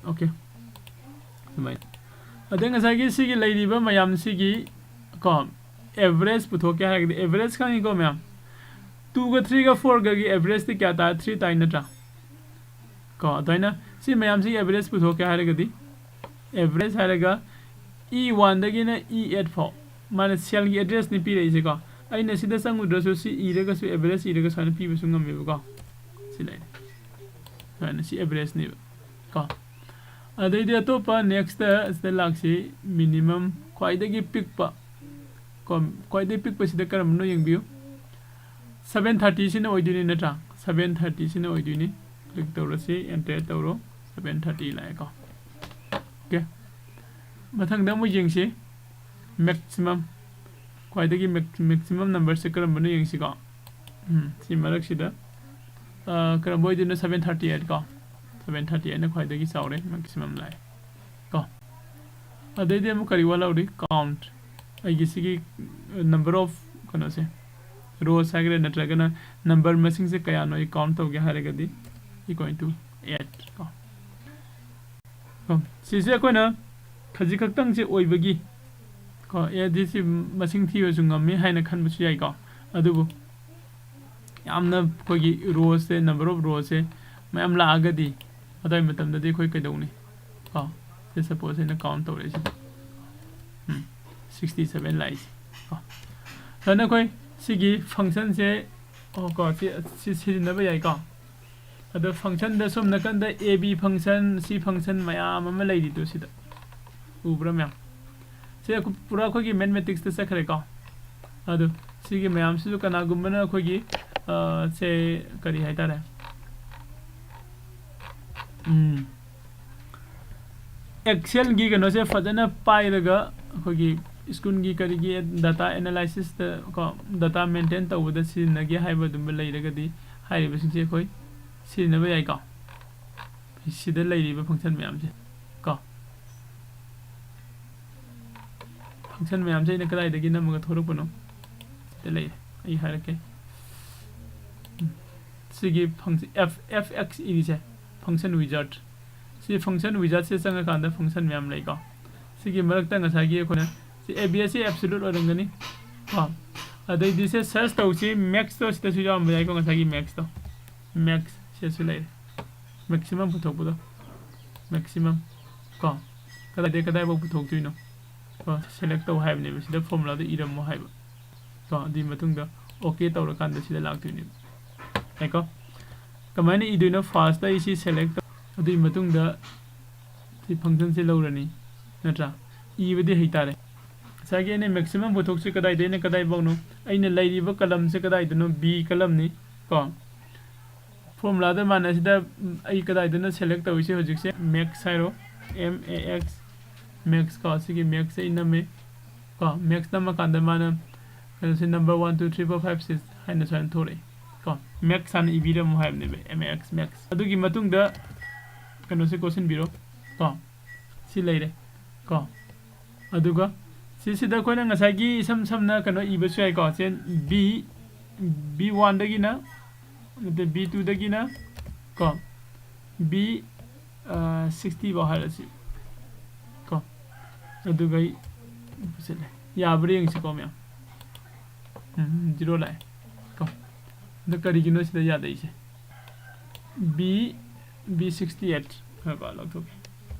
ꯑꯣꯀꯦ, ꯑꯗꯨꯃꯥꯏꯅ꯫ ꯑꯗꯩ ꯉꯁꯥꯏꯒꯤ ꯁꯤꯒꯤ ꯂꯩꯔꯤꯕ ꯃꯌꯥꯝꯁꯤꯒꯤ ꯀꯣ ꯑꯦꯚꯔꯦꯖ ꯄꯨꯊꯣꯛꯀꯦ ꯍꯥꯏꯔꯒꯗꯤ, ꯑꯦꯚꯔꯦꯖ ꯈꯪꯉꯤꯀꯣ ꯃꯌꯥꯝ, ꯇꯨꯒ ꯊ꯭ꯔꯤꯒ ꯐꯣꯔꯒꯒꯤ ꯑꯦꯚꯔꯦꯖꯇꯤ ꯀꯌꯥ ꯇꯥꯏ? ꯊ꯭ꯔꯤ ꯇꯥꯏ ꯅꯠꯇ꯭ꯔꯥ? ꯀꯣ ꯑꯗꯨꯃꯥꯏꯅ ꯁꯤ ꯃꯌꯥꯝꯁꯤꯒꯤ ꯑꯦꯚꯔꯦꯖ ꯄꯨꯊꯣꯛꯀꯦ ꯍꯥꯏꯔꯒꯗꯤ, ꯑꯦꯚꯔꯦꯖ ꯍꯥꯏꯔꯒ ꯏ ꯋꯥꯟꯗꯒꯤꯅ ꯏ ꯑꯦꯠ ꯐꯥꯎ ꯃꯥꯅ ꯁꯦꯜꯒꯤ ꯑꯦꯗ꯭ꯔꯦꯁꯅꯤ ꯄꯤꯔꯛꯏꯁꯦꯀꯣ꯫ ꯑꯩꯅ ꯁꯤꯗ ꯆꯪꯉꯨꯗ꯭ꯔꯁꯨ ꯁꯤ ꯏꯔꯒꯁꯨ, ꯑꯦꯚꯔꯦꯖ ꯏꯔꯒ ꯁꯨꯃꯥꯏꯅ ꯄꯤꯕꯁꯨ ꯉꯝꯃꯦꯕꯀꯣ꯫ ꯁꯤ ꯂꯩꯔꯦ, ꯁꯨꯃꯥꯏꯅ ꯁꯤ ꯑꯦꯚꯔꯦꯖꯅꯦꯕ ꯀꯣ꯫ ꯑꯗꯩꯗꯤ ꯑꯇꯣꯞꯄ ꯅꯦꯛꯁꯇ ꯁꯤꯗ ꯂꯥꯛꯁꯤ, ꯃꯤꯅꯤꯃꯝ ꯈ꯭ꯋꯥꯏꯗꯒꯤ ꯄꯤꯛꯄ ꯀꯣ, ꯈ꯭ꯋꯥꯏꯗꯒꯤ ꯄꯤꯛꯄꯁꯤꯗ ꯀꯔꯝꯕꯅꯣ ꯌꯦꯡꯕꯤꯌꯨ꯫ ꯁꯚꯦꯟ ꯊꯥꯔꯇꯤꯁꯤꯅ ꯑꯣꯏꯗꯣꯏꯅꯤ ꯅꯠꯇ꯭ꯔꯥ? ꯁꯚꯦꯟ ꯊꯥꯔꯇꯤꯁꯤꯅ ꯑꯣꯏꯗꯣꯏꯅꯤ꯫ ꯀ꯭ꯂꯤꯛ ꯇꯧꯔꯁꯤ, ꯑꯦꯟꯇꯔ ꯇꯧꯔꯣ꯫ Seven thirty ꯂꯥꯛꯑꯦꯀꯣ꯫ ꯑꯣꯀꯦ, ꯃꯊꯪꯗ ꯑꯃꯨꯛ ꯌꯦꯡꯁꯤ꯫ ꯃꯦꯛꯁꯤꯃꯝ, ꯈ꯭ꯋꯥꯏꯗꯒꯤ ꯃꯦꯛꯁꯤꯃꯝ ꯅꯝꯕꯔꯁꯦ ꯀꯔꯝꯕꯅꯣ ꯌꯦꯡꯁꯤꯀꯣ꯫ ꯎꯝ, ꯁꯤ ꯃꯔꯛꯁꯤꯗ, ꯑ, ꯀꯔꯝꯕ ꯑꯣꯏꯗꯣꯏꯅꯣ? ꯁꯚꯦꯟ ꯊꯥꯔꯇꯤ ꯑꯦꯠ ꯀꯣ꯫ ꯁꯚꯦꯟ ꯊꯥꯔꯇꯤ ꯑꯦꯠꯅ ꯈ꯭ꯋꯥꯏꯗꯒꯤ ꯆꯥꯎꯔꯦ, ꯃꯦꯛꯁꯤꯃꯝ ꯂꯥꯛꯑꯦ ꯀꯣ꯫ ꯑꯗꯩꯗꯤ ꯑꯃꯨꯛ ꯀꯔꯤ ꯋꯥꯠꯍꯧꯔꯤ? ꯀꯥꯎꯟꯠ꯫ ꯑꯩꯒꯤ ꯁꯤꯒꯤ ꯅꯝꯕꯔ ꯑꯣꯐ ꯀꯩꯅꯣꯁꯦ, ꯔꯣꯁ ꯍꯥꯏꯒꯦꯔꯥ ꯅꯠꯇ꯭ꯔꯒꯅ ꯅꯝꯕꯔ ꯃꯁꯤꯡꯁꯦ ꯀꯌꯥꯅꯣ ꯑꯩ ꯀꯥꯎꯟꯠ ꯇꯧꯒꯦ ꯍꯥꯏꯔꯒꯗꯤ, equal to eight ꯀꯣ꯫ ꯀꯣ, ꯁꯤꯁꯦ ꯑꯩꯈꯣꯏꯅ ꯈꯖꯤꯛ ꯈꯛꯇꯪꯁꯦ ꯑꯣꯏꯕꯒꯤ ꯀꯣ, ꯑꯦ, ꯗꯤ ꯁꯤ ꯃꯁꯤꯡ ꯊꯤꯕꯁꯨ ꯉꯝꯃꯤ ꯍꯥꯏꯅ ꯈꯟꯕꯁꯨ ꯌꯥꯏꯀꯣ꯫ ꯑꯗꯨꯕꯨ ꯌꯥꯝꯅ ꯑꯩꯈꯣꯏꯒꯤ ꯔꯣꯁꯦ, ꯅꯝꯕꯔ ꯑꯣꯐ ꯔꯣꯁꯦ ꯃꯌꯥꯝ ꯂꯥꯛꯑꯒꯗꯤ, ꯑꯗꯨꯋꯥꯏ ꯃꯇꯝꯗꯗꯤ ꯑꯩꯈꯣꯏ ꯀꯩꯗꯧꯅꯤ? ꯀꯣ, ꯁꯤ ꯁꯄꯣꯁ ꯑꯩꯅ ꯀꯥꯎꯟꯠ ꯇꯧꯔꯛꯑꯦ ꯁꯤꯗ꯫ ꯎꯝ, ꯁꯤꯛꯁꯇꯤ ꯁꯚꯦꯟ ꯂꯥꯛꯏꯁꯦ ꯀꯣ꯫ ꯑꯗꯨꯅ ꯑꯩꯈꯣꯏ ꯁꯤꯒꯤ ꯐꯪꯁꯟꯁꯦ, ꯑꯣ ꯀꯣ, ꯁꯤ, ꯁꯤ ꯁꯤꯖꯤꯟꯅꯕ ꯌꯥꯏꯀꯣ꯫ ꯑꯗꯣ ꯐꯪꯁꯟꯗ ꯁꯣꯝ ꯅꯥꯀꯟꯗ ꯑꯦ ꯕꯤ ꯐꯪꯁꯟ, ꯁꯤ ꯐꯪꯁꯟ ꯃꯌꯥꯝ ꯑꯃ ꯂꯩꯔꯤꯗꯣ ꯁꯤꯗ ꯎꯕ꯭ꯔꯥ ꯃꯌꯥꯝ? ꯁꯤ ꯑꯩꯈꯣꯏ ꯄꯨꯔꯥ ꯑꯩꯈꯣꯏꯒꯤ ꯃꯦꯊꯃꯦꯇꯤꯛꯁꯇ ꯆꯠꯈ꯭ꯔꯦꯀꯣ꯫ ꯑꯗꯣ ꯁꯤꯒꯤ ꯃꯌꯥꯝꯁꯤꯁꯨ ꯀꯅꯥꯒꯨꯝꯕꯅ ꯑꯩꯈꯣꯏꯒꯤ, ꯑ, ꯁꯦ ꯀꯔꯤ ꯍꯥꯏꯇꯥꯔꯦ? ꯎꯝ, ꯑꯦꯛꯁꯦꯜꯒꯤ ꯀꯩꯅꯣꯁꯦ ꯐꯖꯅ ꯄꯥꯏꯔꯒ ꯑꯩꯈꯣꯏꯒꯤ ꯁ꯭ꯀꯨꯜꯒꯤ ꯀꯔꯤꯒꯤ ꯗꯥꯇꯥ ꯑꯦꯅꯥꯂꯥꯏꯁꯤꯁꯇ ꯀꯣ, ꯗꯥꯇꯥ ꯃꯦꯟꯇꯦꯟ ꯇꯧꯕꯗ ꯁꯤꯖꯤꯟꯅꯒꯦ ꯍꯥꯏꯕ ꯑꯗꯨꯝꯕ ꯂꯩꯔꯒꯗꯤ ꯍꯥꯏꯔꯤꯕꯁꯤꯡꯁꯦ ꯑꯩꯈꯣꯏ ꯁꯤꯖꯤꯟꯅꯕ ꯌꯥꯏꯀꯣ꯫ ꯁꯤꯗ ꯂꯩꯔꯤꯕ ꯐꯪꯁꯟ ꯃꯌꯥꯝꯁꯦ ꯀꯣ꯫ ꯐꯪꯁꯟ ꯃꯌꯥꯝꯁꯦ ꯑꯩꯅ ꯀꯗꯥꯏꯗꯒꯤ ꯅꯝꯃꯒ ꯊꯣꯔꯛꯄꯅꯣ? ꯁꯤꯗ ꯂꯩꯔꯦ꯫ ꯑꯩ ꯍꯥꯏꯔꯛꯀꯦ꯫ ꯎꯝ꯫ ꯁꯤꯒꯤ function, F, F X ꯏꯔꯤꯁꯦ, function wizard꯫ ꯁꯤ function wizardꯁꯦ ꯆꯪꯉꯀꯥꯟꯗ function ꯃꯌꯥꯝ ꯂꯩꯀꯣ꯫ ꯁꯤꯒꯤ ꯃꯔꯛꯇ ꯉꯁꯥꯏꯒꯤ ꯑꯩꯈꯣꯏꯅ ꯁꯤ A B ꯑꯁꯤ absolute ꯑꯣꯏꯔꯝꯒꯅꯤ ꯀꯣ꯫ ꯑꯗꯩꯗꯤ ꯁꯦ search ꯇꯧꯁꯤ, maxꯇꯣ ꯁꯤꯗꯁꯨ ꯌꯥꯎꯔꯝꯕ ꯌꯥꯏꯀꯣ, ꯉꯁꯥꯏꯒꯤ maxꯇꯣ꯫ Max ꯁꯤꯗꯁꯨ ꯂꯩꯔꯦ꯫ Maximum ꯄꯨꯊꯣꯛꯄꯗꯣ꯫ Maximum ꯀꯣ꯫ ꯀꯗꯥꯏꯗꯩ ꯀꯗꯥꯏꯐꯥꯎ ꯄꯨꯊꯣꯛꯇꯣꯏꯅꯣ? ꯀꯣ, select ꯇꯧ ꯍꯥꯏꯕꯅꯦꯕ꯫ ꯁꯤꯗ formulaꯗ ꯏꯔꯝꯃꯣ ꯍꯥꯏꯕ꯫ ꯀꯣ, ꯑꯗꯨꯒꯤ ꯃꯇꯨꯡꯗ OK ꯇꯧꯔꯀꯥꯟꯗ ꯁꯤꯗ ꯂꯥꯛꯇꯣꯏꯅꯦꯕ꯫ ꯌꯥꯏꯀꯣ? ꯀꯃꯥꯏꯅ ꯏꯗꯣꯏꯅꯣ? Firstꯇ ꯑꯩ ꯁꯤ select ꯇꯧ-, ꯑꯗꯨꯒꯤ ꯃꯇꯨꯡꯗ ꯁꯤ functionꯁꯦ ꯂꯧꯔꯅꯤ, ꯅꯠꯇ꯭ꯔꯥ? ꯏꯕꯗꯤ ꯍꯩꯇꯥꯔꯦ꯫ ꯉꯁꯥꯏꯒꯤ ꯑꯩꯅ maximum ꯄꯨꯊꯣꯛꯁꯤ ꯀꯗꯥꯏꯗꯩꯅ ꯀꯗꯥꯏꯐꯥꯎꯅꯣ? ꯑꯩꯅ ꯂꯩꯔꯤꯕ columnꯁꯦ ꯀꯗꯥꯏꯗꯅꯣ? B columnꯅꯤ ꯀꯣ꯫ Formulaꯗ ꯃꯥꯅ ꯁꯤꯗ, ꯎꯝ, ꯑꯩ ꯀꯗꯥꯏꯗꯅꯣ select ꯇꯧꯔꯤꯁꯦ ꯍꯧꯖꯤꯛꯁꯦ? Max ꯍꯥꯏꯔꯣ, M A X, max ꯀꯣ, ꯁꯤꯒꯤ maxꯁꯦ ꯑꯩ ꯅꯝꯃꯦ ꯀꯣ꯫ Max ꯅꯝꯃꯀꯥꯟꯗ ꯃꯥꯅ ꯀꯩꯅꯣꯁꯦ number one, two, three, four, five, six ꯍꯥꯏꯅ ꯁꯨꯃꯥꯏꯅ ꯊꯣꯔꯛꯑꯦ ꯀꯣ꯫ Max ꯍꯥꯟꯅ ꯏꯕꯤꯔꯝꯃꯣ ꯍꯥꯏꯕꯅꯦꯕ, M A X, max꯫ ꯑꯗꯨꯒꯤ ꯃꯇꯨꯡꯗ ꯀꯩꯅꯣꯁꯦ ꯀꯣꯠꯁꯤꯟꯕꯤꯔꯣ ꯀꯣ꯫ ꯁꯤ ꯂꯩꯔꯦ ꯀꯣ꯫ ꯑꯗꯨꯒ ꯁꯤꯁꯤꯗ ꯑꯩꯈꯣꯏꯅ ꯉꯁꯥꯏꯒꯤ ꯏꯁꯝ ꯁꯝꯅ ꯀꯩꯅꯣ ꯏꯕꯁꯨ ꯌꯥꯏꯀꯣ꯫ ꯁꯦ B, B oneꯗꯒꯤꯅ, ꯅꯠꯇꯦ, B twoꯗꯒꯤꯅ ꯀꯣ, B, ꯑ, sixty ꯐꯥꯎ ꯍꯥꯏꯔꯁꯤ ꯀꯣ꯫ ꯑꯗꯨꯒ ꯑꯩ ꯄꯨꯁꯤꯜꯂꯦ꯫ ꯌꯥꯕ꯭ꯔꯥ ꯌꯦꯡꯁꯤꯀꯣ ꯃꯌꯥꯝ꯫ ꯎꯝ, zero ꯂꯥꯛꯑꯦ ꯀꯣ꯫ ꯑꯗꯣ ꯀꯔꯤꯒꯤꯅꯣ ꯁꯤꯗ ꯌꯥꯗꯩꯁꯦ? B, B sixty eight꯫ ꯉꯥꯏꯈꯣ, ꯂꯧꯊꯣꯛꯀꯦ꯫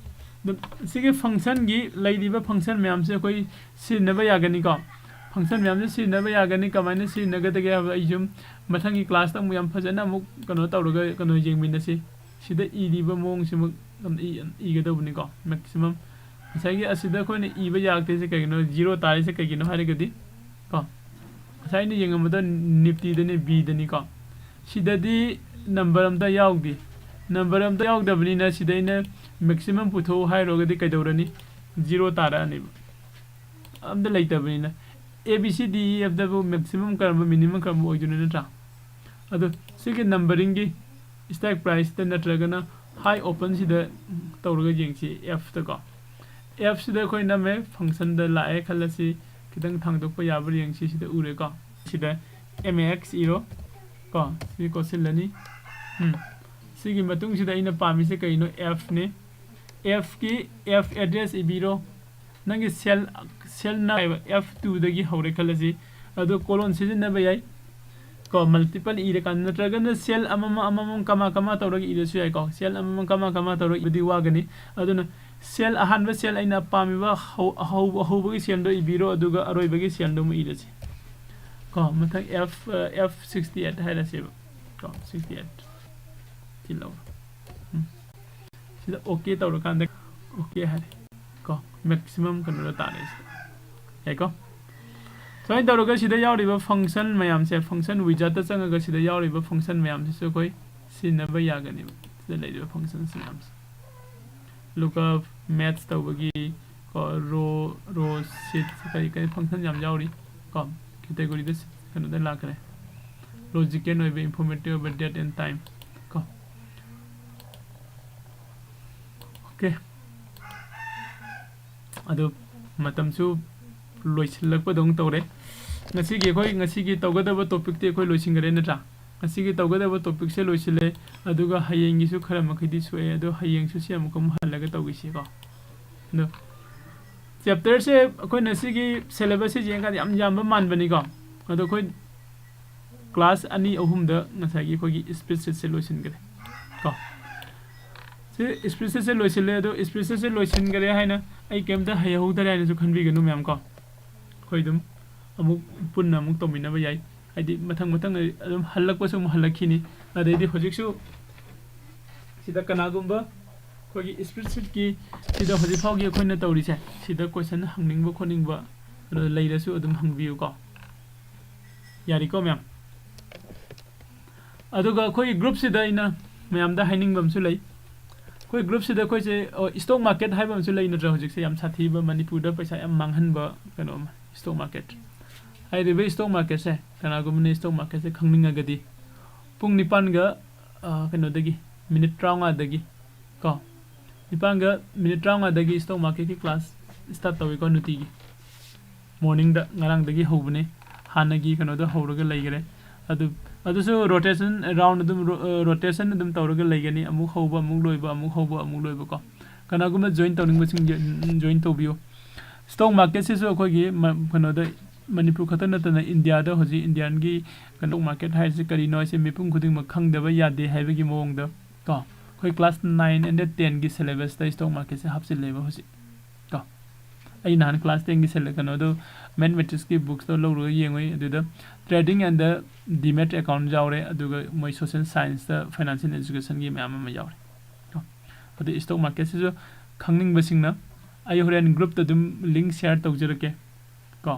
ꯑꯗꯨꯝ ꯁꯤꯒꯤ functionꯒꯤ ꯂꯩꯔꯤꯕ function ꯃꯌꯥꯝꯁꯦ ꯑꯩꯈꯣꯏ ꯁꯤꯖꯤꯟꯅꯕ ꯌꯥꯒꯅꯤꯀꯣ꯫ Function ꯃꯌꯥꯝꯁꯦ ꯁꯤꯖꯤꯟꯅꯕ ꯌꯥꯒꯅꯤ꯫ ꯀꯃꯥꯏꯅ ꯁꯤꯖꯤꯟꯅꯒꯗꯒꯦ ꯍꯥꯏꯕꯗꯣ ꯑꯩ ꯁꯨꯝ ꯃꯊꯪꯒꯤ classꯇ ꯑꯃꯨꯛ ꯌꯥꯝ ꯐꯖꯅ ꯑꯃꯨꯛ ꯀꯩꯅꯣ ꯇꯧꯔꯒ ꯀꯩꯅꯣ ꯌꯦꯡꯃꯤꯟꯅꯁꯤ꯫ ꯁꯤꯗ ꯏꯔꯤꯕ ꯃꯑꯣꯡꯁꯤꯃꯛ ꯑꯗꯨꯝ ꯏ-, ꯏꯒꯗꯧꯕꯅꯤꯀꯣ, maximum꯫ ꯉꯁꯥꯏꯒꯤ ꯑꯁꯤꯗ ꯑꯩꯈꯣꯏꯅ ꯏꯕ ꯌꯥꯔꯛꯇ꯭ꯔꯤꯁꯦ ꯀꯩꯒꯤꯅꯣ, zero ꯇꯥꯔꯤꯁꯦ ꯀꯩꯒꯤꯅꯣ ꯍꯥꯏꯔꯒꯗꯤ ꯀꯣ, ꯉꯁꯥꯏ ꯑꯩꯅ ꯌꯦꯡꯉꯝꯕꯗꯣ ꯅꯤꯐꯇꯤꯗꯅꯤ, Bꯗꯅꯤꯀꯣ꯫ ꯁꯤꯗꯗꯤ number ꯑꯝꯇ ꯌꯥꯎꯗꯦ꯫ Number ꯑꯝꯇ ꯌꯥꯎꯗꯕꯅꯤꯅ ꯁꯤꯗ ꯑꯩꯅ maximum ꯄꯨꯊꯣꯛꯎ ꯍꯥꯏꯔꯨꯔꯒꯗꯤ ꯀꯩꯗꯧꯔꯅꯤ? Zero ꯇꯥꯔꯛꯑꯅꯦꯕ꯫ ꯑꯝꯇ ꯂꯩꯇꯕꯅꯤꯅ꯫ A, B, C, D, E, Fꯗꯕꯨ maximum ꯀꯔꯝꯕ, minimum ꯀꯔꯝꯕ ꯑꯣꯏꯗꯣꯏꯅꯣ, ꯅꯠꯇ꯭ꯔꯥ? ꯑꯗꯣ ꯁꯤꯒꯤ numberingꯒꯤ strike priceꯇ ꯅꯠꯇ꯭ꯔꯒꯅ high openꯁꯤꯗ ꯇꯧꯔꯒ ꯌꯦꯡꯁꯤ, Fꯇꯀꯣ꯫ Fꯁꯤꯗ ꯑꯩꯈꯣꯏ ꯅꯝꯃꯦ, functionꯗ ꯂꯥꯛꯑꯦ ꯈꯜꯂꯁꯤ꯫ ꯈꯤꯇꯪ ꯊꯥꯡꯗꯣꯛꯄ ꯌꯥꯕ꯭ꯔꯥ ꯌꯦꯡꯁꯤ꯫ ꯁꯤꯗ ꯎꯔꯦꯀꯣ꯫ ꯁꯤꯗ M A X ꯏꯔꯣ꯫ ꯀꯣ, ꯁꯤ ꯀꯣꯠꯁꯤꯜꯂꯅꯤ꯫ ꯎꯝ꯫ ꯁꯤꯒꯤ ꯃꯇꯨꯡꯁꯤꯗ ꯑꯩꯅ ꯄꯥꯝꯃꯤꯁꯦ ꯀꯩꯅꯣ? F ꯅꯤ꯫ F ꯀꯤ F address ꯏꯕꯤꯔꯣ꯫ ꯅꯪꯒꯤ cell, cell ꯅ ꯍꯥꯏꯕ F two ꯗꯒꯤ ꯍꯧꯔꯦ ꯈꯜꯂꯁꯤ꯫ ꯑꯗꯣ colon ꯁꯤꯖꯤꯟꯅꯕ ꯌꯥꯏ꯫ ꯀꯣ, multiple ꯏꯔꯀꯥꯟꯗ, ꯅꯠꯇ꯭ꯔꯒꯅ cell ꯑꯃꯃꯝ ꯑꯃꯃꯝ comma comma ꯇꯧꯔꯒ ꯏꯔꯁꯨ ꯌꯥꯏꯀꯣ꯫ Cell ꯑꯃꯃꯝ comma comma ꯇꯧꯔꯒ ꯏꯕꯗꯤ ꯋꯥꯒꯅꯤ꯫ ꯑꯗꯨꯅ cell, ꯑꯍꯥꯟꯕ cell ꯑꯩꯅ ꯄꯥꯝꯃꯤꯕ ꯍꯧ-, ꯑꯍꯧꯕ, ꯑꯍꯧꯕꯒꯤ cell ꯗꯣ ꯏꯕꯤꯔꯣ, ꯑꯗꯨꯒ ꯑꯔꯣꯏꯕꯒꯤ cell ꯗꯨ ꯑꯃ ꯏꯔꯁꯤ꯫ ꯀꯣ, ꯃꯊꯪ F, ꯑ, F sixty eight ꯍꯥꯏꯔꯁꯦꯕ꯫ ꯀꯣ, sixty eight꯫ ꯁꯤ ꯂꯧꯔꯣ꯫ ꯎꯝ꯫ ꯁꯤꯗ OK ꯇꯧꯔꯀꯥꯟꯗ, OK ꯍꯥꯏꯔꯦ꯫ ꯀꯣ, maximum ꯀꯩꯅꯣꯗ ꯇꯥꯔꯦ ꯁꯤꯗ꯫ ꯌꯥꯏꯀꯣ? ꯁꯨꯃꯥꯏꯅ ꯇꯧꯔꯒ ꯁꯤꯗ ꯌꯥꯎꯔꯤꯕ function ꯃꯌꯥꯝꯁꯦ, function wizard ꯇ ꯆꯪꯉꯒ ꯁꯤꯗ ꯌꯥꯎꯔꯤꯕ function ꯃꯌꯥꯝꯁꯤꯁꯨ ꯑꯩꯈꯣꯏ ꯁꯤꯖꯤꯟꯅꯕ ꯌꯥꯒꯅꯦꯕ꯫ ꯁꯤꯗ ꯂꯩꯔꯤꯕ functions ꯃꯌꯥꯝꯁꯦ꯫ Lookup, match ꯇꯧꯕꯒꯤ, ꯀꯣ, row, row, sheet, ꯀꯔꯤ ꯀꯔꯤ function ꯌꯥꯝ ꯌꯥꯎꯔꯤ꯫ ꯀꯣ, category ꯗ ꯀꯩꯅꯣꯗ ꯂꯥꯛꯈ꯭ꯔꯦ꯫ Logical ꯑꯣꯏꯕ, informative ꯑꯣꯏꯕ, date and time꯫ ꯀꯣ꯫ OK꯫ ꯑꯗꯨ ꯃꯇꯝꯁꯨ ꯂꯣꯏꯁꯤꯜꯂꯛꯄꯗꯧꯅ ꯇꯧꯔꯦ꯫ ꯉꯁꯤꯒꯤ ꯑꯩꯈꯣꯏ ꯉꯁꯤꯒꯤ ꯇꯧꯒꯗꯕ topic ꯇꯤ ꯑꯩꯈꯣꯏ ꯂꯣꯏꯁꯤꯟꯈꯔꯦ ꯅꯠꯇ꯭ꯔꯥ? ꯉꯁꯤꯒꯤ ꯇꯧꯒꯗꯕ topic ꯁꯦ ꯂꯣꯏꯁꯤꯜꯂꯦ꯫ ꯑꯗꯨꯒ ꯍꯌꯦꯡꯒꯤꯁꯨ ꯈꯔ ꯃꯈꯩꯗꯤ ꯁꯣꯛꯑꯦ꯫ ꯑꯗꯣ ꯍꯌꯦꯡꯁꯨ ꯁꯤ ꯑꯃꯨꯛꯀ ꯑꯃꯨꯛ ꯍꯜꯂꯒ ꯇꯧꯈꯤꯁꯤꯀꯣ꯫ ꯑꯗꯣ chapter ꯁꯦ ꯑꯩꯈꯣꯏꯅ ꯁꯤꯒꯤ syllabus ꯁꯦ ꯌꯦꯡꯀꯥꯟꯗ ꯌꯥꯝ ꯌꯥꯝꯕ ꯃꯥꯟꯕꯅꯤꯀꯣ꯫ ꯑꯗꯣ ꯑꯩꯈꯣꯏ class ꯑꯅꯤ ꯑꯍꯨꯝꯗ ꯉꯁꯥꯏꯒꯤ ꯑꯩꯈꯣꯏꯒꯤ spreadsheet ꯁꯦ ꯂꯣꯏꯁꯤꯟꯈ꯭ꯔꯦ ꯀꯣ꯫ ꯁꯤ spreadsheet ꯁꯦ ꯂꯣꯏꯁꯤꯜꯂꯦ꯫ ꯑꯗꯣ spreadsheet ꯁꯦ ꯂꯣꯏꯁꯤꯟꯈ꯭ꯔꯦ ꯍꯥꯏꯅ ꯑꯩ ꯀꯩꯝꯇ ꯍꯩꯍꯧꯗꯔꯦ ꯍꯥꯏꯅꯁꯨ ꯈꯟꯕꯤꯒꯅꯨ ꯃꯌꯥꯝ ꯀꯣ꯫ ꯑꯩꯈꯣꯏ ꯑꯗꯨꯝ ꯑꯃꯨꯛ ꯄꯨꯟꯅ ꯑꯃꯨꯛ ꯇꯧꯃꯤꯟꯅꯕ ꯌꯥꯏ꯫ ꯍꯥꯏꯗꯤ ꯃꯊꯪ ꯃꯊꯪ ꯑꯗꯨꯝ ꯍꯜꯂꯛꯄꯁꯨ ꯑꯃꯨꯛ ꯍꯜꯂꯛꯈꯤꯅꯤ꯫ ꯑꯗꯩꯗꯤ ꯍꯧꯖꯤꯛꯁꯨ ꯁꯤꯗ ꯀꯅꯥꯒꯨꯝꯕ ꯑꯩꯈꯣꯏꯒꯤ spreadsheet ꯀꯤ ꯁꯤꯗ ꯍꯧꯖꯤꯛ ꯐꯥꯎꯒꯤ ꯑꯩꯈꯣꯏꯅ ꯇꯧꯔꯤꯁꯦ, ꯁꯤꯗ question ꯍꯪꯅꯤꯡꯕ ꯈꯣꯠꯅꯤꯡꯕ ꯑꯗꯨ ꯂꯩꯔꯁꯨ ꯑꯗꯨꯝ ꯍꯪꯕꯤꯌꯨꯀꯣ꯫ ꯌꯥꯔꯤꯀꯣ ꯃꯌꯥꯝ? ꯑꯗꯨꯒ ꯑꯩꯈꯣꯏꯒꯤ group ꯁꯤꯗ ꯑꯩꯅ ꯃꯌꯥꯝꯗ ꯍꯥꯏꯅꯤꯡꯕ ꯑꯃꯁꯨ ꯂꯩ꯫ ꯑꯩꯈꯣꯏ group ꯁꯤꯗ ꯑꯩꯈꯣꯏꯁꯦ, ꯑꯣ, stock market ꯍꯥꯏꯕ ꯑꯃꯁꯨ ꯂꯩ ꯅꯠꯇ꯭ꯔꯥ? ꯍꯧꯖꯤꯛꯁꯦ ꯌꯥꯝ ꯁꯥꯊꯤꯕ, ꯃꯅꯤꯄꯨꯔꯗ ꯄꯩꯁꯥ ꯌꯥꯝ ꯃꯥꯡꯍꯟꯕ ꯀꯩꯅꯣ ꯑꯃ, stock market꯫ ꯍꯥꯏꯔꯤꯕ stock market ꯁꯦ, ꯀꯅꯥꯒꯨꯝꯕꯅ stock market ꯁꯦ ꯈꯪꯅꯤꯡꯉꯒꯗꯤ, ꯄꯨꯡ ꯅꯤꯄꯥꯟꯒ, ꯑ, ꯀꯩꯅꯣꯗꯒꯤ, minute ꯇꯔꯥꯃꯉꯥꯗꯒꯤ ꯀꯣ, ꯅꯤꯄꯥꯟꯒ minute ꯇꯔꯥꯃꯉꯥꯗꯒꯤ stock market ꯀꯤ class start ꯇꯧꯏꯀꯣ, ꯅꯨꯡꯇꯤꯒꯤ꯫ Morning ꯗ ꯉꯔꯥꯡꯗꯒꯤ ꯍꯧꯕꯅꯦ꯫ ꯍꯥꯟꯅꯒꯤ ꯀꯩꯅꯣꯗꯣ ꯍꯧꯔꯒ ꯂꯩꯈꯔꯦ꯫ ꯑꯗꯨ, ꯑꯗꯨꯁꯨ rotation round ꯑꯗꯨꯝ ro-, ꯑ, rotation ꯑꯗꯨꯝ ꯇꯧꯔꯒ ꯂꯩꯒꯅꯤ꯫ ꯑꯃꯨꯛ ꯍꯧꯕ, ꯑꯃꯨꯛ ꯂꯣꯏꯕ, ꯑꯃꯨꯛ ꯍꯧꯕ, ꯑꯃꯨꯛ ꯂꯣꯏꯕ ꯀꯣ꯫ ꯀꯅꯥꯒꯨꯝꯕ join ꯇꯧꯅꯤꯡꯕꯁꯤꯡ join ꯇꯧꯕꯤꯌꯨ꯫ Stock market ꯁꯤꯁꯨ ꯑꯩꯈꯣꯏꯒꯤ ꯃ-, ꯀꯩꯅꯣꯗ, ꯃꯅꯤꯄꯨꯔ ꯈꯛꯇ ꯅꯠꯇꯅ ꯏꯟꯗꯤꯌꯥꯗ ꯍꯧꯖꯤꯛ ꯏꯟꯗꯤꯌꯥꯟꯒꯤ stock market ꯍꯥꯏꯔꯤꯁꯤ ꯀꯔꯤꯅꯣ ꯍꯥꯏꯁꯦ ꯃꯤꯄꯨꯝ ꯈꯨꯗꯤꯡꯃꯛ ꯈꯪꯗꯕ ꯌꯥꯗꯦ ꯍꯥꯏꯕꯒꯤ ꯃꯑꯣꯡꯗ ꯀꯣ, ꯑꯩꯈꯣꯏ class nine and tenꯒꯤ syllabusꯇ stock marketꯁꯦ ꯍꯥꯞꯆꯤꯜꯂꯦꯕ ꯍꯧꯖꯤꯛ ꯀꯣ꯫ ꯑꯩ ꯅꯍꯥꯟ class tenꯒꯤ ꯁꯦꯂꯦ-, ꯀꯩꯅꯣꯗꯣ, mathematicsꯀꯤ booksꯇꯣ ꯂꯧꯔꯒ ꯌꯦꯡꯉꯨꯏ꯫ ꯑꯗꯨꯗ trading and the demat account ꯌꯥꯎꯔꯦ, ꯑꯗꯨꯒ ꯃꯣꯏ social scienceꯇ financial educationꯒꯤ ꯃꯌꯥꯝ ꯑꯃ ꯌꯥꯎꯔꯦ ꯀꯣ꯫ ꯑꯗꯨ stock marketꯁꯤꯁꯨ ꯈꯪꯅꯤꯡꯕꯁꯤꯡꯅ ꯑꯩ ꯍꯣꯔꯦꯟ groupꯇ ꯑꯗꯨꯝ link share ꯇꯧꯖꯔꯛꯀꯦ ꯀꯣ꯫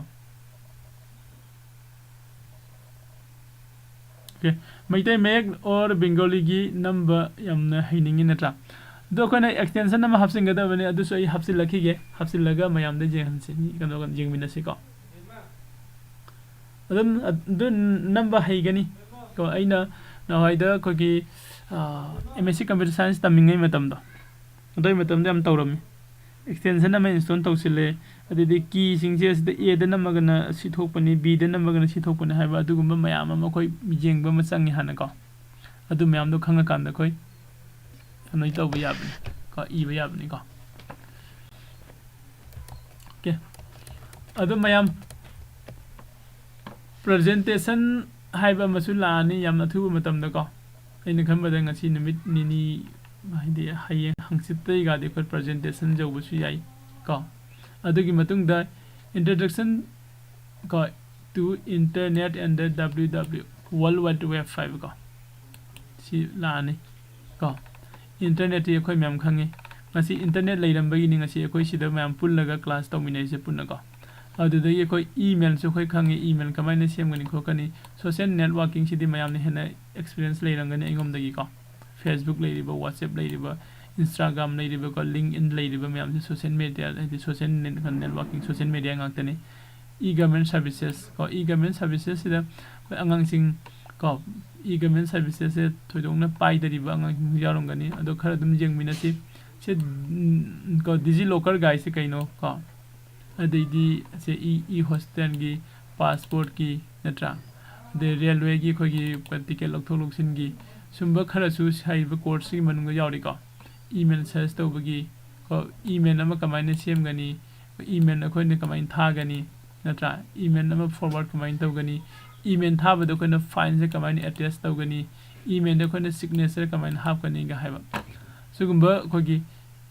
Okay, ꯃꯩꯇꯩ ꯃꯌꯦꯛ or Bengaliꯒꯤ ꯅꯝꯕ ꯌꯥꯝꯅ ꯍꯩꯅꯤꯡꯉꯤ ꯅꯠꯇ꯭ꯔꯥ? ꯑꯗꯣ ꯑꯩꯈꯣꯏꯅ extension ꯑꯃ ꯍꯥꯞꯆꯤꯟꯒꯗꯕꯅꯤ, ꯑꯗꯨꯁꯨ ꯑꯩ ꯍꯥꯞꯆꯤꯜꯂꯛꯈꯤꯒꯦ, ꯍꯥꯞꯆꯤꯜꯂꯒ ꯃꯌꯥꯝꯗ ꯌꯦꯡꯍꯟꯁꯤ, ꯀꯩꯅꯣ, ꯌꯦꯡꯃꯤꯟꯅꯁꯤꯀꯣ꯫ ꯑꯗꯨꯝ ꯑꯗꯨ ꯅꯝꯕ ꯍꯩꯒꯅꯤ ꯀꯣ꯫ ꯑꯩꯅ ꯅꯍꯥꯟꯋꯥꯏꯗ ꯑꯩꯈꯣꯏꯒꯤ, ꯑꯥ, M S C Computer Science ꯇꯝꯃꯤꯉꯩ ꯃꯇꯝꯗꯣ, ꯑꯗꯨꯒꯤ ꯃꯇꯝꯗ ꯌꯥꯝ ꯇꯧꯔꯝꯃꯤ꯫ Extension ꯑꯃ install ꯇꯧꯁꯤꯜꯂꯦ, ꯑꯗꯨꯗꯤ keyꯁꯤꯡꯁꯦ ꯑꯁꯤꯗ Aꯗ ꯅꯝꯃꯒꯅ ꯁꯤ ꯊꯣꯛꯄꯅꯤ, Bꯗ ꯅꯝꯃꯒꯅ ꯁꯤ ꯊꯣꯛꯄꯅꯤ ꯍꯥꯏꯕ ꯑꯗꯨꯒꯨꯝꯕ ꯃꯌꯥꯝ ꯑꯃ ꯑꯩꯈꯣꯏ ꯌꯦꯡꯕ ꯑꯃ ꯆꯪꯉꯤ ꯍꯥꯟꯅꯀꯣ꯫ ꯑꯗꯨ ꯃꯌꯥꯝꯗꯣ ꯈꯪꯉꯀꯥꯟꯗ ꯑꯩꯈꯣꯏ ꯀꯩꯅꯣ ꯇꯧꯕ ꯌꯥꯕꯅꯤ ꯀꯣ, ꯏꯕ ꯌꯥꯕꯅꯤꯀꯣ꯫ Okay, ꯑꯗꯣ ꯃꯌꯥꯝ, presentation ꯍꯥꯏꯕ ꯑꯃꯁꯨ ꯂꯥꯛꯑꯅꯤ ꯌꯥꯝ ꯑꯊꯨꯕ ꯃꯇꯝꯗꯀꯣ꯫ ꯑꯩꯅ ꯈꯟꯕꯗ ꯉꯁꯤ ꯅꯨꯃꯤꯠ ꯅꯤꯅꯤ, ꯍꯥꯏꯗꯤ ꯍꯌꯦꯡ ꯍꯪꯆꯤꯠꯇꯩꯒꯗꯤ ꯑꯩꯈꯣꯏ presentation ꯌꯧꯕꯁꯨ ꯌꯥꯏ ꯀꯣ꯫ ꯑꯗꯨꯒꯤ ꯃꯇꯨꯡꯗ introduction ꯀꯣ, to internet and the W W, World Wide Web ꯍꯥꯏꯕꯀꯣ, ꯁꯤ ꯂꯥꯛꯑꯅꯤ ꯀꯣ꯫ Internetꯇꯤ ꯑꯩꯈꯣꯏ ꯃꯌꯥꯝ ꯈꯪꯉꯤ, ꯉꯁꯤ internet ꯂꯩꯔꯝꯕꯒꯤꯅꯤ ꯉꯁꯤ ꯑꯩꯈꯣꯏ ꯁꯤꯗ ꯃꯌꯥꯝ ꯄꯨꯜꯂꯒ class ꯇꯧꯃꯤꯟꯅꯔꯤꯁꯦ ꯄꯨꯟꯅꯀꯣ꯫ ꯑꯗꯨꯗꯒꯤ ꯑꯩꯈꯣꯏ emailꯁꯨ ꯑꯩꯈꯣꯏ ꯈꯪꯉꯤ, email ꯀꯃꯥꯏꯅ ꯁꯦꯝꯒꯅꯤ ꯈꯣꯠꯀꯅꯤ꯫ Social networkingꯁꯤꯗꯤ ꯃꯌꯥꯝꯅ ꯍꯦꯟꯅ experience ꯂꯩꯔꯝꯒꯅꯤ ꯑꯩꯉꯣꯟꯗꯒꯤꯀꯣ꯫ Facebook ꯂꯩꯔꯤꯕ, WhatsApp ꯂꯩꯔꯤꯕ, Instagram ꯂꯩꯔꯤꯕꯀꯣ, LinkedIn ꯂꯩꯔꯤꯕ ꯃꯌꯥꯝꯁꯦ social media, ꯍꯥꯏꯗꯤ social net-, networking, social media ꯉꯥꯛꯇꯅꯤ꯫ E-government services ꯀꯣ, e-government servicesꯁꯤꯗ ꯑꯩꯈꯣꯏ ꯑꯉꯥꯡꯁꯤꯡ ꯀꯣ, e-government servicesꯁꯦ ꯊꯣꯏꯗꯣꯛꯅ ꯄꯥꯏꯗꯔꯤꯕ ꯑꯉꯥꯡꯁꯤꯡꯁꯨ ꯌꯥꯎꯔꯝꯒꯅꯤ꯫ ꯑꯗꯣ ꯈꯔ ꯑꯗꯨꯝ ꯌꯦꯡꯃꯤꯟꯅꯁꯤ꯫ ꯁꯤ, ꯎꯝ, ꯀꯣ, DigiLocker ꯒꯥꯏꯁꯦ ꯀꯩꯅꯣ ꯀꯣ? ꯑꯗꯩꯗꯤ ꯁꯦ e-, e-hostelꯒꯤ ꯄꯥꯁꯄꯣꯔꯠꯀꯤ, ꯅꯠꯇ꯭ꯔꯥ? ꯑꯗꯩ ꯔꯦꯜꯋꯦꯒꯤ ꯑꯩꯈꯣꯏꯒꯤ ꯇꯤꯀꯦꯠ ꯂꯧꯊꯣꯛ ꯂꯧꯁꯤꯟꯒꯤ, ꯁꯨꯝꯕ ꯈꯔꯁꯨ ꯍꯥꯏꯔꯤꯕ ꯀꯣꯔꯁꯁꯤꯒꯤ ꯃꯅꯨꯡꯗ ꯌꯥꯎꯔꯤꯀꯣ꯫ ꯏꯃꯦꯜ ꯁꯔꯆ ꯇꯧꯕꯒꯤ, ꯀꯣ, ꯏꯃꯦꯜ ꯑꯃ ꯀꯃꯥꯏꯅ ꯁꯦꯝꯒꯅꯤ, ꯏꯃꯦꯜ ꯑꯩꯈꯣꯏꯅ ꯀꯃꯥꯏꯅ ꯊꯥꯒꯅꯤ, ꯅꯠꯇ꯭ꯔꯥ? ꯏꯃꯦꯜ ꯑꯃ ꯐꯣꯔꯋꯥꯔꯗ ꯀꯃꯥꯏꯅ ꯇꯧꯒꯅꯤ, ꯏꯃꯦꯜ ꯊꯥꯕꯗ ꯑꯩꯈꯣꯏꯅ ꯐꯥꯏꯜꯁꯦ ꯀꯃꯥꯏꯅ ꯑꯦꯇꯦꯆ ꯇꯧꯒꯅꯤ, ꯏꯃꯦꯜꯗ ꯑꯩꯈꯣꯏꯅ ꯁꯤꯒꯅꯦꯆꯔ ꯀꯃꯥꯏꯅ ꯍꯥꯞꯀꯅꯤꯒ ꯍꯥꯏꯕ꯫ ꯁꯤꯒꯨꯝꯕ ꯑꯩꯈꯣꯏꯒꯤ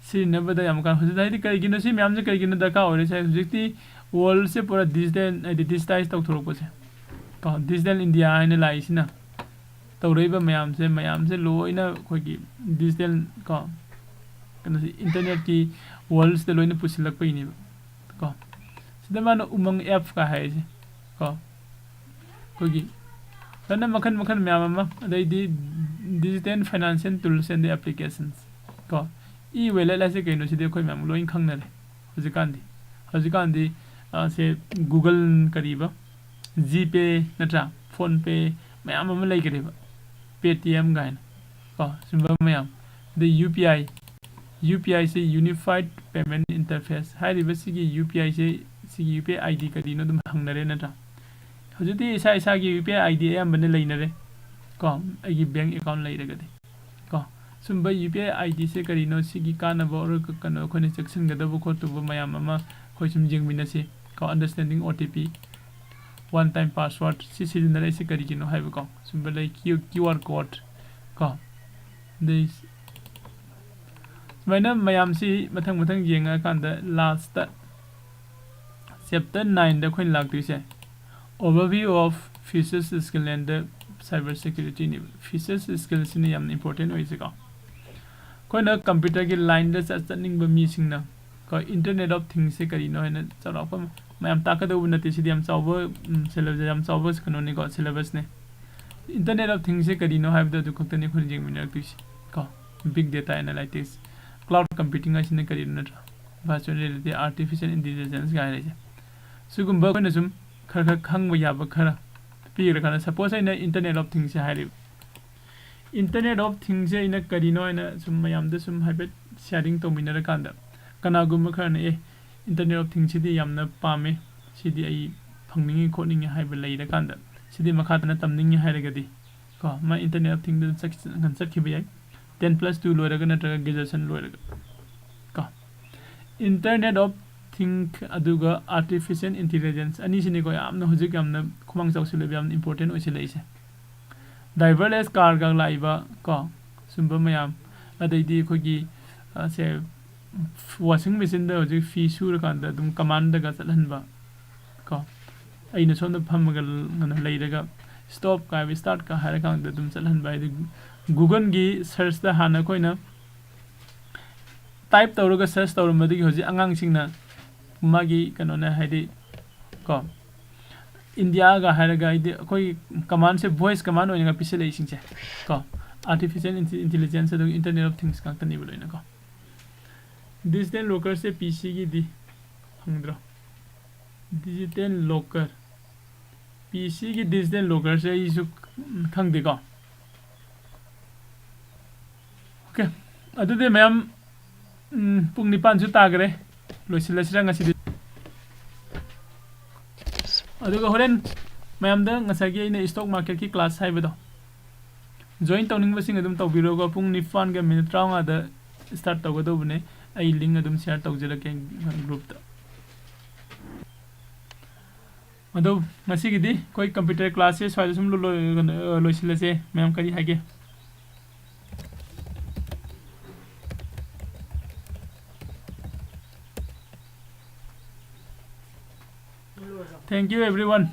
ꯁꯤꯖꯤꯟꯅꯕꯗ ꯌꯥꯝ ꯀꯥꯟꯅ ꯍꯧꯖꯤꯛ, ꯍꯥꯏꯗꯤ ꯀꯔꯤꯒꯤꯅꯣ ꯁꯤ ꯃꯌꯥꯝꯁꯦ ꯀꯔꯤꯒꯤꯅꯣ ꯗꯔꯀꯥꯔ ꯑꯣꯏꯔꯤꯁꯦ? ꯍꯧꯖꯤꯛꯇꯤ ꯋꯥꯔꯜꯁꯦ ꯄꯨꯔꯥ ꯗꯤꯖꯤꯇꯦꯜ, ꯍꯥꯏꯗꯤ ꯗꯤꯖꯤꯇꯥꯏꯁ ꯇꯧꯊꯣꯔꯛꯄꯁꯦ, ꯀꯣ, ꯗꯤꯖꯤꯇꯦꯜ ꯏꯟꯗꯤꯌꯥ ꯍꯥꯏꯅ ꯂꯥꯛꯏꯁꯤꯅ ꯇꯧꯔꯛꯏꯕ ꯃꯌꯥꯝꯁꯦ, ꯃꯌꯥꯝꯁꯦ ꯂꯣꯏꯅ ꯑꯩꯈꯣꯏꯒꯤ ꯗꯤꯖꯤꯇꯦꯜ, ꯀꯣ, ꯀꯩꯅꯣꯁꯤ, ꯏꯟꯇꯔꯅꯦꯠꯀꯤ ꯋꯥꯔꯜꯁꯤꯗ ꯂꯣꯏꯅ ꯄꯨꯁꯤꯜꯂꯛꯄꯒꯤꯅꯦꯕ, ꯀꯣ꯫ ꯁꯤꯗ ꯃꯥꯅ ꯎꯃꯪ ꯑꯦꯞꯀ ꯍꯥꯏꯔꯤꯁꯦ, ꯀꯣ, ꯑꯩꯈꯣꯏꯒꯤ ꯂꯣꯏꯅ ꯃꯈꯜ ꯃꯈꯜ ꯃꯌꯥꯝ ꯑꯃ, ꯑꯗꯩꯗꯤ digital financial tools and applications, ꯀꯣ꯫ E wallet ꯍꯥꯏꯁꯦ ꯀꯩꯅꯣ? ꯁꯤꯗꯤ ꯑꯩꯈꯣꯏ ꯃꯌꯥꯝ ꯂꯣꯏꯅ ꯈꯪꯅꯔꯦ ꯍꯧꯖꯤꯛꯀꯥꯟꯗꯤ꯫ ꯍꯧꯖꯤꯛꯀꯥꯟꯗꯤ, ꯑ, ꯁꯦ Google ꯀꯔꯤꯕ? GPay ꯅꯠꯇ꯭ꯔꯥ? PhonePe ꯃꯌꯥꯝ ꯑꯃ ꯂꯩꯈ꯭ꯔꯦꯕ꯫ Paytm ꯀꯥꯏꯅ, ꯀꯣ, ꯁꯨꯝꯕ ꯃꯌꯥꯝ꯫ ꯑꯗꯩ UPI, UPI ꯁꯤ Unified Payment Interface ꯍꯥꯏꯔꯤꯕ ꯁꯤꯒꯤ UPI ꯁꯦ, ꯁꯤꯒꯤ UPI ID ꯀꯔꯤꯅꯣ ꯑꯗꯨꯝ ꯍꯪꯅꯔꯦ ꯅꯠꯇ꯭ꯔꯥ? ꯍꯧꯖꯤꯛꯇꯤ ꯏꯁꯥ ꯏꯁꯥꯒꯤ UPI ID ꯑꯌꯥꯝꯕꯅ ꯂꯩꯅꯔꯦ, ꯀꯣ, ꯑꯩꯒꯤ bank account ꯂꯩꯔꯒꯗꯤ, ꯀꯣ꯫ ꯁꯨꯝꯕ UPI IDꯁꯦ ꯀꯔꯤꯅꯣ, ꯁꯤꯒꯤ ꯀꯥꯟꯅꯕ or ꯀꯩꯅꯣ ꯑꯩꯈꯣꯏꯅ ꯆꯦꯛꯁꯤꯟꯒꯗꯕ ꯈꯣꯠꯇꯕ ꯃꯌꯥꯝ ꯑꯃ ꯑꯩꯈꯣꯏ ꯁꯨꯝ ꯌꯦꯡꯃꯤꯟꯅꯁꯤ, ꯀꯣ꯫ Understanding OTP, one time password ꯁꯤ ꯁꯤꯖꯤꯟꯅꯔꯛꯏꯁꯦ ꯀꯔꯤꯒꯤꯅꯣ ꯍꯥꯏꯕꯀꯣ꯫ ꯁꯨꯝꯕ ꯂꯩ, Q, QR code, ꯀꯣ꯫ ꯑꯗꯩ ꯁꯨꯃꯥꯏꯅ ꯃꯌꯥꯝꯁꯤ ꯃꯊꯪ ꯃꯊꯪ ꯌꯦꯡꯉꯀꯥꯟꯗ lastꯇ chapter nineꯗ ꯑꯩꯈꯣꯏꯅ ꯂꯥꯛꯇꯣꯏꯁꯦ overview of features, skill and cyber securityꯅꯦꯕ꯫ Features, skillꯁꯤꯅ ꯌꯥꯝꯅ important ꯑꯣꯏꯁꯦꯀꯣ꯫ ꯑꯩꯈꯣꯏꯅ computerꯒꯤ lineꯗ ꯆꯠ-, ꯆꯠꯅꯤꯡꯕ ꯃꯤꯁꯤꯡꯅ, ꯀꯣ, Internet of Thingsꯁꯦ ꯀꯔꯤꯅꯣ ꯍꯥꯏꯅ ꯆꯥꯎꯔꯥꯛꯄ ꯃꯌꯥꯝ ꯇꯥꯛꯀꯗꯧꯕ ꯅꯠꯇꯦ꯫ ꯁꯤꯗꯤ ꯌꯥꯝ ꯆꯥꯎꯕ, ꯎꯝ, syllabus, ꯌꯥꯝ ꯆꯥꯎꯕ ꯀꯩꯅꯣꯅꯤꯀꯣ, syllabusꯅꯦ꯫ Internet of Thingsꯁꯦ ꯀꯔꯤꯅꯣ ꯍꯥꯏꯕꯗꯣ ꯑꯗꯨ ꯈꯛꯇꯅꯤ ꯑꯩꯈꯣꯏꯅ ꯌꯦꯡꯃꯤꯟꯅꯔꯛꯇꯣꯏꯁꯦ, ꯀꯣ꯫ Big data analytics, cloud computing ꯍꯥꯏꯁꯤꯅ ꯀꯔꯤꯅꯣ ꯅꯠꯇ꯭ꯔꯥ? Virtual reality, artificial intelligence ꯀꯥꯏꯅ ꯂꯩꯁꯦ꯫ ꯁꯤꯒꯨꯝꯕ ꯑꯩꯈꯣꯏꯅ ꯁꯨꯝ ꯈꯔ ꯈꯔ ꯈꯪꯕ ꯌꯥꯕ ꯈꯔ ꯄꯤꯈ꯭ꯔꯀꯥꯟꯗ, suppose ꯑꯩꯅ Internet of Thingsꯁꯦ ꯍꯥꯏꯔꯤꯕ꯫ Internet of Thingsꯁꯦ ꯑꯩꯅ ꯀꯔꯤꯅꯣ ꯍꯥꯏꯅ ꯁꯨꯝ ꯃꯌꯥꯝꯗ ꯁꯨꯝ ꯍꯥꯏꯐꯦꯠ sharing ꯇꯧꯃꯤꯟꯅꯔꯀꯥꯟꯗ, ꯀꯅꯥꯒꯨꯝꯕ ꯈꯔꯅ, "ꯑꯦ, Internet of Thingsꯁꯤꯗꯤ ꯌꯥꯝꯅ ꯄꯥꯝꯃꯦ, ꯁꯤꯗꯤ ꯑꯩ ꯐꯪꯅꯤꯡꯉꯤ ꯈꯣꯠꯅꯤꯡꯉꯤ ꯍꯥꯏꯕ ꯂꯩꯔꯀꯥꯟꯗ, ꯁꯤꯗꯤ ꯃꯈꯥ ꯇꯥꯅ ꯇꯝꯅꯤꯡꯉꯤ ꯍꯥꯏꯔꯒꯗꯤ ꯀꯣ, ꯃꯥ Internet of Things ꯆꯠꯈꯤꯕ ꯌꯥꯏ, ten plus two ꯂꯣꯏꯔꯒ ꯅꯠꯇ꯭ꯔꯒ graduation ꯂꯣꯏꯔꯒ ꯀꯣ꯫ Internet of Things ꯑꯗꯨꯒ Artificial Intelligence ꯑꯅꯤꯁꯤꯅꯤꯀꯣ ꯌꯥꯝꯅ ꯍꯧꯖꯤꯛ ꯌꯥꯝꯅ ꯈꯨꯃꯥꯡ ꯆꯥꯎꯁꯤꯜꯂꯤꯕ, ꯌꯥꯝꯅ important ꯑꯣꯏꯁꯤꯜꯂꯛꯏꯁꯦ꯫ Driverless carꯒ ꯂꯥꯛꯏꯕ ꯀꯣ, ꯁꯨꯝꯕ ꯃꯌꯥꯝ, ꯑꯗꯩꯗꯤ ꯑꯩꯈꯣꯏꯒꯤ, ꯑ, ꯁꯦ, washing machineꯗ ꯍꯧꯖꯤꯛ ꯐꯤ ꯁꯨꯔꯀꯥꯟꯗ ꯑꯗꯨꯝ commandꯗꯒ ꯆꯠꯍꯟꯕ ꯀꯣ, ꯑꯩꯅ ꯁꯣꯝꯗ ꯐꯝꯃꯒ ꯂ-, ꯀꯩꯅꯣ ꯂꯩꯔꯒ stop ꯀ ꯍꯥꯏꯕ, start ꯀ ꯍꯥꯏꯔꯀꯥꯟꯗ ꯑꯗꯨꯝ ꯆꯠꯍꯟꯕ, ꯍꯥꯏꯗꯤ Googleꯒꯤ searchꯇ ꯍꯥꯟꯅ ꯑꯩꯈꯣꯏꯅ type ꯇꯧꯔꯒ search ꯇꯧꯔꯝꯕꯗꯒꯤ ꯍꯧꯖꯤꯛ ꯑꯉꯥꯡꯁꯤꯡꯅ ꯃꯥꯒꯤ ꯀꯩꯅꯣꯅꯦ, ꯍꯥꯏꯗꯤ ꯀꯣ, Indiaꯒ ꯍꯥꯏꯔꯒ, ꯍꯥꯏꯗꯤ ꯑꯩꯈꯣꯏ commandꯁꯦ voice command ꯑꯣꯏꯅꯒ ꯄꯤꯁꯤꯜꯂꯛꯏꯁꯤꯡꯁꯦ ꯀꯣ, Artificial Intelligence ꯑꯗꯨꯒ Internet of Things ꯉꯥꯛꯇꯅꯦꯕ ꯂꯣꯏꯅ ꯀꯣ꯫ Digital lockerꯁꯦ PCꯒꯤꯗꯤ ꯐꯪꯗ꯭ꯔꯣ? Digital locker, PCꯒꯤ digital lockerꯁꯦ ꯑꯩꯁꯨ, ꯎꯝ, ꯈꯪꯗꯦꯀꯣ꯫ Okay, ꯑꯗꯨꯗꯤ ꯃꯌꯥꯝ, ꯎꯝ, ꯄꯨꯡ ꯅꯤꯄꯥꯟꯁꯨ ꯇꯥꯈꯔꯦ, ꯂꯣꯏꯁꯤꯜꯂꯁꯤꯔ ꯉꯁꯤꯗꯤ? ꯑꯗꯨꯒ ꯍꯣꯔꯦꯟ ꯃꯌꯥꯝꯗ ꯉꯁꯥꯏꯒꯤ ꯑꯩꯅ stock marketꯀꯤ class ꯍꯥꯏꯕꯗꯣ join ꯇꯧꯅꯤꯡꯕꯁꯤꯡ ꯑꯗꯨꯝ ꯇꯧꯕꯤꯔꯣꯀꯣ꯫ ꯄꯨꯡ ꯅꯤꯄꯥꯟꯒ minute ꯇꯔꯥꯃꯉꯥꯗ start ꯇꯧꯒꯗꯧꯕꯅꯦ꯫ ꯑꯩ link ꯑꯗꯨꯝ share ꯇꯧꯖꯔꯛꯀꯦ groupꯇ꯫ ꯑꯗꯣ ꯉꯁꯤꯒꯤꯗꯤ ꯑꯩꯈꯣꯏ computer classꯁꯦ ꯁ꯭ꯋꯥꯏꯗ ꯁꯨꯝ ꯂꯣ-, ꯂꯣ-, ꯀꯩꯅꯣ, ꯑ, ꯂꯣꯏꯁꯤꯜꯂꯁꯦ꯫ ꯃꯌꯥꯝ ꯀꯔꯤ ꯍꯥꯏꯒꯦ? Thank you, everyone.